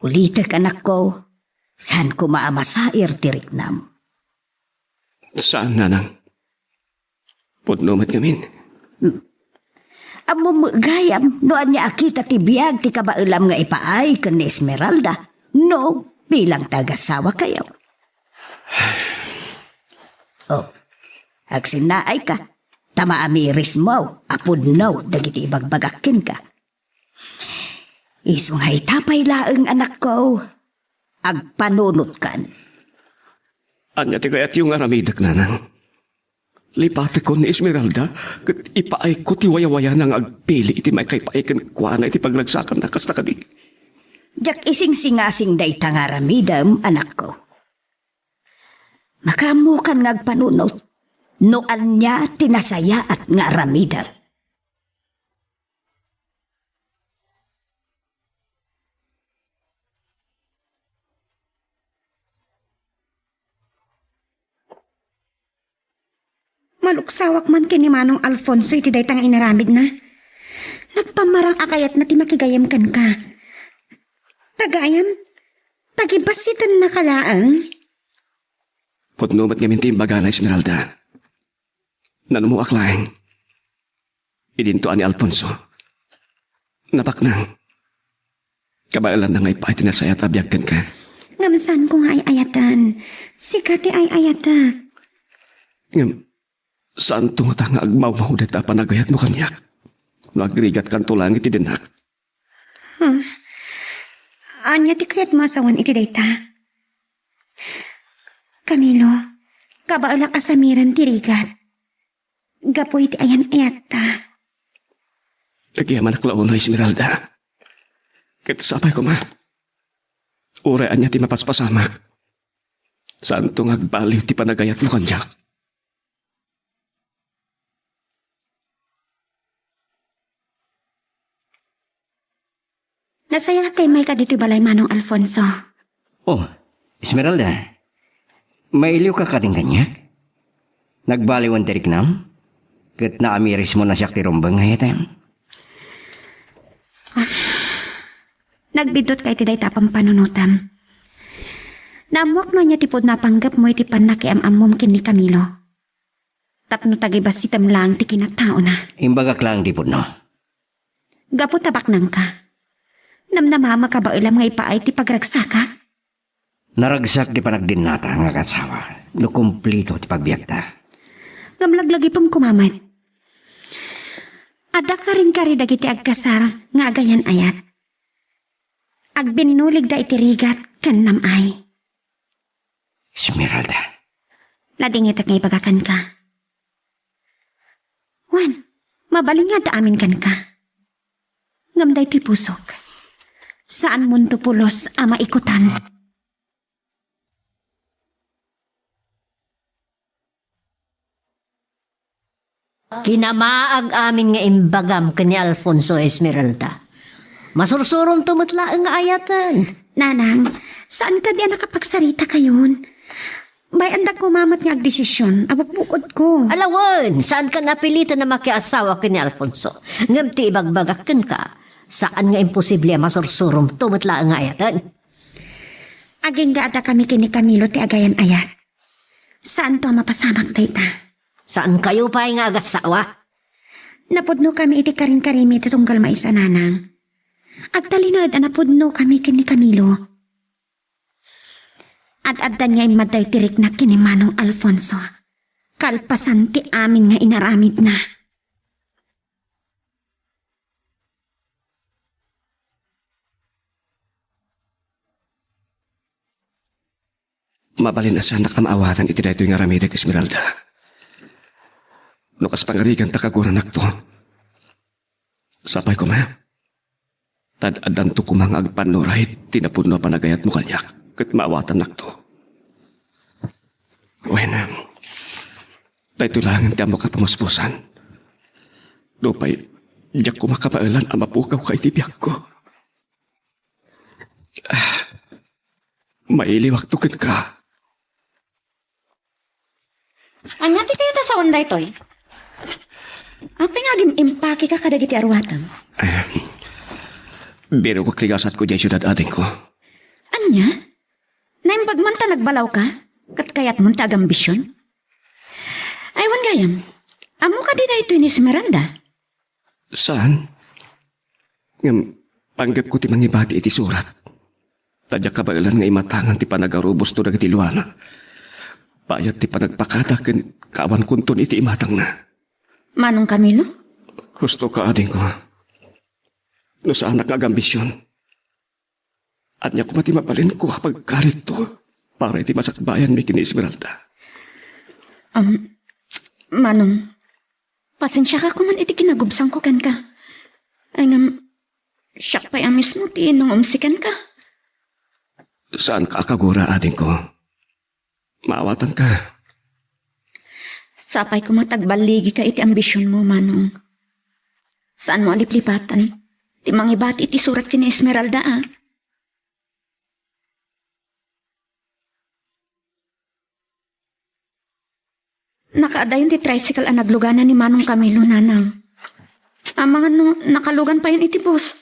Ulitek, anakko, saan koma a masair ti riknam. Saan, nanang. Pudno met ngamin. Hmm. Ammom met gayam no ania a kita ti biag ti kabaelam nga ipaay ken ni Esmeralda no bilang ti agasawakayo. Oh, agsinnaayka, ta maamirismo a pudno dagiti ibagbagak kenka. Isu nga ita pay laeng, anakko, agpanunotkan. Ania ti kayatyo nga aramidek, nanang? Lipatekon ni Esmeralda ket ipaayko ti wayawayana nga agpili iti maikaipaay kenkuana iti pagragsakanna, kasta kadi? Diak isingsingasing dayta nga aramidem, anakko. Makaammokan nga agpanunot no ania ti nasayaat nga aramidem. Maluksawak man ken ni Manong Alfonso iti dayta nga inaramidna. Nagpamarang a kayatna ti makigayam kenka. Ta gayam, tagibassitennaka laeng. Pudno met ngamin ti imbagana, Esmeralda. Nanummoak laeng. Idinto a ni Alfonso. Nabaknang. Kabaelanna nga ipaay ti nasayaat a biag kenka. Ngem saanko nga ay-ayaten. Sika ti ay-ayatek. Ngem, saanto ngata nga agmawmaw dayta a panagayatmo kaniak no agrigatkanto laeng iti dennak? Hmm. Ania ti kayatmo a sawen iti dayta? Camilo, kabaelak a samiren ti rigat. Gapu iti ayan-ayatta. Agyamanak la unay, Esmeralda. Ket sapay koma, uray ania ti mapaspasamak, saanto nga agbaliw ti panagayatmo kaniak. Nasayaat ti immayka ditoy balay, Manong Alfonso. Oh, Esmeralda, mailiwka kadin kaniak? Nagbaliwen ti riknam? Ket naamirismo na siak ti rumbeng nga ayatem? Nagbiddut ka iti dayta a pampanunotam. Naammoak no ania ti pudno a panggepmo iti pannakiam-ammom ken ni Camilo. Tapno tagibassitem laeng ti kinataona. Imbagak laeng ti pudno. Gapu ta baknangka, namnamaem a kabaelam nga ipaay ti pagragsakak. Naragsak ti panagdinnata nga agasawa no kumplito ti pagbiagta. Ngem laglagipem koma met. Adda karinkari dagiti agkasar nga agayan-ayat. Agbinnuligda iti rigat ken nam-ay. Esmeralda. Nadingitek nga ibaga kenka. Wen, mabalin nga adda amin kenka. Ngem daytoy pusok, saanmonto pulos a maikutan. Kinamaag amin nga imbagam ken ni Alfonso, Esmeralda. Masursuromto met laeng nga ayaten. Nanang, saan kadi a nakapagsarita kayon? Bay-andak koma met nga agdesision a bukbukodko. Ala wen, saankan a piliten a makiasawa ken ni Alfonso. Ngem ti ibagbagak kenka, saan nga imposible a masursuromto met laeng nga ayaten. Agingga adda kami ken ni Camilo ti agayan-ayat. Saanto a mapasamak dayta. Saankayo pay nga agasawa? Napudno kami iti karinkarimi iti tunggal maysa, nanang. Agtalinaed a napudno kami ken ni Camilo. Ad-addan nga immadda iti rikna ken ni Manong Alfonso, kalpasan ti amin nga inaramidna. Mabalin a saannak a maawatan iti daytoy nga aramidek, Esmeralda. No kas pangarigan ta kagurannakto, sapay koma. Tad-addanto koma nga agpannuray ti napudno a panagayatmo kaniak ket maawatannakto. Wen, daytoy laengen ti ammok a pamuspusan. Nupay diak koma kabaelan a mapugawka iti biagko. Ah, mailiwakto kenka. Ania ti kayat a sawen daytoy? Apay nga agim-impakeka kadagiti aruatem? Ahem. Birokek ti gasatko diay siudad, adingko. Ania? Naimbag man ta nagbalawka? Ket kayatmon ti agambision? Ay, wen gayam, ammo kadi daytoy ni Esmeralda? Saan? Ngem, panggepko ti mangibati iti surat. Ta diak kabaelan nga imatangan ti panagarubosto dagiti luana. Bayat ti panagpakada ken kaawankonton iti imatangna. Manong Camilo? Husto ka, adingko. No saanak nga agambision, ania koma ti mabalinko a pagkarikto para iti masakbayanmi ken ni Esmeralda? Um, Manong, pasensiaka koman iti kinagubsangko kenka. Ay ngem, siak pay a mismo ti nangumsi kenka. Saanka a kagura, adingko. Maawatanka. Sapay koma ta agballigika iti ambisionmo, Manong. Saanmo a liplipatan ti mangibati iti surat ken ni Esmeralda, a? Nakaadayon ti tricycle a naglugana ni Manong Camilo, Nanang. Amangan no nakalugan payen iti bus.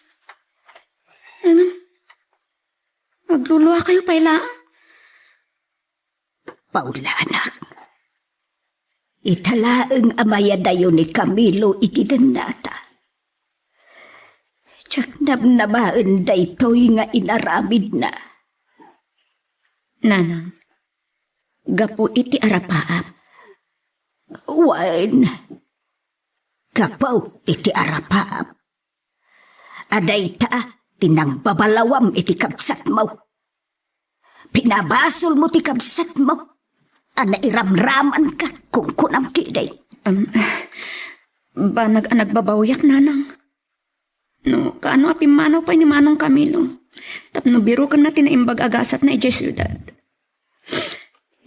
Ngem, agluluakayo pay laeng. Paula, anak. Ita laeng a mayadayo ni Camilo iti dennata. Diak namnamaen daytoy nga inaramidna. Nanang, gapu iti arapaap. Wen, gapu iti arapaap. A dayta ti nangbabalawam iti kabsatmo. Pinabasolmo ti kabsatmo a nairamramanka, kunkunam ketdi. Am, banag a nagbabawiak, Nanang. No, kaano a pimmanaw pay ni Manong Camilo tapno birokenna ti naimbag a gasatna idiay siudad?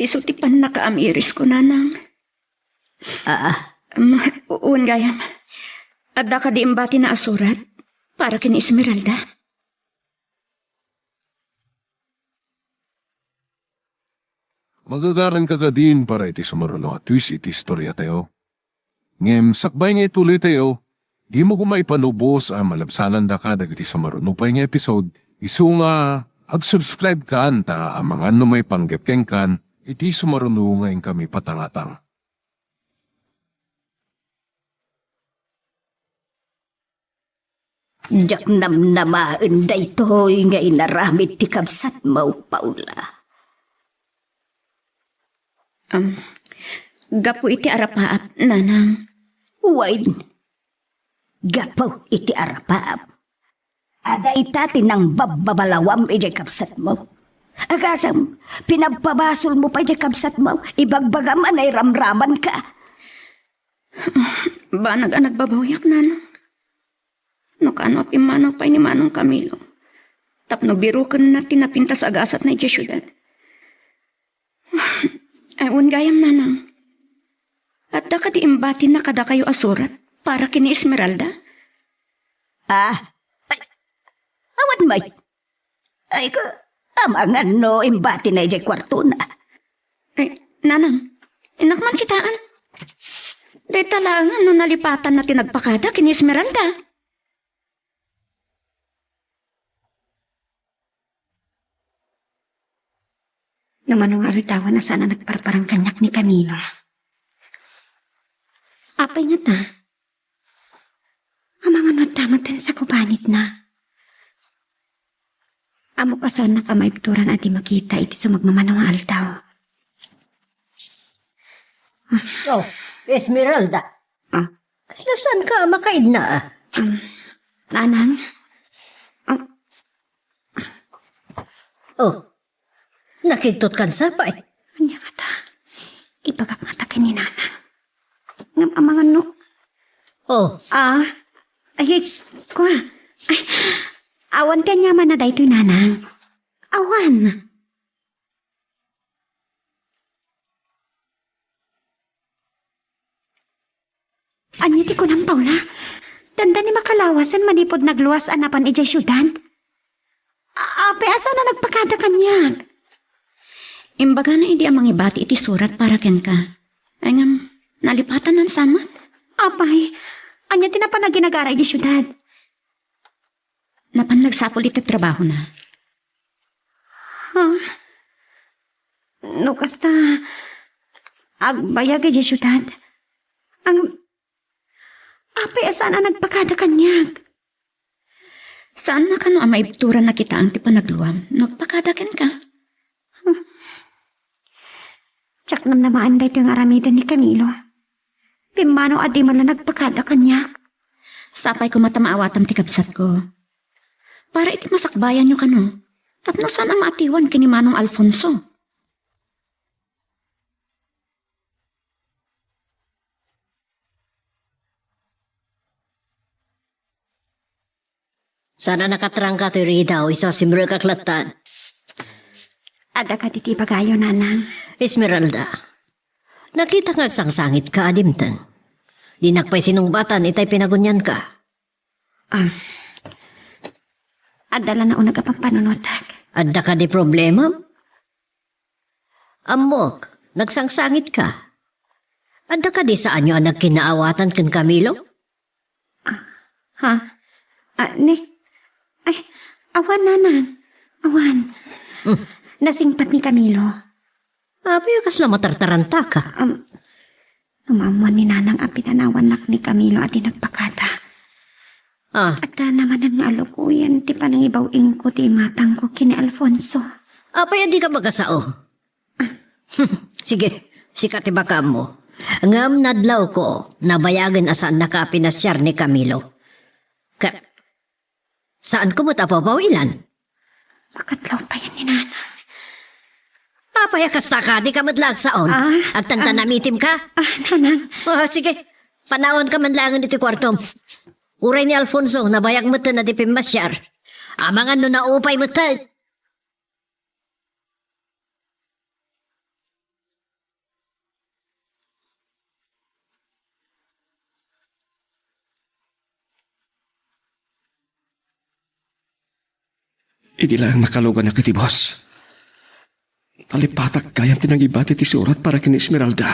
Isu ti pannakaamirisko, Nanang. Ah. Am, u-, wen gayam. Adda kadi imbatina a surat para ken ni Esmeralda? Magagaranka kadin para iti sumaruno a twist iti istoriatayo. Ngem sakbay nga ituloytayo, dimo koma ipanubos a malabsanandaka dagiti sumaruno pay nga episode, isu nga ag-subscribe kan ta amangan no maipanggep kenkan iti sumaruno nga inkami patangatang. Diak namnamaen daytoy nga inaramid ti kabsatmo, Paula. Am, gapu iti arapaap, Nanang. Wen, gapu iti arapaap. A dayta ti nangbababalawam idiay kabsatmo. Agasem, pinagpabasolmo pay idiay kabsatmo, ibagbagam a nairamramanka. Banag a nagbabawiak, Nanang. No kaano a pimmanaw pay ni Manong Camilo tapno birokenna ti napintas a gasatna idiay siudad. Ay, wen gayam, Nanang. Adda kadi imbatina kadakayo a surat para ken ni Esmeralda? Ah, ay, awan met. Ay, ka, amangan no imbatina idiay kuartona. Ay, Nanang, innak man kitaen. Dayta laeng no nalipatanna ti nagpakada ken ni Esmeralda. No mano nga aldawan a saan a nagparparang kaniak ni Camilo. Apay ngata? Amangan no adda met ti sagubanitna. Ammok a saannak a maibturan a di makita iti sumagmamano nga aldaw. Oh, Esmeralda. Ah? Kasla saanka a makaidna, ah? Um, Nanang? Um, Oh, nakigtot kan sapay. Ania ngata? Ibagak ngata ken ni Nanang. Ngem amangan no. Oh. Ah, ay, ay, kua. Ay, awan ti aniamanna daytoy, Nanang. Awan. Ania ti kunam, Paula? Dandani makalawasen manipud nagluas a napan idiay siudad? A-, apay a saan a nagpakada kaniak? Imbagana idi a mangibati iti surat para kenka. Ay ngem, nalipatanna saan met? Apay, ania ti napan a ginagara idiay siudad? Napan nagsapul iti trabahona. Ha? No kasta, agbayag idiay siudad. Ang, apa Apay a saan a nagpakada kaniak? Saanna kano a maibturan a kitaen ti panagluam no agpakada kenka? Diak namnamaen daytoy nga aramiden ni Camilo. Pimmanaw a dimo la nagpakada kaniak. Sapay koma ta maawatam ti kabsatko. Para iti masakbayanyo kano, tapno saan a maatiwan ken ni Manong Alfonso. Saan a nakatrangka toy ridaw, isu a simrekak lattan. Adda kadi ti ibagayo, Nanang? Esmeralda, nakitak nga agsangsangitka a dimteng. Dinak pay sinungbatan itay pinagunianka. Ah. Adda la nauneg a pampanunotek. Adda kadi problema? Ammok, nagsangsangitka. Adda kadi saanyo a nagkinaawatan ken Camilo? Ah, ha? Ah, ni? Ay, awan, Nanang. Awan. Hmm. Nasingpat ni Camilo. Apay a kasla matartarantaka? Um, Maammuan ni Nanang a pinanawannak ni Camilo a di nagpakada. Ah. Adda manen nga alukoyen ti panangibaw-ingko ti imatangko ken ni Alfonso. Apay a dika magasao? Ah. Sige, sika ti bakammo. Ngem nadlawko, nabayagen a saannaka a pinasiar ni Camilo. Ket saanko met a pabawilan. Makadlaw payen ni Nanang. Apay a kasta ka, dika met la agsaon? Ah, agtantanamitim ka? Ah, Nanang. Oh, sige. Panawanka man laengen iti kuartom. Uray ni Alfonso, nabayag metten a di pimmasiar. Amangan no naupay metten. Idi laeng nakaluganak iti bus, nalipatak gayam ti nangibati ti surat para ken ni Esmeralda.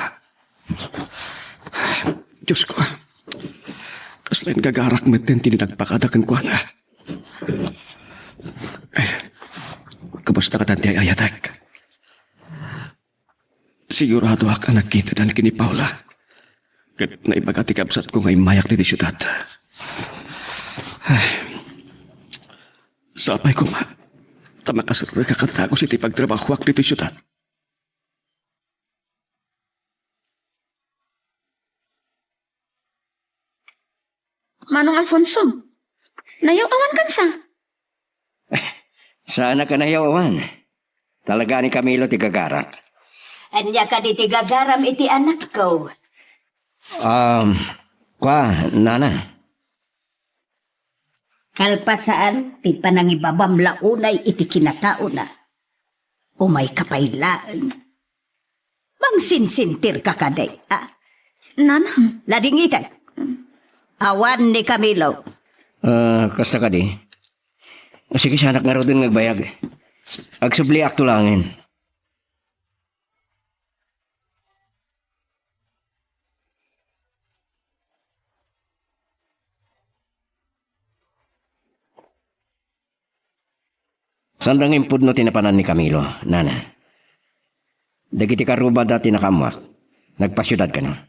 Diosko, kasla ingagarak metten ti nagpakada kenkuana. Eh, kumusta kadi ti ay-ayatek? Siguradoak a nagkitadan ken ni Paula. Ket naibaga ti kabsatko nga immayak ditoy siudad. Ay, sapay koma ta makaserrek a dagus iti pagtrabahoak ditoy siudad. Manong Alfonso, nayaw-awan kansa? Saanak a nayaw-awan. Talaga ni Camilo ti gagarak. Ania kadi ti gagaram iti anakko? Um, kwa, Nana. Kalpasan ti panangibabam la unay iti kinataona. Umayka pay laeng. Mangsinsintirka kadi, a? Nanang. Ladingitan. Awan ni Camilo. Ah, kasta kadi. Sige, saanak ngaruden nga agbayag. Agsubliakto laengen. Saanda nga impudno ti napanan ni Camilo, Nana. Dagiti karrubada ti nakaammoak. Nagpasiudad kano?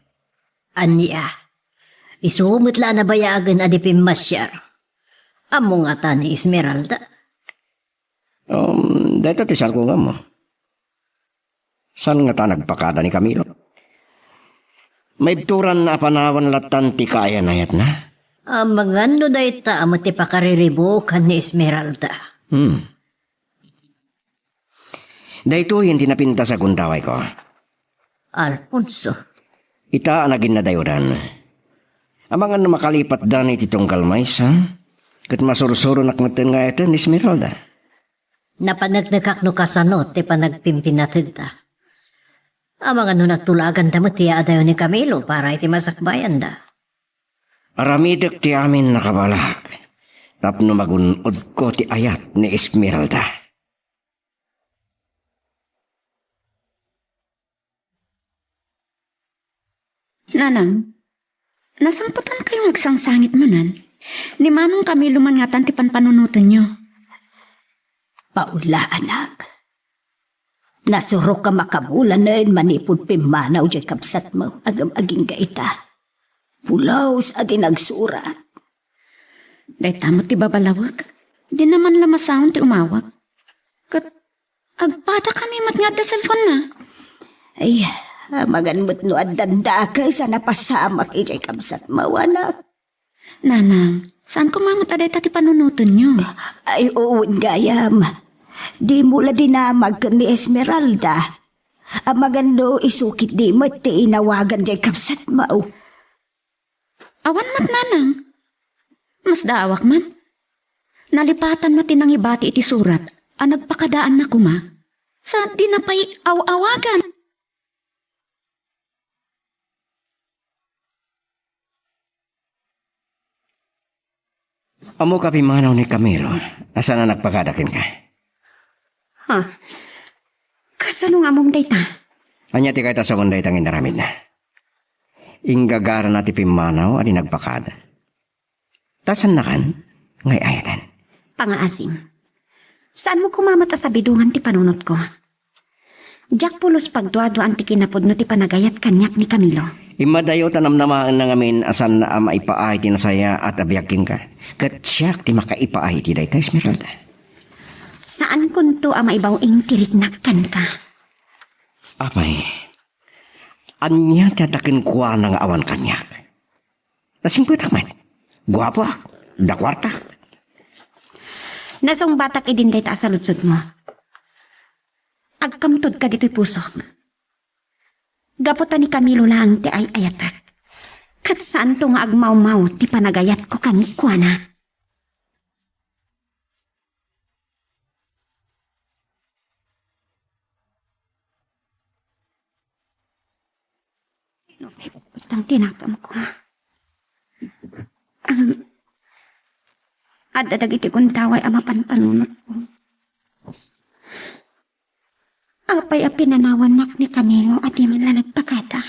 Ania? Isu met la a nabayagen a di pimmasiar. Ammo ngata ni Esmeralda? Um, dayta ti saanko nga ammo. Saan ngata nagpakada ni Camilo? Maibturanna a panawan lattan ti kaayan-ayatna. Amangan no dayta met ti pakariribukana ni Esmeralda. Hmm. Daytoyen ti napintas a gundawayko. Alfonso. Ita a naginnadayodan. Amangan no makalipatda iti tunggal maysa, ket masursuronak metten nga ayaten ni Esmeralda. Napaneknekak no kasano ti panagpimpinategda. Amangan no nagtulaganda met ti yaadayo ni Camilo para iti masakbayanda. Aramidek ti amin a kabalak tapno magun-odko ti ayat ni Esmeralda. Nanang, nasangpetankayo nga agsangsangit manen? Ni Manong Camilo man ngatan ti panpanunotenyo. Paula, anak. Nasurok a makabulanen manipud pimmanaw diay kabsatmo, agingga ita. pulos a di nagsurat. Dayta met ti babalawek. Dina man la masaon ti umawag. Ket agpadakami met nga adda cellphone-na. Ay, amangan met no addan dakes a napasamak idiay kabsatmo, anak. Nanang, saan koma met a dayta ti panunotenyo? Ay, wen gayam. Dimo la dinamag ken ni Esmeralda. Amangan no isu ketdi met ti inawagan diay kabsatmo. Awan met, nanang. Masdaawak man. Nalipatanna ti nangibati iti surat a nagpakadaanna koma. Sa dina pay aw-awagan. Ammoka pimmanaw ni Camilo a saan a nagpakada kenka? Ha? Kasano nga ammom dayta? Ania ti kayatmo a sawen dayta nga inaramidna? Inggagarana ti pimmanaw a di nagpakada. Ta saannakan nga ay-ayaten. Pangaasim. Saanmo koma met a sabidongan ti panunotko. Diak pulos pagduaduaan ti kinapudno ti panagayat kaniak ni Camilo. Immadayo ta namnamaenna ngamin a saanna a maipaay ti nasayaat a biag kenka. Ket siak ti makaipaay iti dayta, Esmeralda. Saankonto a maibaw-ing ti riknak kenka. Apay, ania ti adda kenkuana nga awan kaniak? Nasingpetak met. Guapoak. Adda kuartak. Nasungbatak idin dayta a saludsodmo. Agkamtod kaditoy pusok. Gapu ta ni Camilo laeng ti ay-ayatek. Ket saanto nga agmawmaw ti panagayatko kenkuana. No, pay puputang tinakam ko. Am, adda dagiti gundaway a mapanpanunotko. Apay a pinanawannak ni Camilo a di man la nagpakada?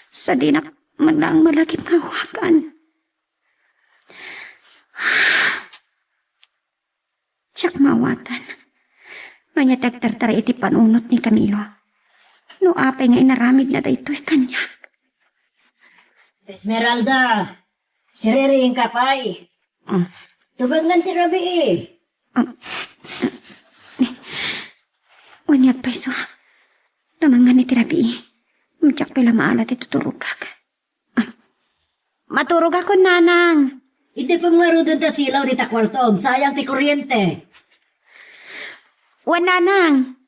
Sa dinak man laeng malagip nga awagan. Diak maawatan. Ania ti agtartaray iti panunot ni Camilo? No apay nga inaramidna daytoy kaniak? Esmeralda, siririingka pay. Ah. Tumengngan ti rabii. Ah. Wen nga pay, so. Tumengngan iti rabii. Diak pay la maala ti tuturogak. Maturogakon, nanang. Itipem ngaruden ta silaw dita kuartom, sayang ti kuryente. Wen, nanang.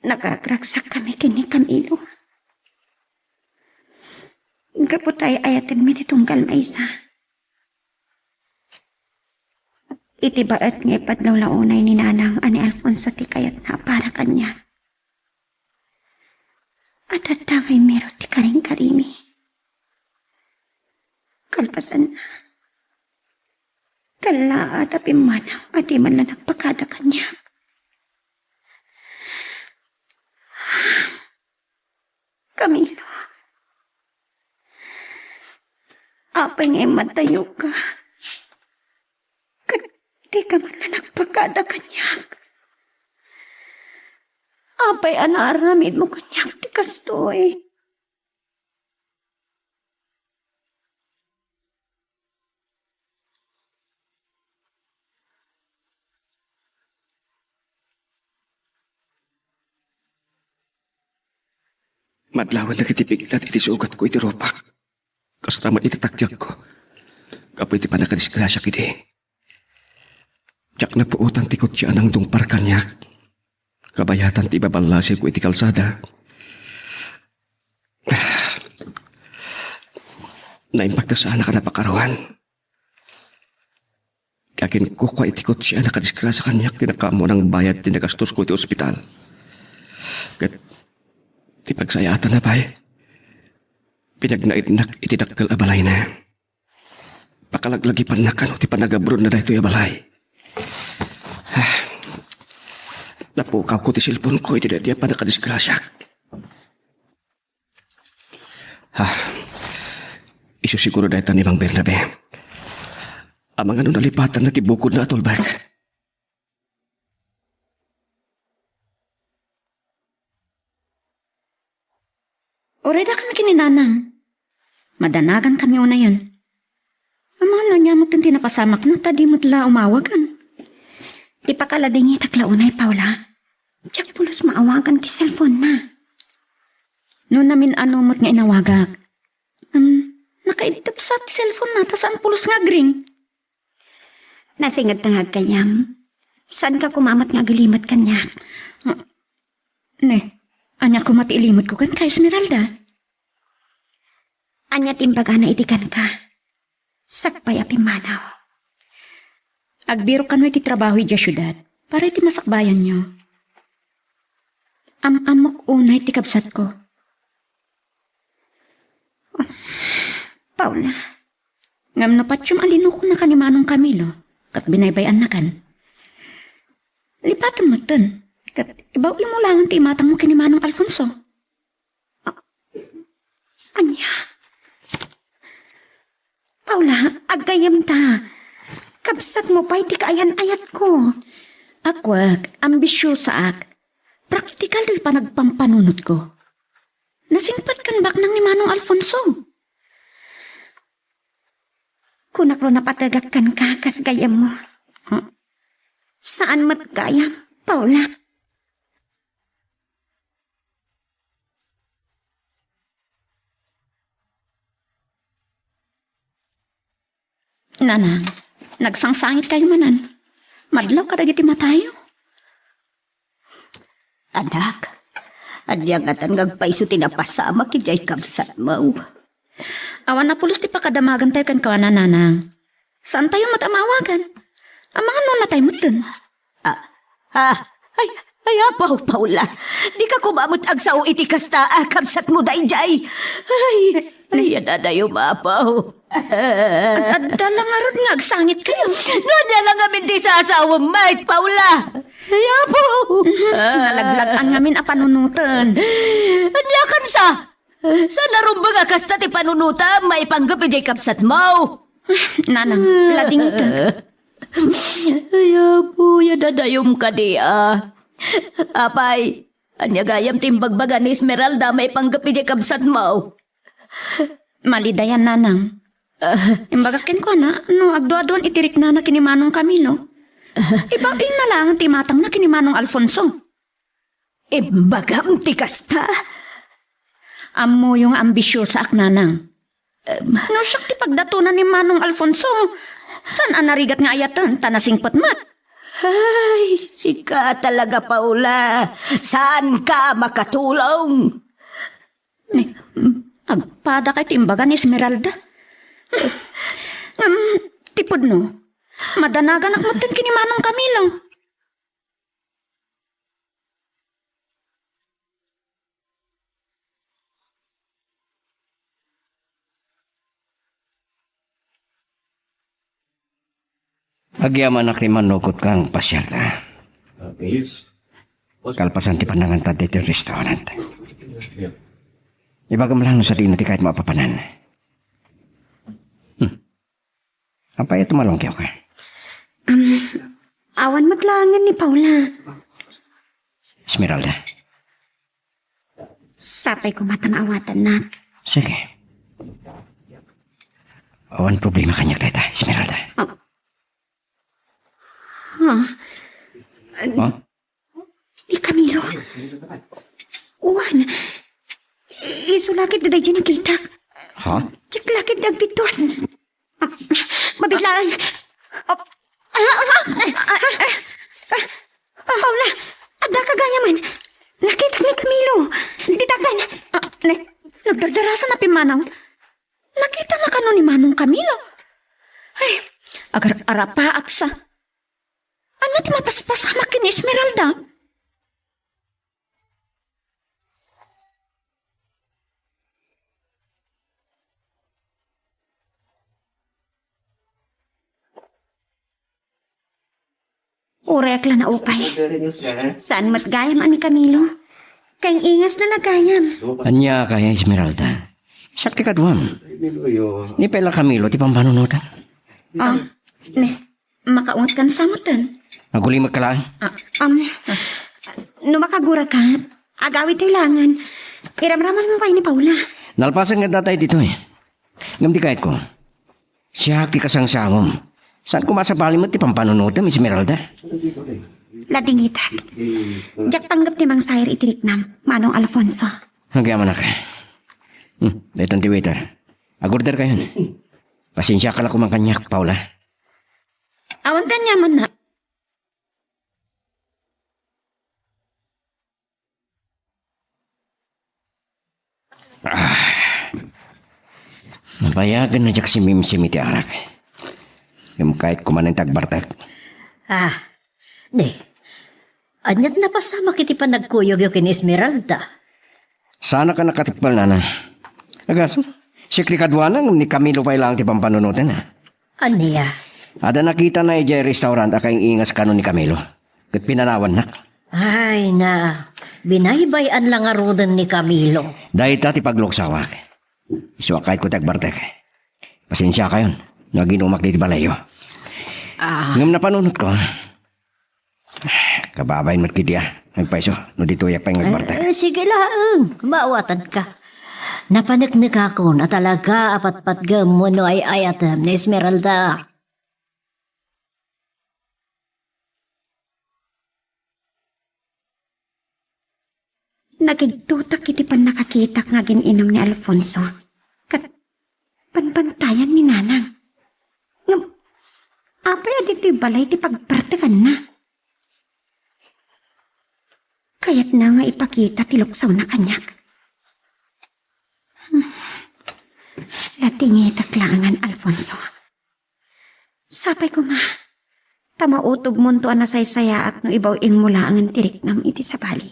Nagaragragsakkami ken ni Camilo. Gapu ta ay-ayatenmi ti tunggal maysa. Iti baet nga ipadlawlawnay ni nanang a ni Alfonso ti kayatna a para kaniak. Adda ngay meron ti karingkarimi. Kalpasanna, kallaat a pimmanaw a di man la nagpakada kaniak. Camilo, apay nga immadtayoka? Ket dika man la nagpakada kaniak. Apay a naaramidmo kaniak ti kastoy? Madlawen dagiti biglat iti sugatko iti rupak. Kasta met iti takyagko gapu iti pannakadisgrasiak idi. Diak napuotan ti kotse a nangdungpar kaniak. Kabayatan ti ibaballasiko iti kalsada. Naimbag ta saanak a napakaruan. Aginkukua iti kotse a nakadisgrasya kaniak ti nakaammo a nangbayad ti nagastosko iti ospital. Ket ti pagsayaatanna pay, pinagnaednak iti dakkel a balayna. Pakalaglagipannak kano ti panagabronna daytoy a balay. Ah, napukawko ti cellphone-ko iti daydi a pannakadisgrasyak. Ah, isu siguro dayta ni Mang Bernabe. Amangan no nalipatanna ti bukodna a tulbek. Uray dakami ken ni Nanang. Madanagankami unayen. Amangan no ania met ti napasamakna ta di met la umawagen. Ti pakaladingitak la unay, Paula. Diak pulos maawagan ti cellphone-na. No namin-ano met nga inawagak, um, nakaidtep sa ti cellphone-na ta saan pulos nga agring. Nasingedta nga aggayyem. Saanka koma met nga agilimut kaniak? Ah, ne, ania koma ti ilimutko kenka, Esmeralda? Ania ti imbagana idi kenka? Sakbay a pimmanaw. Agbirok kano iti trabaho idiay siudad para iti masakbayanyo. Am-ammok unay ti kabsatko. Paula. Ngem no patiem a linukonaka ni Manong Camilo, ket binaybay-annakan, lipatem metten, ket ibaw-im mo laengen ti imatangmo ken ni Manong Alfonso. Ania? Paula, aggayyemta. Kabsatmo pay ti kaayan-ayatko. Akwek, ambisiosaak. Praktikal ti panagpampanunotko. Nasingpet ken baknang ni Manong Alfonso. Kunak no napategak kenka kas gayyemmo. Huh? Saan met gayam, Paula. Nanang, nagsangsangitkayo manen. Madlaw kadagiti matayo. Anak, ania ngatan nga agpayso ti napasamak idiay kabsatmo? Awan a pulos ti pakadamagantayo kenkuana, Nanang. Saantayo met a maawagan. Amangan no natay metten. Ah, ah, ay, ay, apo, Paula. Dika koma met agsao iti kasta a kabsatmo daydiay. Ay, ay, adadayo, apo. Ad-, adda la ngarud nga agsangitkayo. No, adda la ngamin ti sasawem met, Paula. Ay, apo. Mhm, nalaglag-an ngamin a panunoten. Ania kansa? Saan a rumbeng a kasta ti panunotam maipanggep idiay kabsatmo? Nanang, ladingtek. Ay, apo, adadayom kadi a. Apay, ania gayam ti imbagbaga ni Esmeralda maipanggep idiay kabsatmo? Malidayan, Nanang. Imbagak kenkuana, no agduaduan iti riknana ken ni Manong Camilo, ibaw-imna laeng ti imatangna ken ni Manong Alfonso. Imbagam ti kasta? Ammoyo nga ambisiosaak, Nanang. Em. No siak ti pagdatonan ni Manong Alfonso, saan a narigat nga ayaten ta nasingpet met? Ay, sika talaga, Paula. Saanka makatulong? Ni, agpadakay ti imbaga ni Esmeralda. Ngem, ti pudno, madanaganak metten ken ni Manong Camilo. Agyamanak ti mannukotka nga agpasiarta. Kalpasan ti pannangantad ditoy restaurant, ibagam laeng no sadino ti kayatmo a papanan. Hmm. Apay a tumalongkiwka? Um, awan met laengen ni Paula. Esmeralda. Sapay koma ta maawatannak. Sige. Awan problema kaniak dayta, Esmeralda. Oh. Huh? Huh? Ni Camilo. Wan. Isu la ket daydiay nakitak. Ha? Diak la ket agbiddut. Mabiglaan. Paula, addaka gayamen. Nakitak ni Camilo. Ditakan. Ah, ne, nagdardarasan a pimmanaw. Nakitana kano ni Manong Camilo? Ay, agar-arapaap sa. Ania ti mapaspasamak ken ni Esmeralda? Urayek la naupay. Saan met gayam a ni Camilo? Kaing-ingasna la gayam. Ania kaya, Esmeralda? Siak ti kaduam. Ni pay la Camilo ti pampanunotam. Ah, ne. Makaunget kan sa metten. Agulimek ka laeng. Ah, um, no makaguraka, agawidtayo laengen. Iramramanmo pay ni Paula. Nalpasen nga datay ditoy. Ngem di kayatko. Siak ti kasangsangom. Saan koma a sabali met ti pampanunotem, Esmeralda? Ladingitak. Diak panggep ti mangsair iti riknam, Manong Alfonso. Agyamanak. Hmm, daytan ti waiter. Agorder kayon. Pasensiaka la koman kaniak, Paula. Awan ti aniamanna. Ah. Nabayagen a diak simimsim iti arak. Ngem kayatko manen ti agbartek. Ah, di. Aniat napasamak iti panagkuyogyo ken Esmeralda? Saanak a nakatikpal, nana. Agasem, siak ti kaduana ngem ni Camilo pay laeng ti pampanunoten. Ania? Adda nakitana idiay restaurant a kaing-ingas kano ni Camilo. Ket pinanawannak. Ay na, binaybay-an la ngaruden ni Camilo. Dayta ti pagluksawak. Isu a kayatko ti agbartek. Pasensiakayon no aginumak ditoy balayyo. Ah. Ngem napanunotko. Kababain met ketdi a agpayso no ditoyak pay nga agbartek. Eh, sige laeng, maawatandaka. Napaneknekakon a talaga a patpatgem wenno ay-ayatem ni Esmeralda. Nagigdutak iti pannakakitak nga agin-inum ni Alfonso. Ket banbantayan ni Nanang. Ngem, apay a ditoy balay ti pagbartekanna? Kayatna nga ipakita ti luksawna kaniak. Ladingitak laengen, Alfonso. Sapay koma, ta mautobmonto a nasaysayaat no ibaw-ingmo laengen ti riknam iti sabali.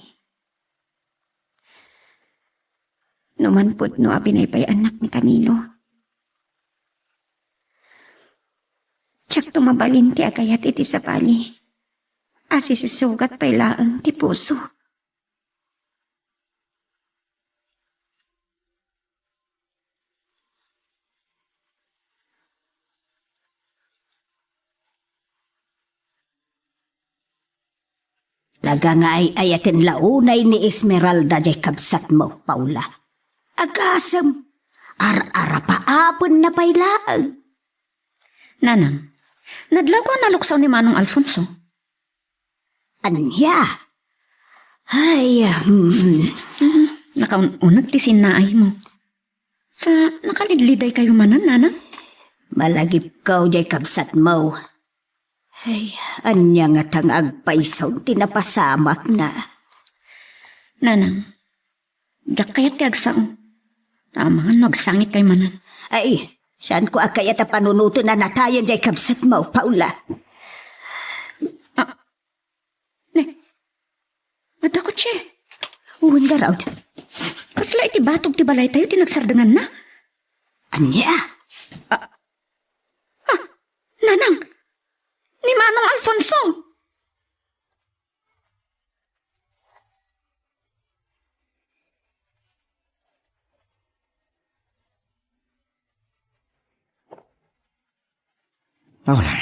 No manpudno a binaybay-annak ni Camilo, diakto mabalin ti agayat iti sabali a sisisugat pay laeng ti puso. Talaga nga ay-ayaten la unay ni Esmeralda jay kabsatmo, Paula. Agasem, ar-arapaapenna pay laeng. Nanang, nadlawko a naluksaw ni Manong Alfonso. Ania? Ay, hmm. Hmm, nakaun-uneg ti sinnaaymo. Ta, nakalidlidaykayo manen, Nanang? Malagipko jay kabsatmo. Ay, ania ngata nga agpayso ti napasamakna? Nanang, diak kayat ti agsao. Amangan no agsangitkayo manen. Ay, saanko a kayat a panunoten a natayen jay kabsatmo, Paula. Ah, ne, adda kotse. Wen garud. Kasla iti batog ti balaytayo ti nagsardenganna. Ania? Ah, ah, Nanang! Ni Manong Alfonso! Paula,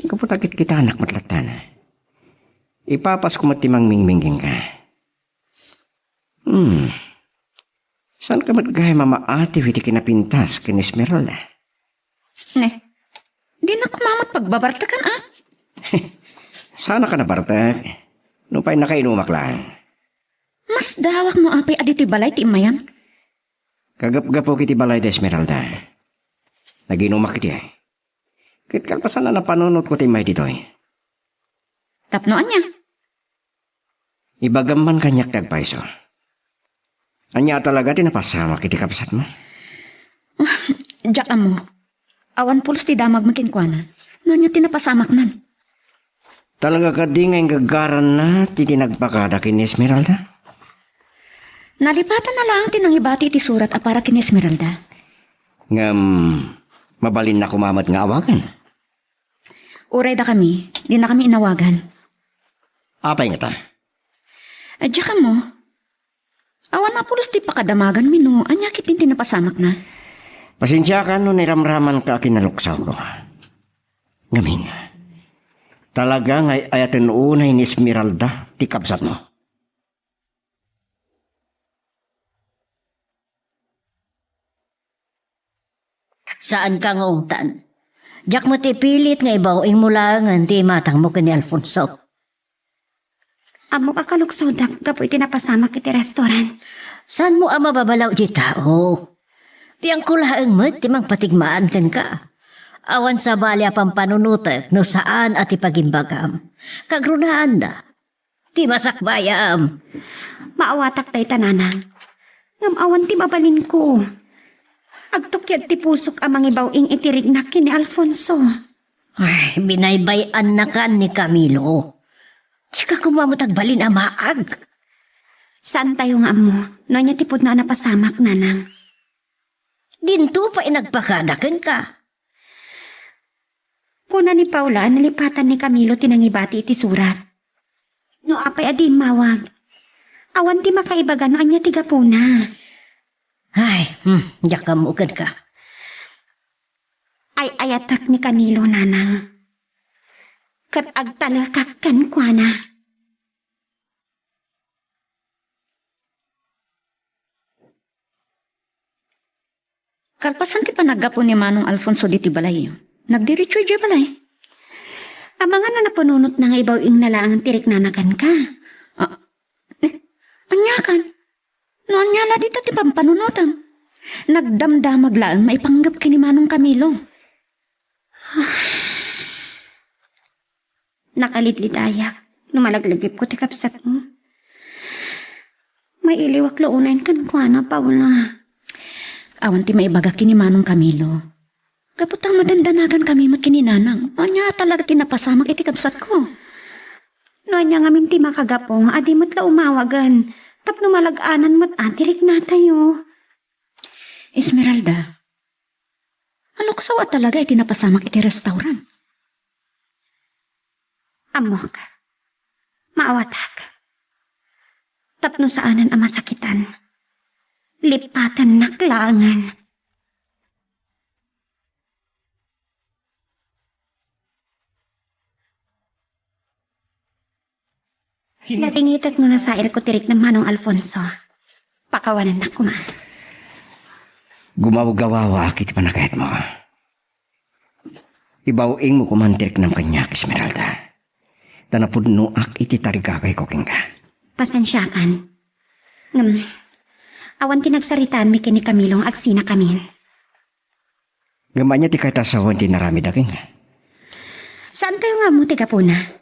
gapu ta kitkitanak met latta, ipapasko met ti mangmingming kenka. Hmm. Saanka met gayam a maatiw iti kinapintas ken Esmeralda? Ne, dinak koma met pagbabartekan, a? Saannak a nabartek. Nupay nakainumak laeng. Masdawak no apay a ditoy balay ti immayan. Kagapgapuk iti balayda, Esmeralda. Naginumak iti ay. Ket kalpasan a napanunotko ti immay ditoy. Tapno ania? Ibagam man kaniak ti agpayso. Ania a talaga ti napasamak iti kabsatmo? Ah, diak ammo. Awan pulos ti damagmi kenkuana. No ania ti napasamaknan? Talaga kadi nga inggagaranna ti tinagpakada ken ni Esmeralda? Nalipatanna laeng ti nangibati iti surat a para ken ni Esmeralda. Ngem, mabalinna koma met nga awagan? Uray dakami, dinakami inawagan. Apay ngata? Diak ammo. Awan a pulos ti pakadamaganmi no ania ketdin ti napasamakna. Pasensiakan no nairamramanka a kinaluksawko. Ngamin, talaga nga ay-ayaten unay ni Esmeralda ti kabsatmo. Saanka nga ungtan. Diak met ipilit nga ibaw-ingmo laengen ti imatangmo ken ni Alfonso. Ammok a kaluksodak gapu iti napasamak iti restaurant. Saanmo a mababalaw ti tao? Biangko laeng met ti mangpatigmaan kenka. Awan sabali a pampanunotek no saan a ti pagimbagam. Kagrunaanda. Ti masakbayam. Maawatak dayta, nanang. Ngem awan ti mabalinko. Agtukyad ti pusok a mangibaw-ing iti riknak ken ni Alfonso. Ay, binaybay-annakan ni Camilo. Dika koma met agbalin a maag. Saantayo nga ammo no ania ti pudno a napasamak, nanang. Dinto pay nagpakada kenka. Kuna ni Paula a nalipatan ni Camilo ti nangibati iti surat. No apay a di immawag, awan ti makaibaga no ania ti gapuna. Ay, hmm, diak ammo kenka. Ay-ayatek ni Camilo, nanang. Ket agtalekak kenkuana. Kalpasan ti panaggapu ni Manong Alfonso ditoy balayyo, nagdiretso idiay balay. Amangan no napanunotna nga ibaw-ingna laeng ti riknana kenka. Ah, eh, ania kan? No ania la dita ti pampanunotem? Nagdamdamag laeng maipanggep ken ni Manong Camilo. Nakalidlidayak no malaglagipen ti kabsatmo. Mailiwak la unayen kenkuana, Paula. Awan ti maibaga ken ni Manong Camilo. Gapu ta madandanagan kami met ken ni Nanang. Ania talaga ti napasamak iti kabsatko? No ania ngamin ti makagapu, adi met la umawagen. Tapno malag-anan met a ti riknatayo. Esmeralda, aluksaw a talaga iti napasamak iti restaurant. Ammok. Maawatak. Tapno saanen a masakitan, lipatennak laengen. Nadingitek no nasairko ti riknam, Manong Alfonso. Pakawanennak koma. Gumawgawaak iti panagayatmo. Ibaw-ingmo koman ti riknam kaniak, Esmeralda. Ta napudnoak iti tarigagayko kenka. Pasensiakan. Ngem, awan ti nagsaritaanmi ken ni Camilo nga agsinakamin. Ngem ania ti kayat a sawen ti inaramidda kenka? Saantayo nga ammo ti gapuna.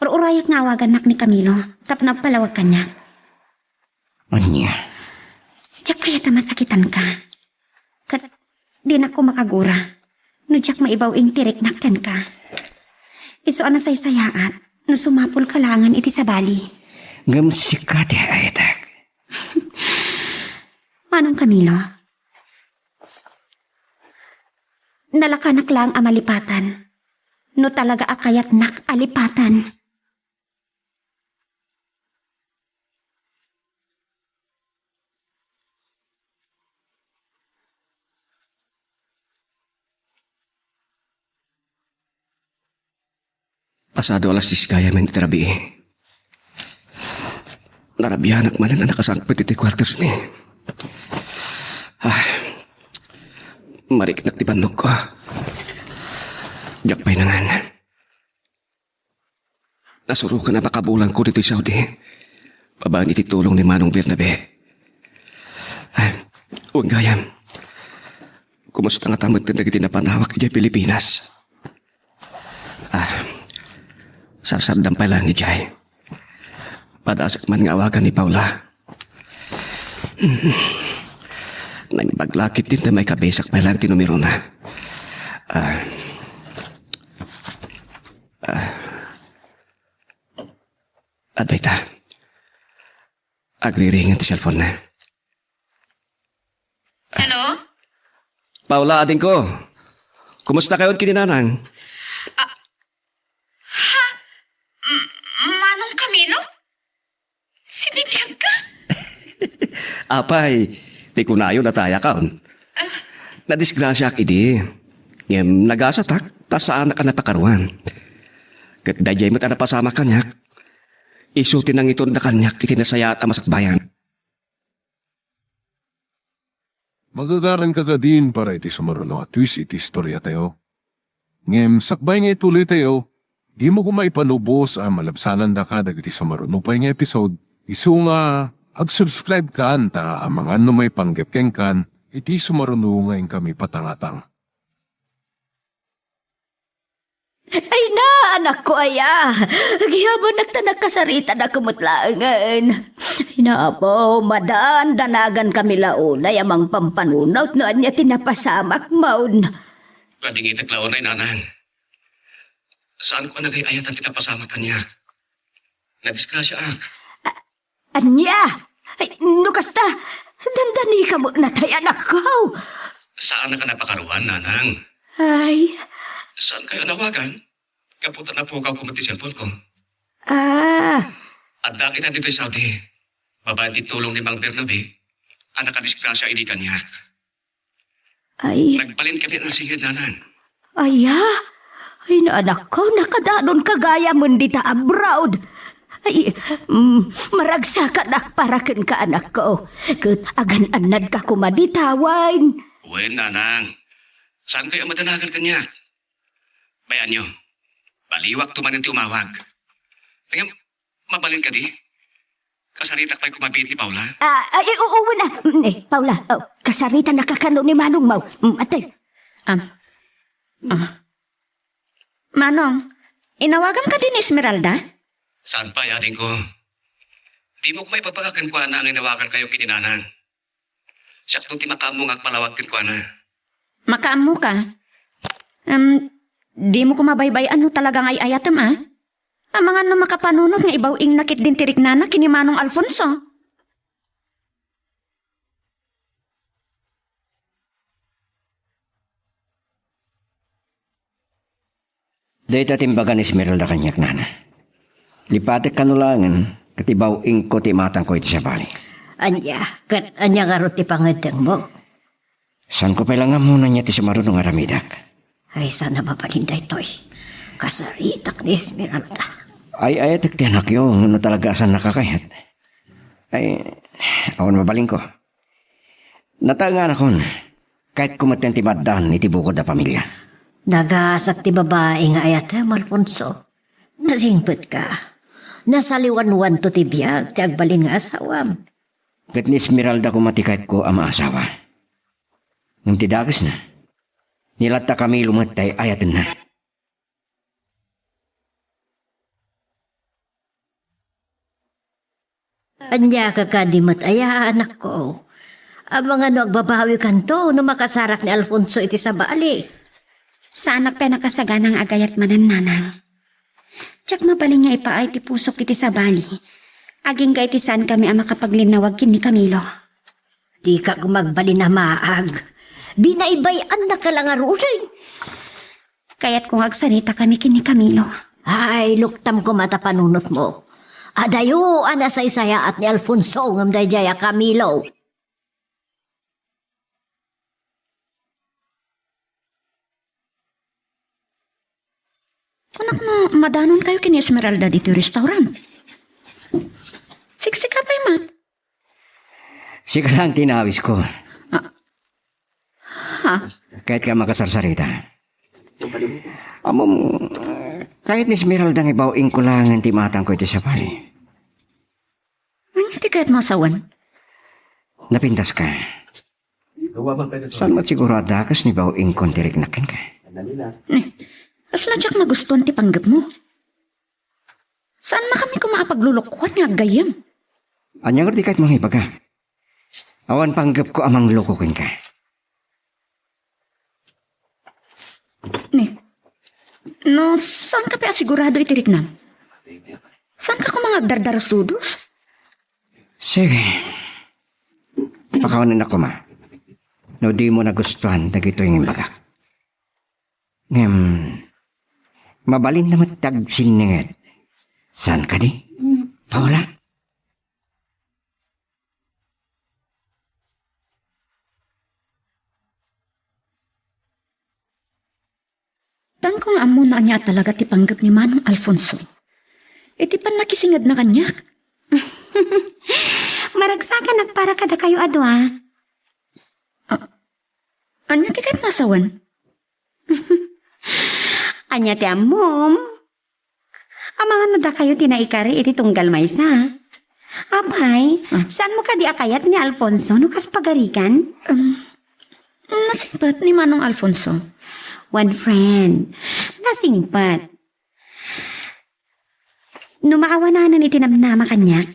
Ur-urayak nga awagannak ni Camilo tapno agpalawag kaniak. Ania? Diak kayat a masakitanka. Ket dinak koma kagura no diak maibaw-ing ti riknak kenka. Isu a nasaysayaat no sumapulka laengen iti sabali. Ngem sika ti ay-ayatek. Manong Camilo, nalakanak laeng a malipatan no talaga a kayatnak a lipatan. Pasado alas dies gayam iti rabii. Narabianak manen a nakasangpet iti quarters mi. Ah, mariknak ti bannogko. Diak pay nangan. Nasurokan a makabulangko ditoy Saudi babaen iti tulong ni Manong Bernabe. Ah, wen gayam, kumusta ngata metten dagiti napanawak idiay Pilipinas? Ah, sarsardam pay laeng idiay. Padasek man nga awagan ni Paula. Naimbag la ketdi ta maikabisak pay laeng ti numerona. Ah. Ah. Adda ita. Agriringen ti cellphone-na. Hello? Paula, adingko. Kumusta kayon ken ni Nanang? Ah, ha? M-, Manong Camilo? Sinibiagka? Apay, ti kunayo natayakon. Nadisgrasiaak idi. Ngem nagasatak ta saanak a napakaruan. Ket daydiay met a napasamak kaniak. Isu ti nangitedna kaniak iti nasayaat a masakbayan. Magagaranka kadin para iti sumaruno a twist iti istoriatayo. Ngem sakbay nga ituloytayo, dimo koma ipanubos a malabsanandaka dagiti sumaruno pay nga episode, isu nga ag-subscribe kan ta amangan no maipanggep kenkan iti sumaruno nga inkami patangatang. Ay na, anakko aya. Agyamanak ta nakasaritada met laengen. Ay na, apo, madandanagan kami la unay a mangpampanunot no ania ti napasamak, maun. Nadingitek la unay, nanang. Saanko a nagay-ayatan ti napasamak kaniak. Nadisgrasiaak. Ania? Ay, no kasta, dandanika met natay, anakko. Saannak a napakaruan, nanang. Ay. Saankayo a nawagan? Gapu ta napukawko met ti cellphone ko. Ah. Adda kita ditoy Saudi. Babaen ti tulong ni Mang Bernabe a nakadisgrasia idi kaniak. Ay. Nagbalin kami a nasinged, nanang. Aya? Ay, na anakko, nakadanonka gayamen dita abroad. Ay, mm, maragsakanak para kenka, anakko. Ket agan-annadka koma dita wen. Wen, nanang. Saankayo a madanagan kaniak? Bayanyo. Baliwakto manen ti umawag. Ngem, mabalin kadi? Kasaritak pay koma biit ni Paula? Ah, ay, oo, oo na. Mm, eh, Paula, oh, kasaritanaka kano ni manongmo. Mm, ate. Am. Ah. Manong, inawagam kadi ni Esmeralda? Saan pay, adingko? Dimo koma ibaga kenkuana nga inawagankayo ken ni nanang. Siakto ti makaammo nga agpalawag kenkuana. Makaammoka? Em, dimo koma baybay-an no talaga nga ay-ayatem, a? Amangan no makapanunot nga ibaw-ingna ketdin ti riknana ken ni Manong Alfonso. Dayta ti imbaga ni Esmeralda kaniak, nana. Lipatek kano laengen ket ibaw-ingko ti imatangko iti sabali. Ania, ket ania ngarud ti pangngeddengmo? Saanko pay la nga ammo no ania ti sumaruno nga aramidak. Ay, saan a mabalin daytoy. Kasaritak ni Esmeralda. Ay-ayatek ti anakyo, no talaga a saannaka kayat. Ay, awan mabalinko. Nataenganakon. Kayatko metten ti maaddaan iti bukod a pamilia. Nagasat ti babai nga ayatem, Alfonso. Nasingpetka. Nasaliwanwanto ti biag ti agbalin nga asawam. Ket ni Esmeralda koma ti kayatko a maasawa. Ngem ti dakesna, ni Latta Camilo met ti ay-ayatenna. Ania ka kadi met aya, anakko? Amangan no agbabawikanto no makasarak ni Alfonso iti sabali. Saanak pay a nakasagana nga agayat manen, nanang. Diak mabalin nga ipaay ti pusok iti sabali, agingga iti saankami a makapaglinnawag ken ni Camilo. Dika koma agbalin a maag. Binaybay-annaka la ngaruden. Kayatko nga agsaritakami ken ni Camilo. Ay, luktam koma ta panunotmo. Adayo a nasaysayaat ni Alfonso ngem daydiay a Camilo. Kunak no madanonkayo ken ni Esmeralda ditoy restaurant. Siksika pay met. Sika lang ti inawisko. Ah. Ha? Kayatka a makasarsarita? Ammom, kayat ni Esmeralda nga ibaw-ingko laengen ti imatangko iti sabali. Ania ti kayatmo a sawen? Napintaska. Saan met siguro a dakes ni baw-ingkon ti riknak kenka? Ni, kasla diak magustuan ti panggepmo. Saannakami koma a paglulukoan nga aggayyem. Ania ngarud ti kayatmo nga ibaga? Awan panggepko a mangloko kenka. Ni, no saanka pay a sigurado iti riknam, saanka koma nga agdardarusudos? Sige. Pakawanennak koma no dimo nagustuan dagitoy nga imbagak. Ngem, mabalinna met ti agsinninged. Saan kadi? Paula? Danko nga ammo no ania a talaga ti panggep ni Manong Alfonso iti pannakisingedna kaniak. Maragsakanak para kadakayo a dua. Ah, ania ti kayatmo a sawen? Ania ti ammom? Amangan no dakayo ti naikari iti tunggal maysa. Apay, Ah. saanmo kadi a kayat ni Alfonso no kas pagarigan? Um, nasingpet ni Manong Alfonso. One friend. Nasingpet. No maawananan iti namnama kaniak,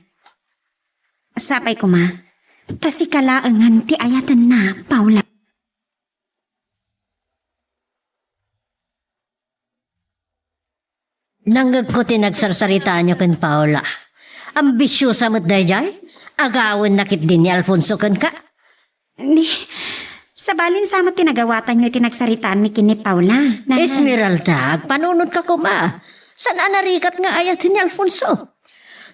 sapay koma, ta sika laengen ti ayatenna, Paula. Nangngegko ti nagsarsaritaanyo ken Paula. Ambisiosa met daydiay? Agawenna ketdi ni Alfonso kenka? Ni, sabalin sa met ti nagawatanyo iti nagsaritaanmi ken ni Paula, Nanang. Esmeralda, agpanunotka koma. Saan a narigat nga ayaten ni Alfonso?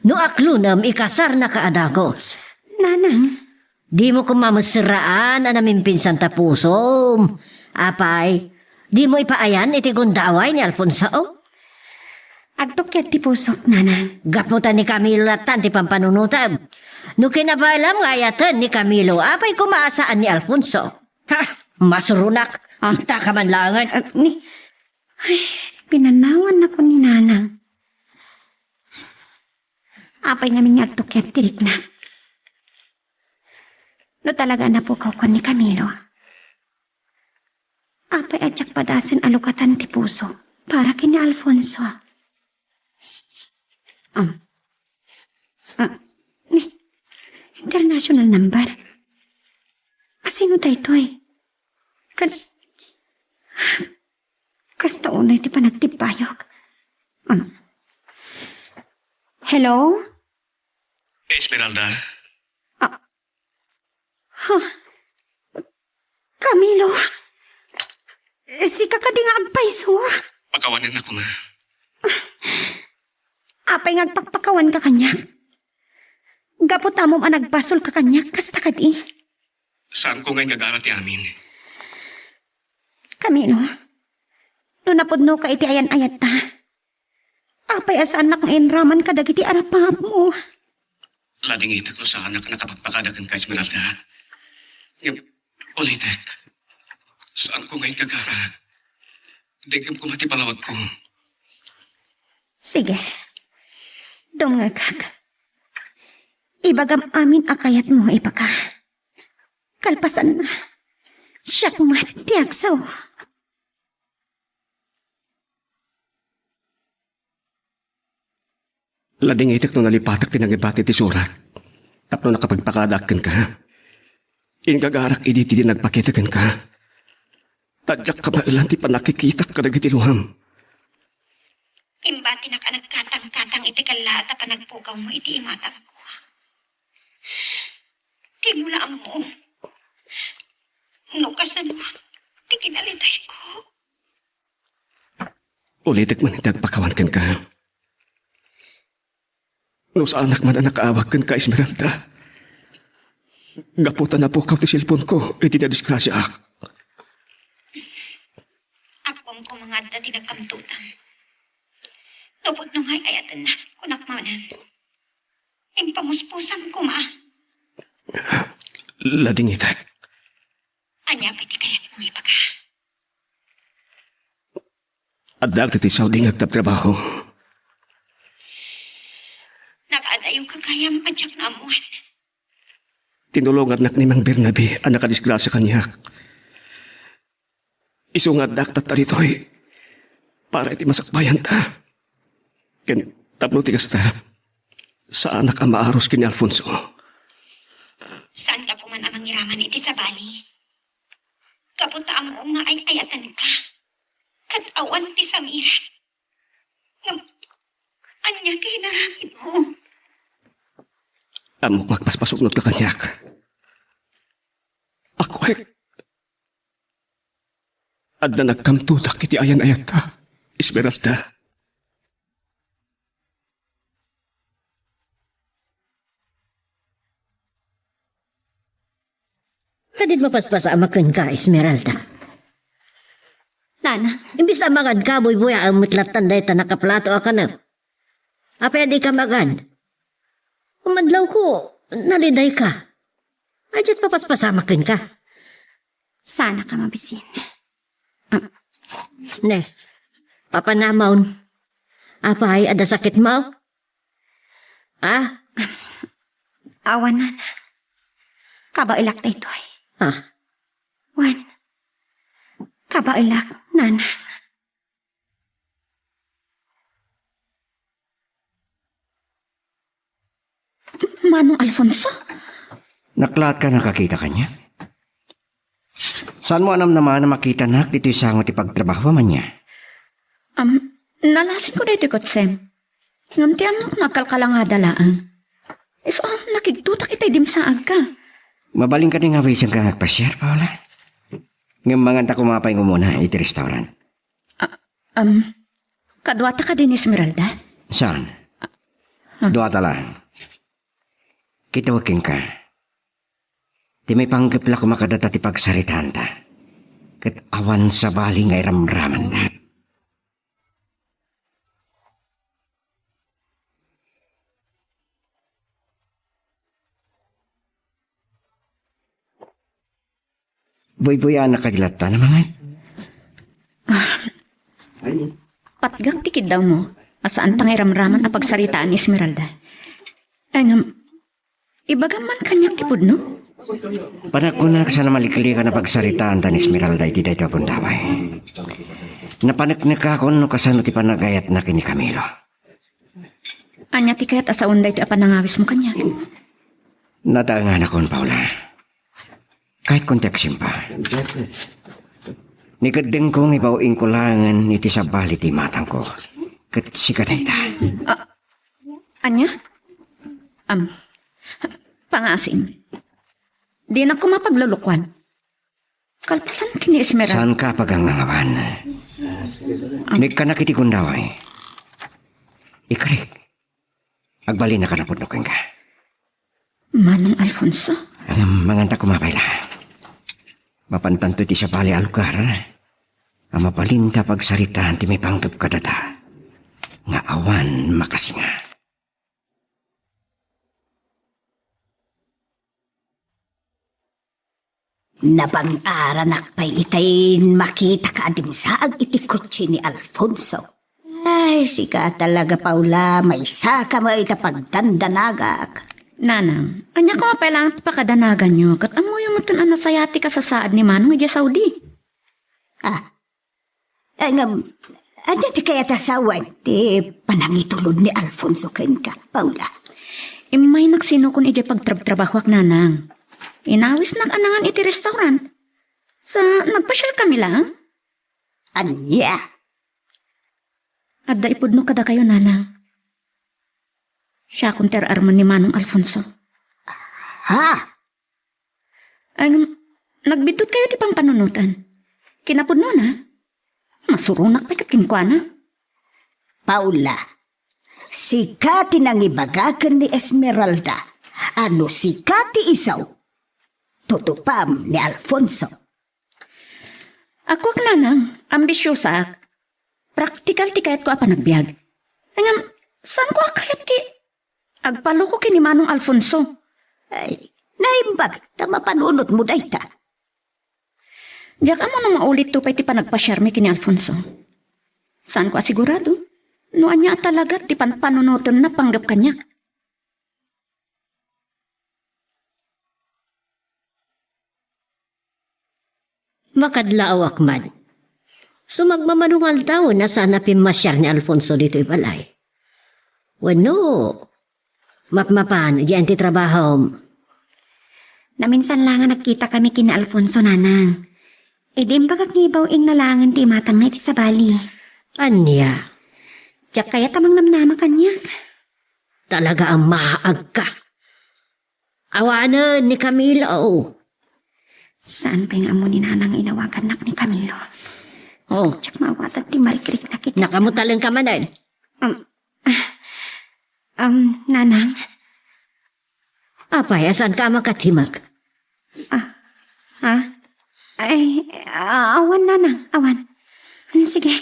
No aklonem, ikasarnaka a dagus. Nanang. Dimo koma met serraan a namimpinsan ta pusom. Apay, dimo ipaayan iti gundaway ni Alfonso? Agtukked ti pusok, Nanang. Gapu ta ni Camilo lattan ti pampanunotem. No kinabaelam nga ayaten ni Camilo, apay koma a saan ni Alfonso? Ha? Masuronak. Ah. Ita ka man laengen. Ah, ni, ay, pinanawannak ni Nanang. Apay ngamin nga agtukked ti riknak? No talaga a napukawko ni Camilo, apay a diak padasen a lukatan ti puso para ken ni Alfonso? Um. Ah, ni, international number. Asino daytoy? Kan, kasta unay ti panagtibbayok. Um. Hello? Esmeralda? Ah. Huh. Camilo? Sika kadi nga agpayso? Pakawanennak koma. Apay nga agpakpakawanka kaniak? Gapu ta ammom a nagbasolka kaniak, kasta kadi? Saanko nga ingagara ti amin. Camilo, no napudnoka iti ayan-ayatta, apay a saannak nga inraman kadagiti arapapmo? Ladingitek no saanak a nakapagpakada kenka, Esmeralda. Ngem, ulitek, saanko nga ingagara. Dengngem koma ti panawagko. Sige. Dumngegak. Ibagam amin a kayatmo nga ibaga. Kalpasanna, siak met ti agsao. Ladingitek no nalipatak ti nangibati ti surat tapno nakapagpakadaak kenka. Ingagarak idi ti di nagpakita kenka. Ta diak kabaelan ti pannakikitak kadagiti luam. Imbatinak a nagkatangkatang iti kellaat a panagpugawmo iti imatangko. Dimo la ammo no kasano ti kinalitayko. Ulitek man ti agpakawan kenka. No saanak man a nakaawag kenka, Esmeralda, gapu ta napukaw ti cellphone-ko iti nadisgrasiaak. Appuam koma nga adda ti nagkamtutang. No pudno nga ay-ayatennak, kunak manen. Impamuspusan koma. Ladingitek. Ania pay ti kayatmo nga ibaga? Addaak ditoy Saudi nga agtrabtrabaho. Nakaadayoka gayam a diak naammuan. Tinulongannak ni Mang Bernabe a nakadisgrasia kaniak. Isu nga addaak tatta ditoy para iti masakbayanta. Ken tapno ti kasta, saanak a maaros ken ni Alfonso. Saanka koman a mangiraman iti sabali? Gapu ta ammom nga ay-ayatenka. Ket awan ti samiran. Ngem, ania ti inaramidmo? Ammok nga agpaspasuknodka kaniak. Akuek. Adda nagkamtutak iti ayan-ayatta, Esmeralda. Kadin mapaspasamak kenka, Esmeralda. Nanang. Imbes a manganka, buybuyaem met lattan dayta nakaplato a kanem. Apay a dika mangan? Umadlawko, nalidayka. Ay, diak mapaspasamak kenka. Saan ka mabisin. Ne, papanamon. Apay, adda sakitmo? Ah? Awan, Nanang. Kabaelak daytoy. Ah? Wen, kabaelak, Nanang. Manong Alfonso? Naklaat ka nakakita kaniak? Saanmo a namnama a makitanak ditoy sango ti pagtrabaho, ania? Am, nalasinko daytoy kotsem. Ngem ti annok, nagkalkalangada laeng. Isu a, nakigtotak itay dimsaagka. Mabalin kadi nga awisenka nga agpasiar, Paula? Ngem manganta koma pay nga umuna iti restaurant. A-, am, kaduata kadi ni Esmeralda? Saan? Ah. Duata laeng. Kitaw kenka. Ti maipanggep la koma kadata ti pagsaritaanta. Ket awan sabali nga iramramanda. Buybuyanak kadi latta, Nanang? Ah, patgak ti kiddawmo a saanta nga iramraman a pagsaritaan ni Esmeralda. Ngem, ibagam man kaniak ti pudno? Panagkunak, saan a maliklikan a pagsaritaanta ni Esmeralda iti daytoy a gundaway. Napaneknekakon no kasano ti panagayatna ken ni Camilo. Ania ti kayat a sawen daytoy a panangawismo kaniak? Nataenganakon, Paula. Kayatko ti agsimpa. Nikeddengko nga ibaw-ingko laengen iti sabali ti imatangko. Ket sika dayta. Ah, ania? Am, pangngaasim. Dinak koma paglulukoan. Kalpasan ken ni Esmeralda. Saanka a pagangangawan? Am- Naikkanak iti gundaway. Ikarik. Agbalinak a napudno kenka. Manong Alfonso? Ngem manganta koma pay la. Mapantanto iti sabali a lugar a mabalinta a pagsaritaan ti maipanggep kadata nga awan makasinga. Nabang-aranak pay itay makitaka a dimsaag iti kotse ni Alfonso. Ay, sika talaga, Paula, maysaka met a pagdandanagak. Nanang, ania koma pay laeng ti pakadanaganyo, ket ammoyo metten a nasaya ti kasasaad ni Manong idiay Saudi. Ah, Ngem, ania ti kayat a sawen ti panangitulod ni Alfonso kenka, Paula? Immaynak sinukon idiay pagtrabtrabahoak, Nanang. Inawisnak a nangan iti restaurant. Sa nagpasiarkami laeng? Ania? Adda ipudno kadakayo, Nanang. Siakon ti ar-armen ni Manong Alfonso. Ha? Ngem, nagbiddutkayo ti pampanunoten. Kinapudnona, masuronak pay ket kenkuana. Paula, sika ti nangibaga ken ni Esmeralda a no sika ti isu, tutupam ni Alfonso. Agkuak, Nanang, ambisiosaak. Praktikal ti kayatko a panagbiag. Ngem, saanko a kayat ti agpaloko ken ni Manong Alfonso. Ay, naimbag ta mapanunotmo dayta. Diak ammo no maulitto pay ti panagpasiarmi ken ni Alfonso. Saanko a sigurado no ania a talaga ti panpanunotenna panggep kaniak. Makadlaawak man. Sumagmamano nga aldaw, saan a pimmasiar ni Alfonso ditoy balay. Wenno, mapmapan, diay ti trabahom. Naminsan la nga nagkitakami ken ni Alfonso, Nanang. Idi imbagak nga ibaw-ingna laengen ti imatangna iti sabali. Ania? Diak kayat a mangnamnama kaniak. Talaga a maagka. Awanen ni Camilo. Saan pay nga ammo ni Nanang nga inawagannak ni Camilo. Oh. Diak maawatan ti marikrikna ket. Nakamutalen ka manen. Um, ah, um, Nanang. Apay, a saanka a makatimek? Ah, ha? Ay, ah, awan, Nanang, awan. Hmm, sige.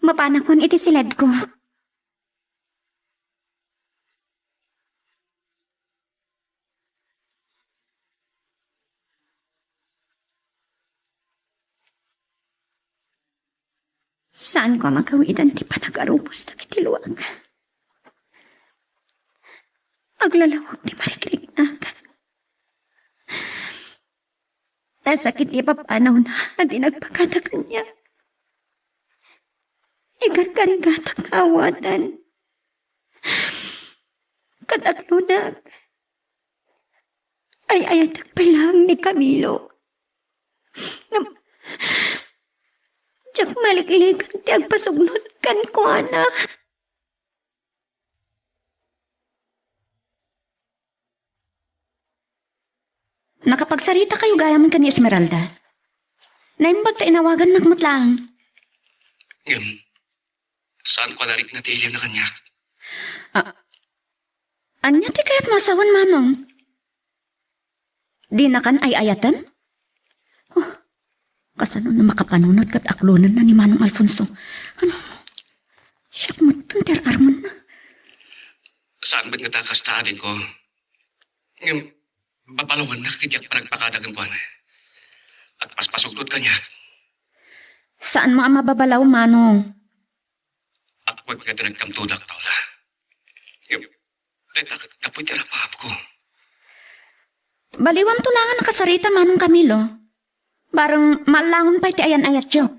Mapanakon iti siledko. Saanko a magawidan ti panagarubos dagiti luak. Aglalawag ti marikriknak. Nasakit ti papanawna a di nagpakada kaniak. Igargarigatak nga awaten. Ket aklonak, ay-ayatek pay laeng ni Camilo. Ngem, diak maliklikan ti agpasugnot kenkuana. Nakapagsarita kayo gayam ken ni Esmeralda? Naimbag ta inawagannak met laeng. Ngem, saanko a narikna ti iliwna kaniak. Ah, ania ti kayatmo a sawen, Manong? Dinakan ay-ayaten? Oh, kasano no makapanunot ket aklonenna ni Manong Alfonso? Ano? Siak metten ti ar-armenna. Saan met ngata kasta, adingko? Ngem, babalawannak ti diak panagpakada kenkuana. Agpaspasugnot kaniak. Saanmo a mababalaw, Manong. Akwek nga ti nagkamtodak, Paula. Ngem, dayta ket gapu iti arap-apko. Baliwamto laeng a nakasarita, Manong Camilo. Bareng maallangon pay ti ayan-ayatyo.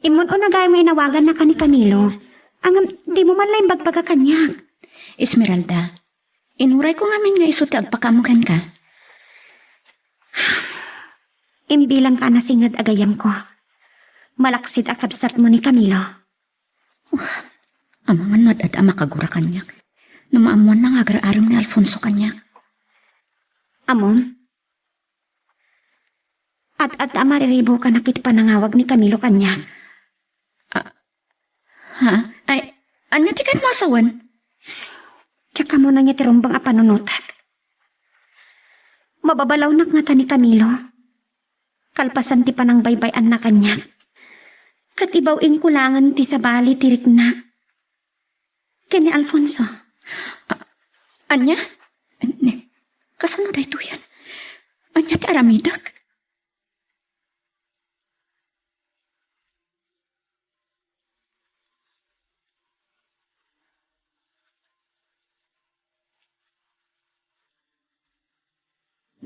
Immun-una gayam nga inawagannaka ni Camilo. Ngem dimo man la imbagbaga kaniak. Esmeralda, inurayko ngamin nga isu ti agpakaammo kenka. Imbilangka a nasinged a gayyemko. Malaksid a kabsatmo ni Camilo. Amangan no ad-adda a makagura kaniak. No maammoanna nga agar-arem ni Alfonso kaniak. Ammom? Ad-adda a mariribukanak iti panangawag ni Camilo kaniak. Ah, ha? Ay, ania ti kayatmo a sawen? Diak ammo ania ti rumbeng a panunotek. Mababalawnak ngata ni Camilo. Kalpasan ti panangbaybay-anna kaniak. Ket ibaw-ingko laengen ti sabali ti riknak. Ken ni Alfonso. A-, ania? Ne, kasano daytoyen? Ania ti aramidek?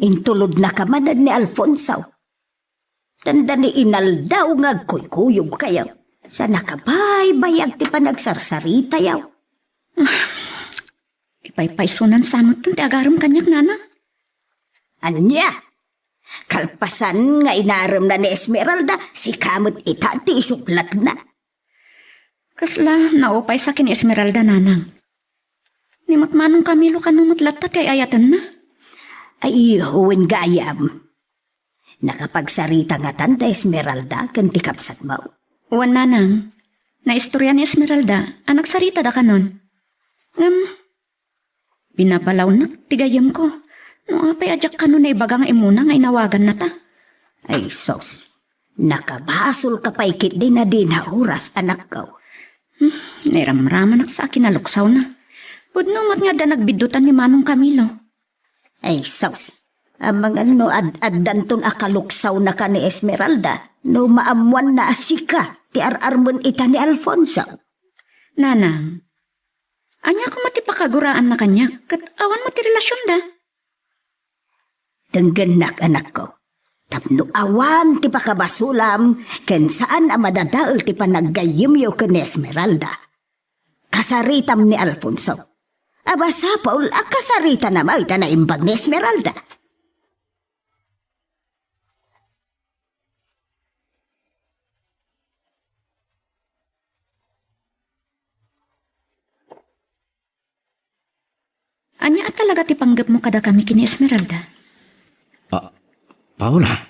Intulodnaka manen ni Alfonso. Tanda ni inaldaw nga agkuykuyogkayo. Sa nakabaybayag ti panagsarsaritayo. Ah, ipaypaysonan sa metten ti agarem kaniak, Nanang. Ania? Kalpasan nga inaremna ni Esmeralda, sika met ita ti isuklatna. Kasla naupaysa ken ni Esmeralda, Nanang. Ni met Manong Camilo kano met latta ti ay-ayatenna? Ay, wen gayam. Nakapagsarita ngatan da Esmeralda ken ti kabsatmo? Wen, Nanang. Naistorya ni Esmeralda a nagsarita dakanon. Ngem, binabalawnak ti gayyemko. No apay a diak kano naibaga nga immuna nga inawagannata. Ay, sus. Nakabasolka pay ketdi na dina oras, anakko. Hmm, nairamramanak sa akinaluksawna. Pudno met nga adda nagbiddutan ni Manong Camilo. Ay, sus. Amangan no ad-addanton a kaluksawna ken ni Esmeralda, no maammoanna a sika ti ar-armen ita ni Alfonso. Nanang, ania koma ti pakaguraanna kaniak, ket awan met ti relasionda? Denggennak, anakko. Tapno awan ti pakabasolam, ken saan a madadael ti panaggayyemyo ken ni Esmeralda. Kasaritam ni Alfonso. A, masapul a kasaritana met ta naimbag ni Esmeralda. Ania a talaga ti panggepmo kadakami ken ni Esmeralda? Ah, Paula.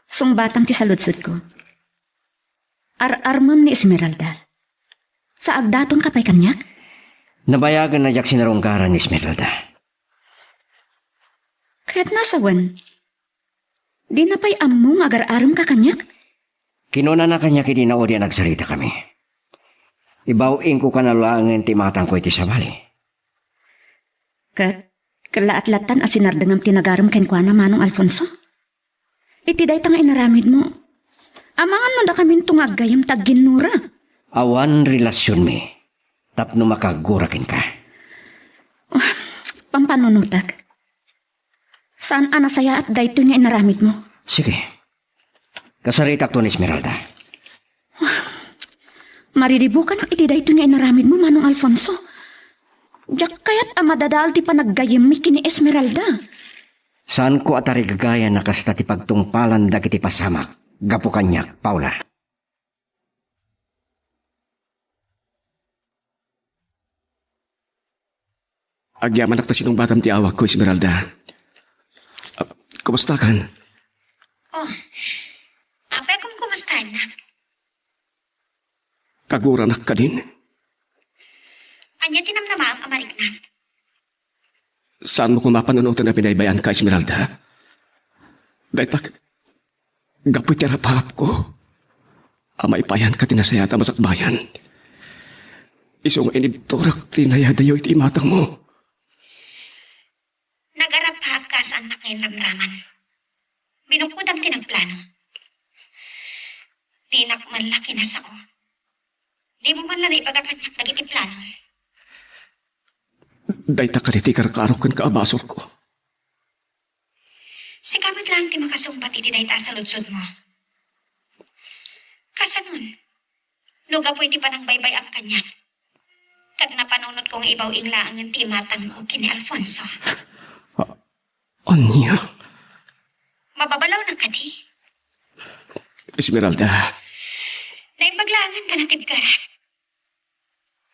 Sungbatam ti saludsodko. Ar-armem ni Esmeralda. Sa agdatonka pay kaniak? Nabayagen a diak sinarungkaran ni Esmeralda. Kayatna a sawen, dina pay ammo nga agar-aremka kaniak? Kinunana kaniak idi naudi a nagsaritakami. Ibaw-ingko kano laengen ti imatangko iti sabali. Ket Kalaat lattan a sinardengam ti nagarem kenkuana, Manong Alfonso? Iti dayta nga inaramidmo, amangan no dakaminto nga aggayem ta agginnura. Awan relasionmi tapno makagura kenka. Pampanunotek. Saan a nasayaat daytoy nga inaramidmo. Sige. Kasaritakto ni Esmeralda. Mariribukanak iti daytoy nga inaramidmo, Manong Alfonso. Diak kayat a madadael ti panaggayemmi ken ni Esmeralda. Saanko a tarigayan a kasta ti pagtungpalan dagiti pasamak gapu kaniak, Paula. Agyamanak ta sinungbatam ti awagko, Esmeralda. Ah, kumustakan? Oh, apay, kumkumustaennak? Kaguranak kadin. Ania ti namnamaem a mariknam? Saanmo koma panunoten a binaybay-anka, Esmeralda? Dayta, gapu iti arapaapko a maipayanka ti nasayaat a masakbayan. Isu nga inibturak ti nayadayo iti imatangmo. Nagarapaapka a saannak nga inramraman. Binukodam ti nagplano. Dinak man la kinasao. Dimo man la naibaga kaniak dagiti plano. Dayta kadi ti karkarok ken kaabasolko. Sika met laeng ti makasungbat iti dayta a saludsodmo. Kasanon, no gapu iti panangbaybay-am kaniak, ket napanunotko nga ibaw-ing laengen ti imatangmo ken ni Alfonso. A-, ania? Mababalawnak kadi? Esmeralda. Naimbag laengen ta natibkerak.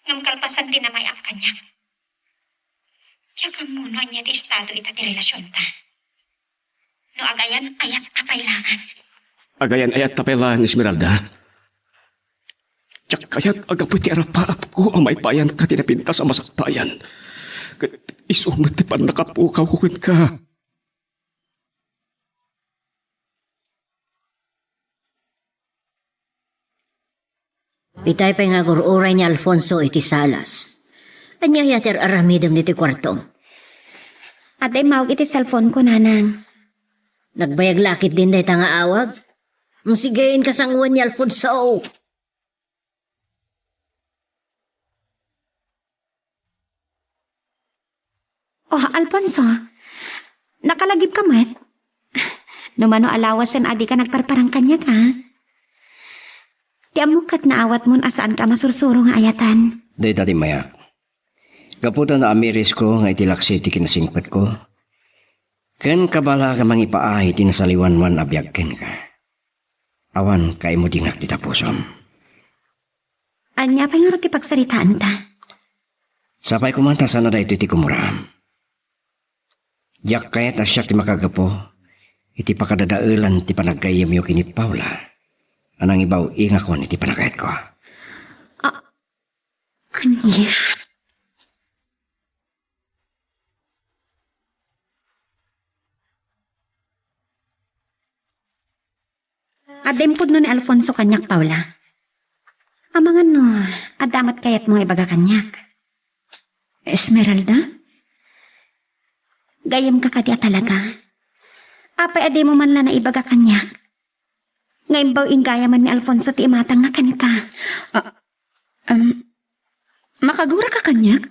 Ngem kalpasan ti namay-am kaniak, diak ammo no ania ti estado ita ti relasionta. No agayan-ayatta pay laeng. Agayan-ayatta pay laeng, Esmeralda. Diak kayat a gapu iti arapaapko a maipayanka ti napintas a masakbayan. Ket isu met ti pannakapukawko kenka. Itay pay nga agur-uray ni Alfonso iti salas. Ania aya ti ar-aramidem ditoy kuartom? Adda immawag iti cellphone ko, Nanang. Nagbayag la ketdin dayta nga awag? Sige, inka sangoen ni Alfonso. Oh, Alfonso, nakalagipka met? No mano a lawasen a dika nagparparang kaniak, a? Ti ammok ket naawatmon a saanka a masursuro nga ayatan. Dayta ti mayak. Gapu ta naamirisko nga iti laksi ti kinasingpetko, ken kabala nga mangipaay ti nasaliwanwan a biag kenka. Awan kaimudingak ti tapusom. Ania pay ngarud ti pagsaritaanta? Sapay koma ta saan a daytoy ti kumuraam. Diak kayat a siak ti makagapu iti pakadadaelan ti panaggayyemyo ken ni Paula a nangibaw-ingakon iti panagayatko. A-, ania? Adda impudno ni Alfonso kaniak, Paula. Amangan no adda met kayatmo nga ibaga kaniak. Esmeralda? Gayyemka kadi a talaga? Apay a dimo man la naibaga kaniak nga imbaw-ing gayamen ni Alfonso ti imatangna kenka? Ah, um, makaguraka kaniak?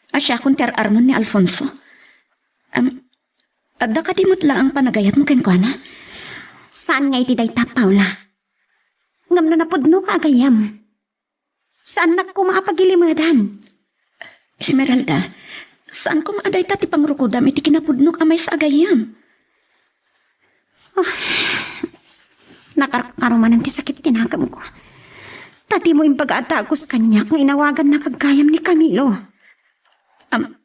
A siakon ti ar-armen ni Alfonso? Um, adda kadi met laeng panagayatmo kenkuana? Saan nga iti dayta, Paula. Ngem no napudnoka a gayyem, saannak koma a pagilimedan. Esmeralda, saan koma a dayta ti pangrukodam iti kinapudnok a maysa a gayyem. Ah, nakarkaro manen ti sakit ti nakemko. Ta dimo imbaga a dagus kaniak nga inawagannaka gayyem ni Camilo. Am,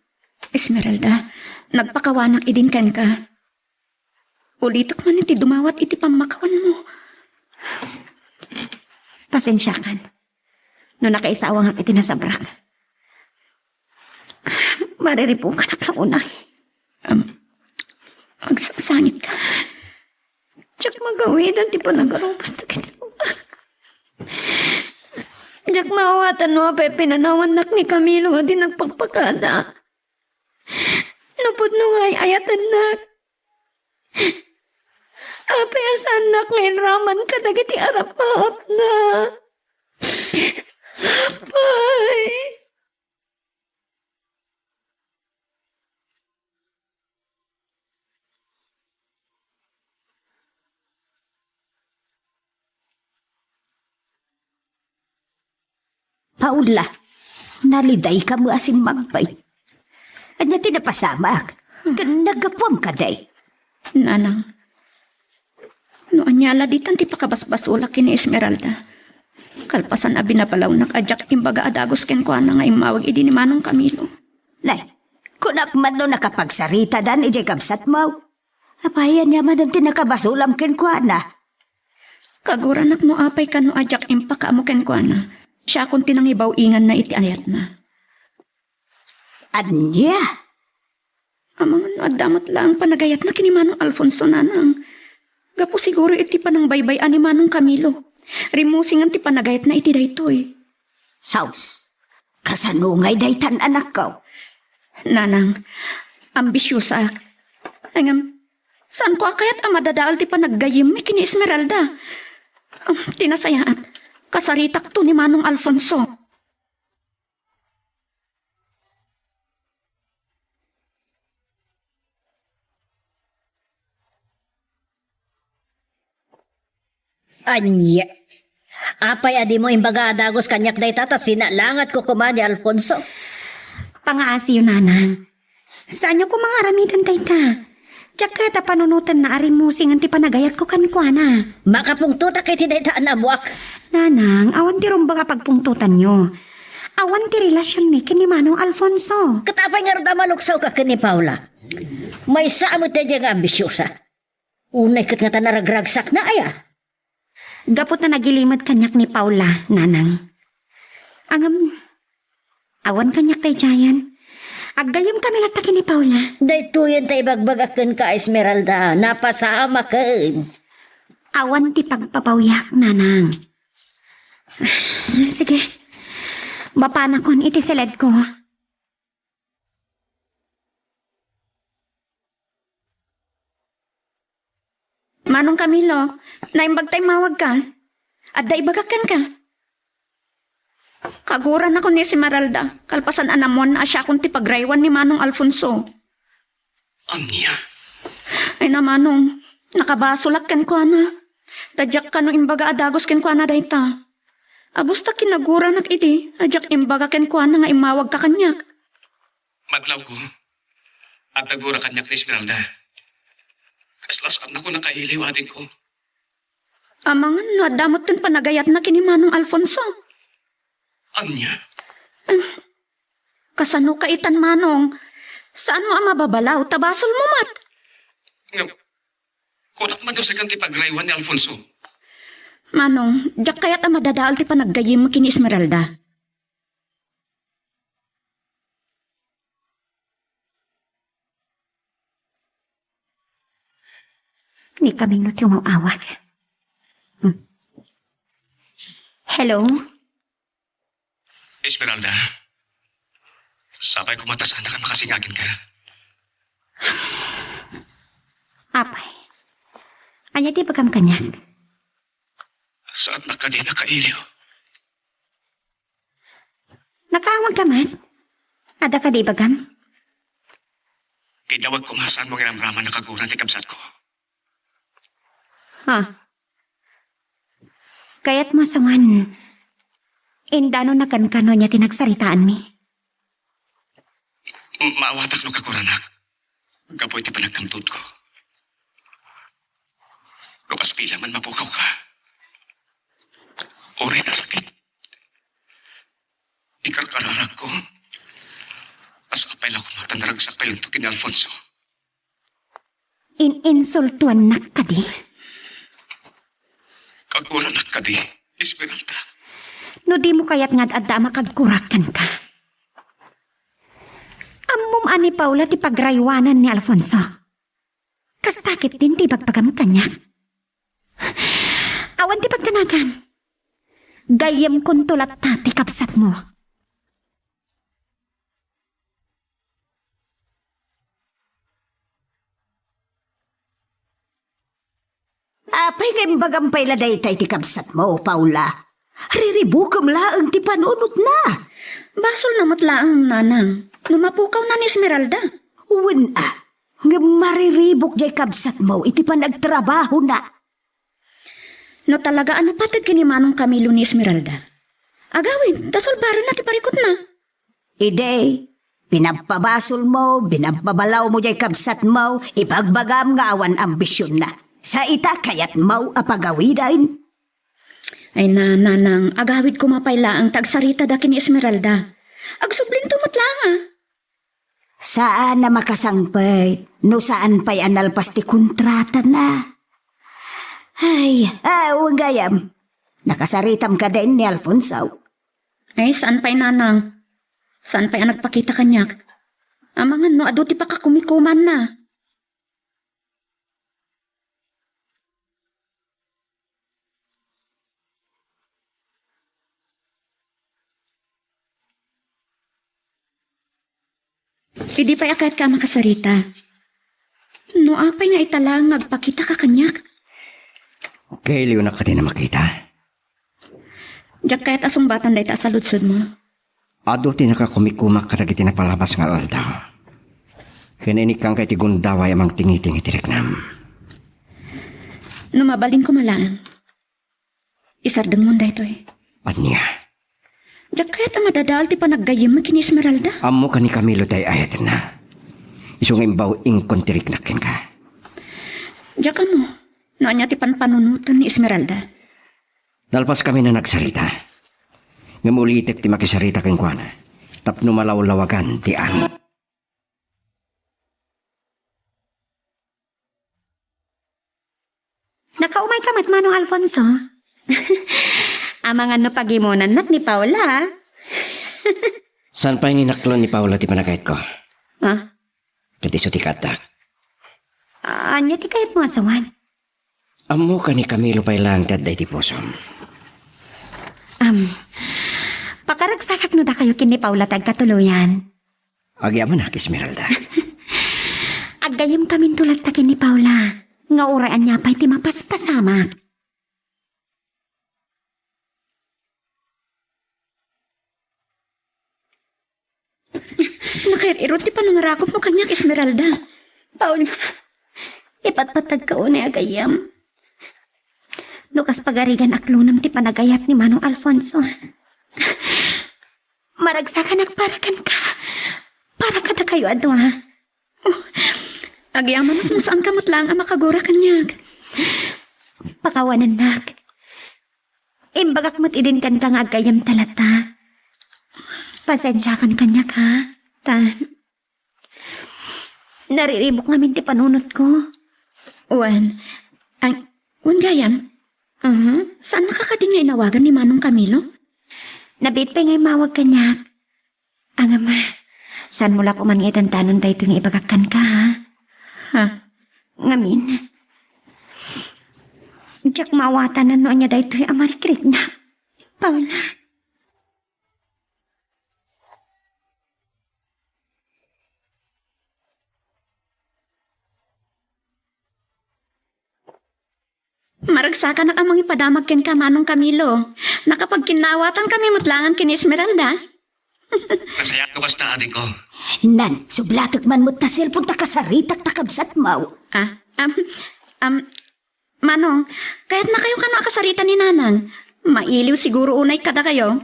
Esmeralda, nagpakawanak idin kenka. Ulitek man iti dumawat iti pammakawanmo. Pasensiakan no nakaisawangak iti nasabrak. Mariribukanak la unay. Am, agsasangitka. Diak magawidan ti panagarubos dagiti bungak. Diak maawatan no apay pinanawannak ni Camilo a di nagpakpakada. No pudno nga ay-ayatennak. Apay a saannak nga inraman kadagiti arapaapna? Apay. Paula, nalidayka met a simmagbay. Ania ti napasamak? Ken naggapuam kadi? Nanang, no ania la ditan ti pakabasbasolak ken ni Esmeralda, kalpasan a binabalawnak a diak imbaga a dagus kenkuana nga immawag idi ni Manong Camilo. Nay, kunak man no nakapagsaritadan idiay kabsatmo. Apay, ania manen ti nakabasolam kenkuana? Kaguranak no apay kano a diak impakaammo kenkuana. Siakon ti nangibaw-inganna iti ayatna. Ania? Amangan no adda met laeng panagayatna ken ni Manong Alfonso, nanang. Gapu siguro iti panangbaybay-a ni Manong Camilo. Rimmusingan ti panagayatna iti daytoy. Sus, kasano ngay daytan, anakko? Nanang, ambisiosaak. Ngem, saanko a kayat a madadael ti panaggayyemmi ken ni Esmeralda. Am, ti nasayaat, kasaritakto ni Manong Alfonso. Ania? Apay a dimo imbaga a dagus kaniak dayta ta sinalangatko koma ni Alfonso? Pangaasiyo, nanang. Saanyo koma nga aramiden dayta. Diak kayat a panunotenna a rimmusingan ti panagayatko kenkuana. Makapungtotak iti dayta a naammoak. Nanang, awan ti rumbeng a pagpungtotanyo. Awan ti relasionmi ken ni Manong Alfonso. Ket apay ngarud a maluksawka ken ni Paula? Maysa a met daydiay nga ambisiosa. Unay ket ngata naragragsakna aya? Gapu ta nagilimed kaniak ni Paula, nanang. Ngem, awan kaniak daydiayen. Aggayyemkami latta ken ni Paula. Daytoyen ta ibagbagak kenka, Esmeralda. Napasamaken. Awan ti pagpabawyak, nanang. Sige. Mapanakon iti siledko. Manong Camilo, naimbag ta immawagka. Adda ibagak kenka. Kaguranakon ni Esmeralda, kalpasan a nammuanna a siakon ti pagraywan ni Manong Alfonso. Ania? Ay na, Manong, nakabasolak kenkuana. Ta diak kano imbaga a dagus kenkuana dayta. Abus ta kinaguranak idi a diak imbaga kenkuana nga immawagka kaniak. Madlawko, adda gura kaniak ni Esmeralda. Kasla saannako nakailiw, adingko. Amangan no adda metten panagayatna ken ni Manong Alfonso. Ania? Em, kasano ka itan, Manong? Saanmo a mababalaw ta basolmo met? Ngem, kunak man no sika ti pagraywan ni Alfonso. Manong, diak kayat a madadael ti panaggayyemmo ken ni Esmeralda. Ni Camilo ti umaw-awag. Hmm. Hello? Esmeralda, sapay koma ta saanak a makasingagin ka. Apay, ania ti ibagam kaniak? Saannak kadi nakailiw? Nakaawagka met? Adda kadi ibagam? Kidawag koma saanmo nga inamraman a kagura ti kabsatko. Ha? Kayatmo a sawen, indanonnakan kano ania ti nagsaritaanmi? Maawatak no kaguranak gapu iti panagkamtudko. No kas bilang man mapukawka, uray nasakit, ikarkararakko a sapay la koma ta naragsakkayonto ken ni Alfonso. In-insultuannak kadi? Kaguranak kadi, Esmeralda? No dimo kayat nga ad-adda a makaggurak kenka. Ammom a ni Paula ti pagraywanan ni Alfonso. Kasta ketdin ti ibagbagam kaniak. Awan ti pagdanagam. Gayyemkonto latta ti kabsatmo. Apay nga imbagam pay la dayta iti kabsatmo, Paula? Riribukem laeng ti panunotna. Basolna met laeng, nanang, no mapukawna ni Esmeralda. Wen a, ngem mariribuk jay kabsatmo iti panagtrabahona. No talaga a napateg ken ni Manong Camilo ni Esmeralda, agawid ta sulbarenna ti parikutna. Idi, pinagpabasolmo, binabbabalawmo jay kabsatmo, ibagbagam nga awan ambisionna. Sa ita, kayatmo a pagawiden. Ay na, nanang, agawid koma pay laeng ta agsaritada ken ni Esmeralda. Agsublinto met laeng a. Saan a makasangpet no saan pay a nalpas ti kontratana. Ay, aw, gayam. Nakasaritam kadin ni Alfonso? Ay, saan pay, nanang. Saan pay a nagpakita kaniak. Amangan no adu ti pakakumikumanna. Idi pay a kayatka a makasarita. No apay nga ita laeng nga agpakitaka kaniak? Kailiwnak kadi a makita? Diak kayat a sungbatan dayta a saludsodmo. Adu ti nakakumikumak kadagiti napalabas nga aldaw. Ken inikkanka iti gundaway a mangtingiting iti riknam. No mabalin koma laeng, isardengmon daytoy. Ania? Diak kayat a madadael ti panaggayyemmi ken ni Esmeralda. Ammoka ni Camilo ti ay-ayatenna. Isu nga imbaw, ingkon ti riknak kenka. Diak ammo no ania ti panpanunoten ni Esmeralda. Nalpaskami a nagsarita. Ngem ulitek ti makisarita kenkuana tapno malawlawagan ti amin. Nakaumayka met, Manong Alfonso. Amangan no pagimonannak ni Paula, a? Saan pay nga inaklon ni Paula ti panagkayatko? Ah? Ket isu ti kaaddak. Ania ti kayatmo a sawen? Ammoka ni Camilo pay laeng ti adda iti pusom. Am, pakaragsakak no dakayo ken ni Paula ti agkatuloyan. Agyamanak, Esmeralda. Aggayyemkaminto latta ken ni Paula, nga uray ania pay ti mapaspasamak. Nakayat irut ti panangarakopmo kaniak, Esmeralda. Paula, ipatpatagka unay a gayyem. No kas pagarigan aklonem ti panagayat ni Manong Alfonso, maragsakanak para kenka, para kadakayo a dua. Oh, agyamanak no saanka met laeng a makagura kaniak. Pakawanennak. Imbagak met idin kenka nga aggayyemta latta. Pasensiakan kaniak, ha? Ta, nariribuk ngamin ti panunotko. Wen, ang, wen gayam? Mhm. Saannaka kadi nga inawagan ni Manong Camilo? Nabiit pay nga immawag kaniak. Ngem, saanmo la koman nga idandanon daytoy nga ibagak kenka, ha? Ha? Ngamin, diak maawatan no ania daytoy a marikriknak, Paula. Maragsakanak a mangipadamag kenka, Manong Camilo. Nakapagkinnawatankami met laengen ken ni Esmeralda. Nasayaat no kasta, adingko. Nan, sublatek man met ta cellphone ta kasaritak ta kabsatmo. Ah, am, am, Manong, kayatnakayo kano a kasarita ni Nanang? Mailiw siguro unay kadakayo.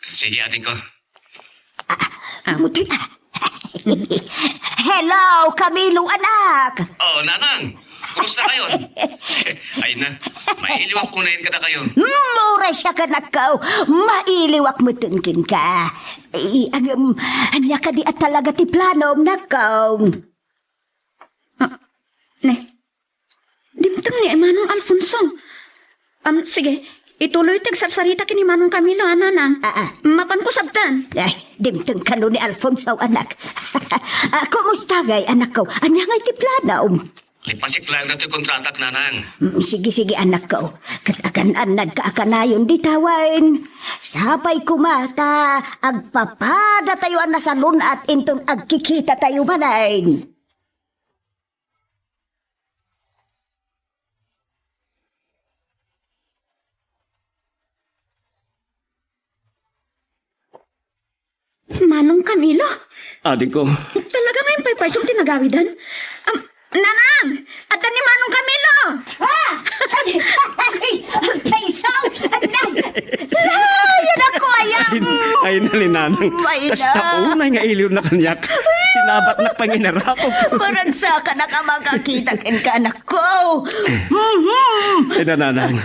Sige, adingko. Ah, ah. Hello, Camilo, anak! Oh, Nanang! Kumusta kayon? Ay na, mailiwak unayen kadakayo. Mm, uray siak, anakko. Mailiwak metten kenka. Ay, agam, ania kadi a talaga ti planom, anakko? Ah, ne, dimteng ni Manong Alfonso. Am, sige, ituloy ti agsarsarita ken ni Manong Camilo, a, Nanang. Ah, ah. Mapanko sabtan. Ay, dimteng kano ni Alfonso, anak. Ah, kumusta ngay, anakko? Ania ngay ti planom? Lipasik laeng datoy kontratak, Nanang. Mm, sige, sige, anakko. Ket agan-annadka a kanayon dita wen. Sapay koma ta agpapadatayo a nasalun-at inton agkikitatayo manen. Manong Camilo? Adingko. Talaga nga impaypaysom ti nagawidan? Am, Nanang! Adda ni Manong Camilo! Ah! Ay! Ay! Payso! Ay! Ay, anak ko, ayan! Ay, ay, nalinanang. Ay, kasta na. Unay nga iliw na kaniak. Sinabat na panginarap. Maragsakanak a makakita kenka, anak ko. Mhm. Ay, nanang.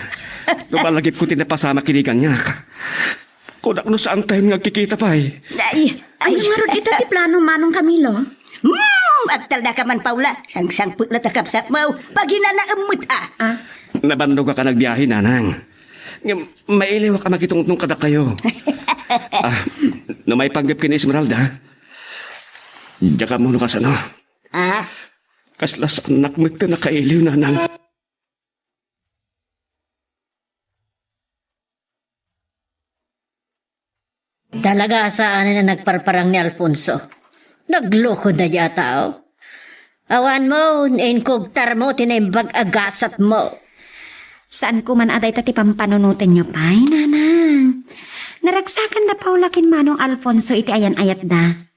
Lumalagip ko ti napasamak iti kaniak. Kunak no saantayon nga agkikita pay. Ay, ay. Ania ngarud ita ti plano, Manong Camilo? Hmm, agtalna ka man, Paula. Sangsangpet la ta kabsatmo. Paginanaem met, a. Ah. Nabannogak a nagbiahe, nanang. Ngem, mailiwak a makitungtong kadakayo. Ah, no maipanggep ken Esmeralda, diak ammo no kasano. Ah? Kasla saannak met ti nakailiw, nanang. Talaga a saanen a nagparparang ni Alfonso. Nagloko daydiay a tao. Awan mo, inkugtarmo ti naimbag a gasatmo. Saan ko man a dayta ti pampanunotenyo pay, nanang. Naragsakan da Paula ken Manong Alfonso iti ayan-ayatda.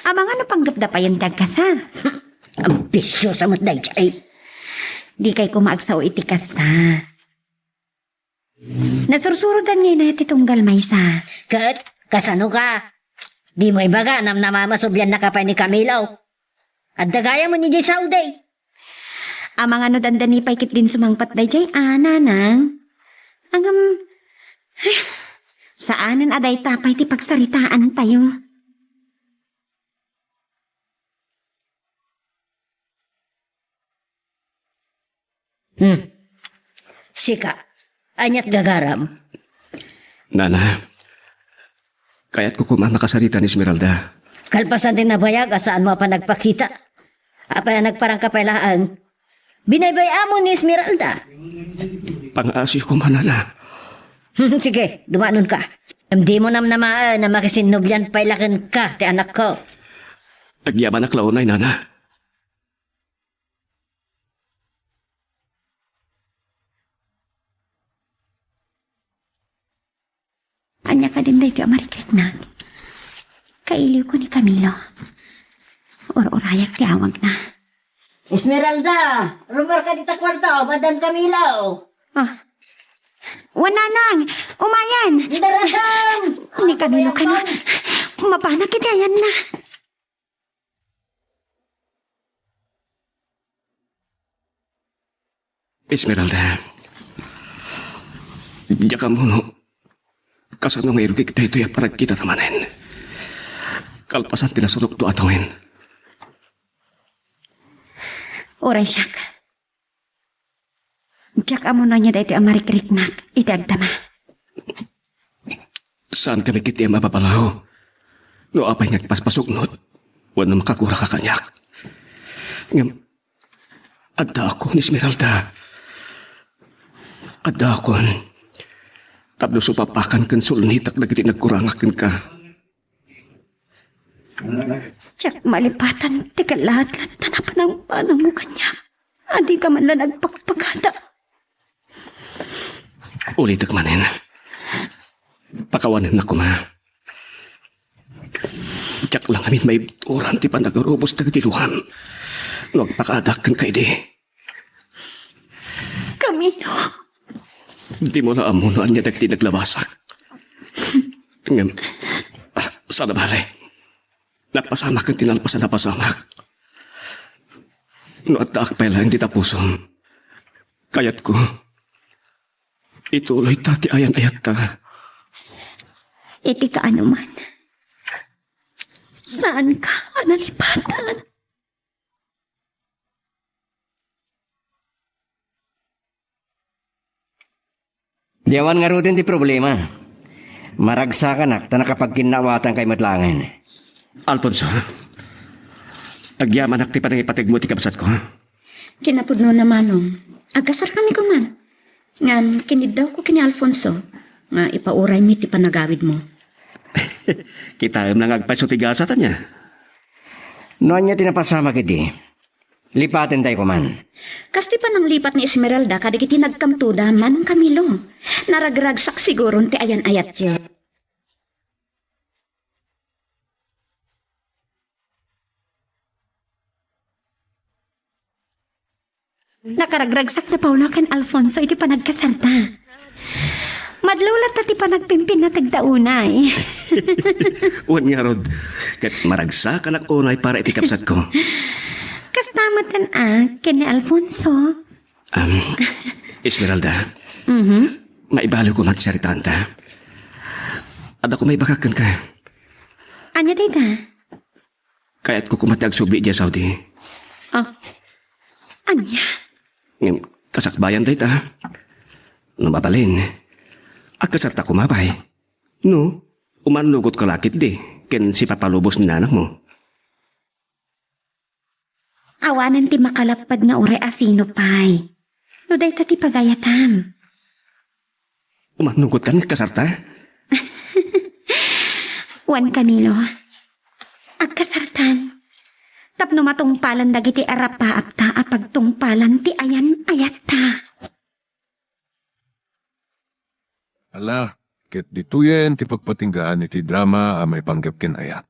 Amangan no panggepda payen ti agkasar. Ambisiosa met daydiay. Dikay koma agsao iti kasta. Nasursurodan ngay na ti tunggal maysa. Ket, kasano ka? Dimo ibaga, namnamam a subliannaka pay ni Camilo. Adda gayam idiay Saudi. Amangan no dandani pay ketdin sumangpet daydiay a, nanang. Ngem, saanen a dayta pay ti pagsaritaantayo. Hmm. Sika, aniat gagaram? Nana, kayatko koma a makasarita ni Esmeralda. Kalpasan ti nabayag a saanmo a panagpakita. Apay a nagparangka pay laeng? Binaybay-ammo ni Esmeralda. Pangaasiyo koma, nana. Sige, dumanonka. Ngem dimo namnamaen a makisinnobian pay la kenka ti anakko. Agyamanak la unay, nana. Ania kadin daytoy a marikriknak? Kailiwko ni Camilo. Ur-urayak ti awagna. Esmeralda, rumarka dita kuarto, Madan Camilo. Ah. Wen, nanang, umayen. Daratam! Ni Camilo kano. Mapanak iti ayanna. Esmeralda, diak ammo no kasano nga irukik daytoy a panagkitata manen. Kalpasan ti nasurokto a tawen. Uray siak. Diak ammo no ania daytoy a marikriknak iti agdama. Saankami ketdi a mababalaw no apay nga agpaspasuknot wenno makakuraka kaniak. Ngem, addaakon, Esmeralda. Addaakon. Tapno supapakan ken sulnitak dagiti nagkurangak kenka. Diak malipatan ti kalatlatta a panangpanangmo kaniak. A dika man la nagpakpakada. Ulitek manen. Pakawanennak koma. Diak la ngamin maibturan ti panagarubos dagiti luam no agpakaadak kenka idi. Camilo. Dimo la ammo no ania dagiti naglabasak. Ngem, ah, saan a bale. Napasamak ken ti nalpasan a pasamak. No addaak pay laeng dita pusom, kayatko, ituloyta ti ayan-ayatta. Iti kaanoman, saanka a nalipatan. Di awan ngaruden ti problema. Maragsakanak ta nakapagkinnawatankay met laengen. Alfonso, agyamanak ti panangipategmo iti kabsatko. Kinapudnona, Manong, agkasarkami koma. Ngem kiniddawko ken ni Alfonso nga ipauraymi ti panagawidmo. Kitaem la nga agpayso ti gasat, ania? No ania ti napasamak idi, lipatentay koman. Kas ti pananglipat ni Esmeralda kadagiti nagkamtoda, Manong Camilo. Naragragsak siguron ti ayan-ayatyo. Nakaragragsak da Paolo ken Alfonso iti panagkasarda. Madlawla ta ti panagpimpinateg ta unay. Wen ngarud, ket maragsakanak unay para iti kabsatko. Kasta metten a, ken ni Alfonso. Um, Esmeralda, Mhm. Maibaliw koma ti saritaanta. Adda koma ibagak kenka. Ania dayta? Kayatko koma ti agsubli idiay Saudi. Ah. Ania? Ngem, kasakbayan dayta. No mabalin, agkasarta koma pay. No, umannugot ka la ketdi ken sipapalubos ni nanakmo. Awanen ti makalapped nga uray a sino pay. No dayta ti pagayatam. Umannugot kan kasarta? Wen, Camilo, agkasartan. Tapno matungpalan dagiti arapaapta a pagtungpalan ti ayan-ayatta. Ala, ket ditoyen ti pagpatinggaan iti drama a maipanggep ken ayat.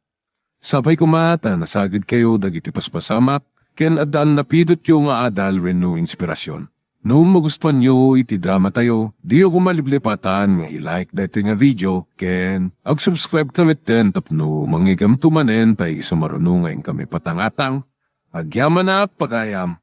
Sapay koma ta nasagidkayo dagiti paspasamak ken addaan napidotyo nga adal wenno inspirasyon. No magustuanyo iti dramatayo, diyo koma liplipatan nga i-like daytoy nga video ken ag-subscribe ta metten tapno mangngeggamto manen pay isu maruno nga inkami patangatang. Agyamanak, pagayam.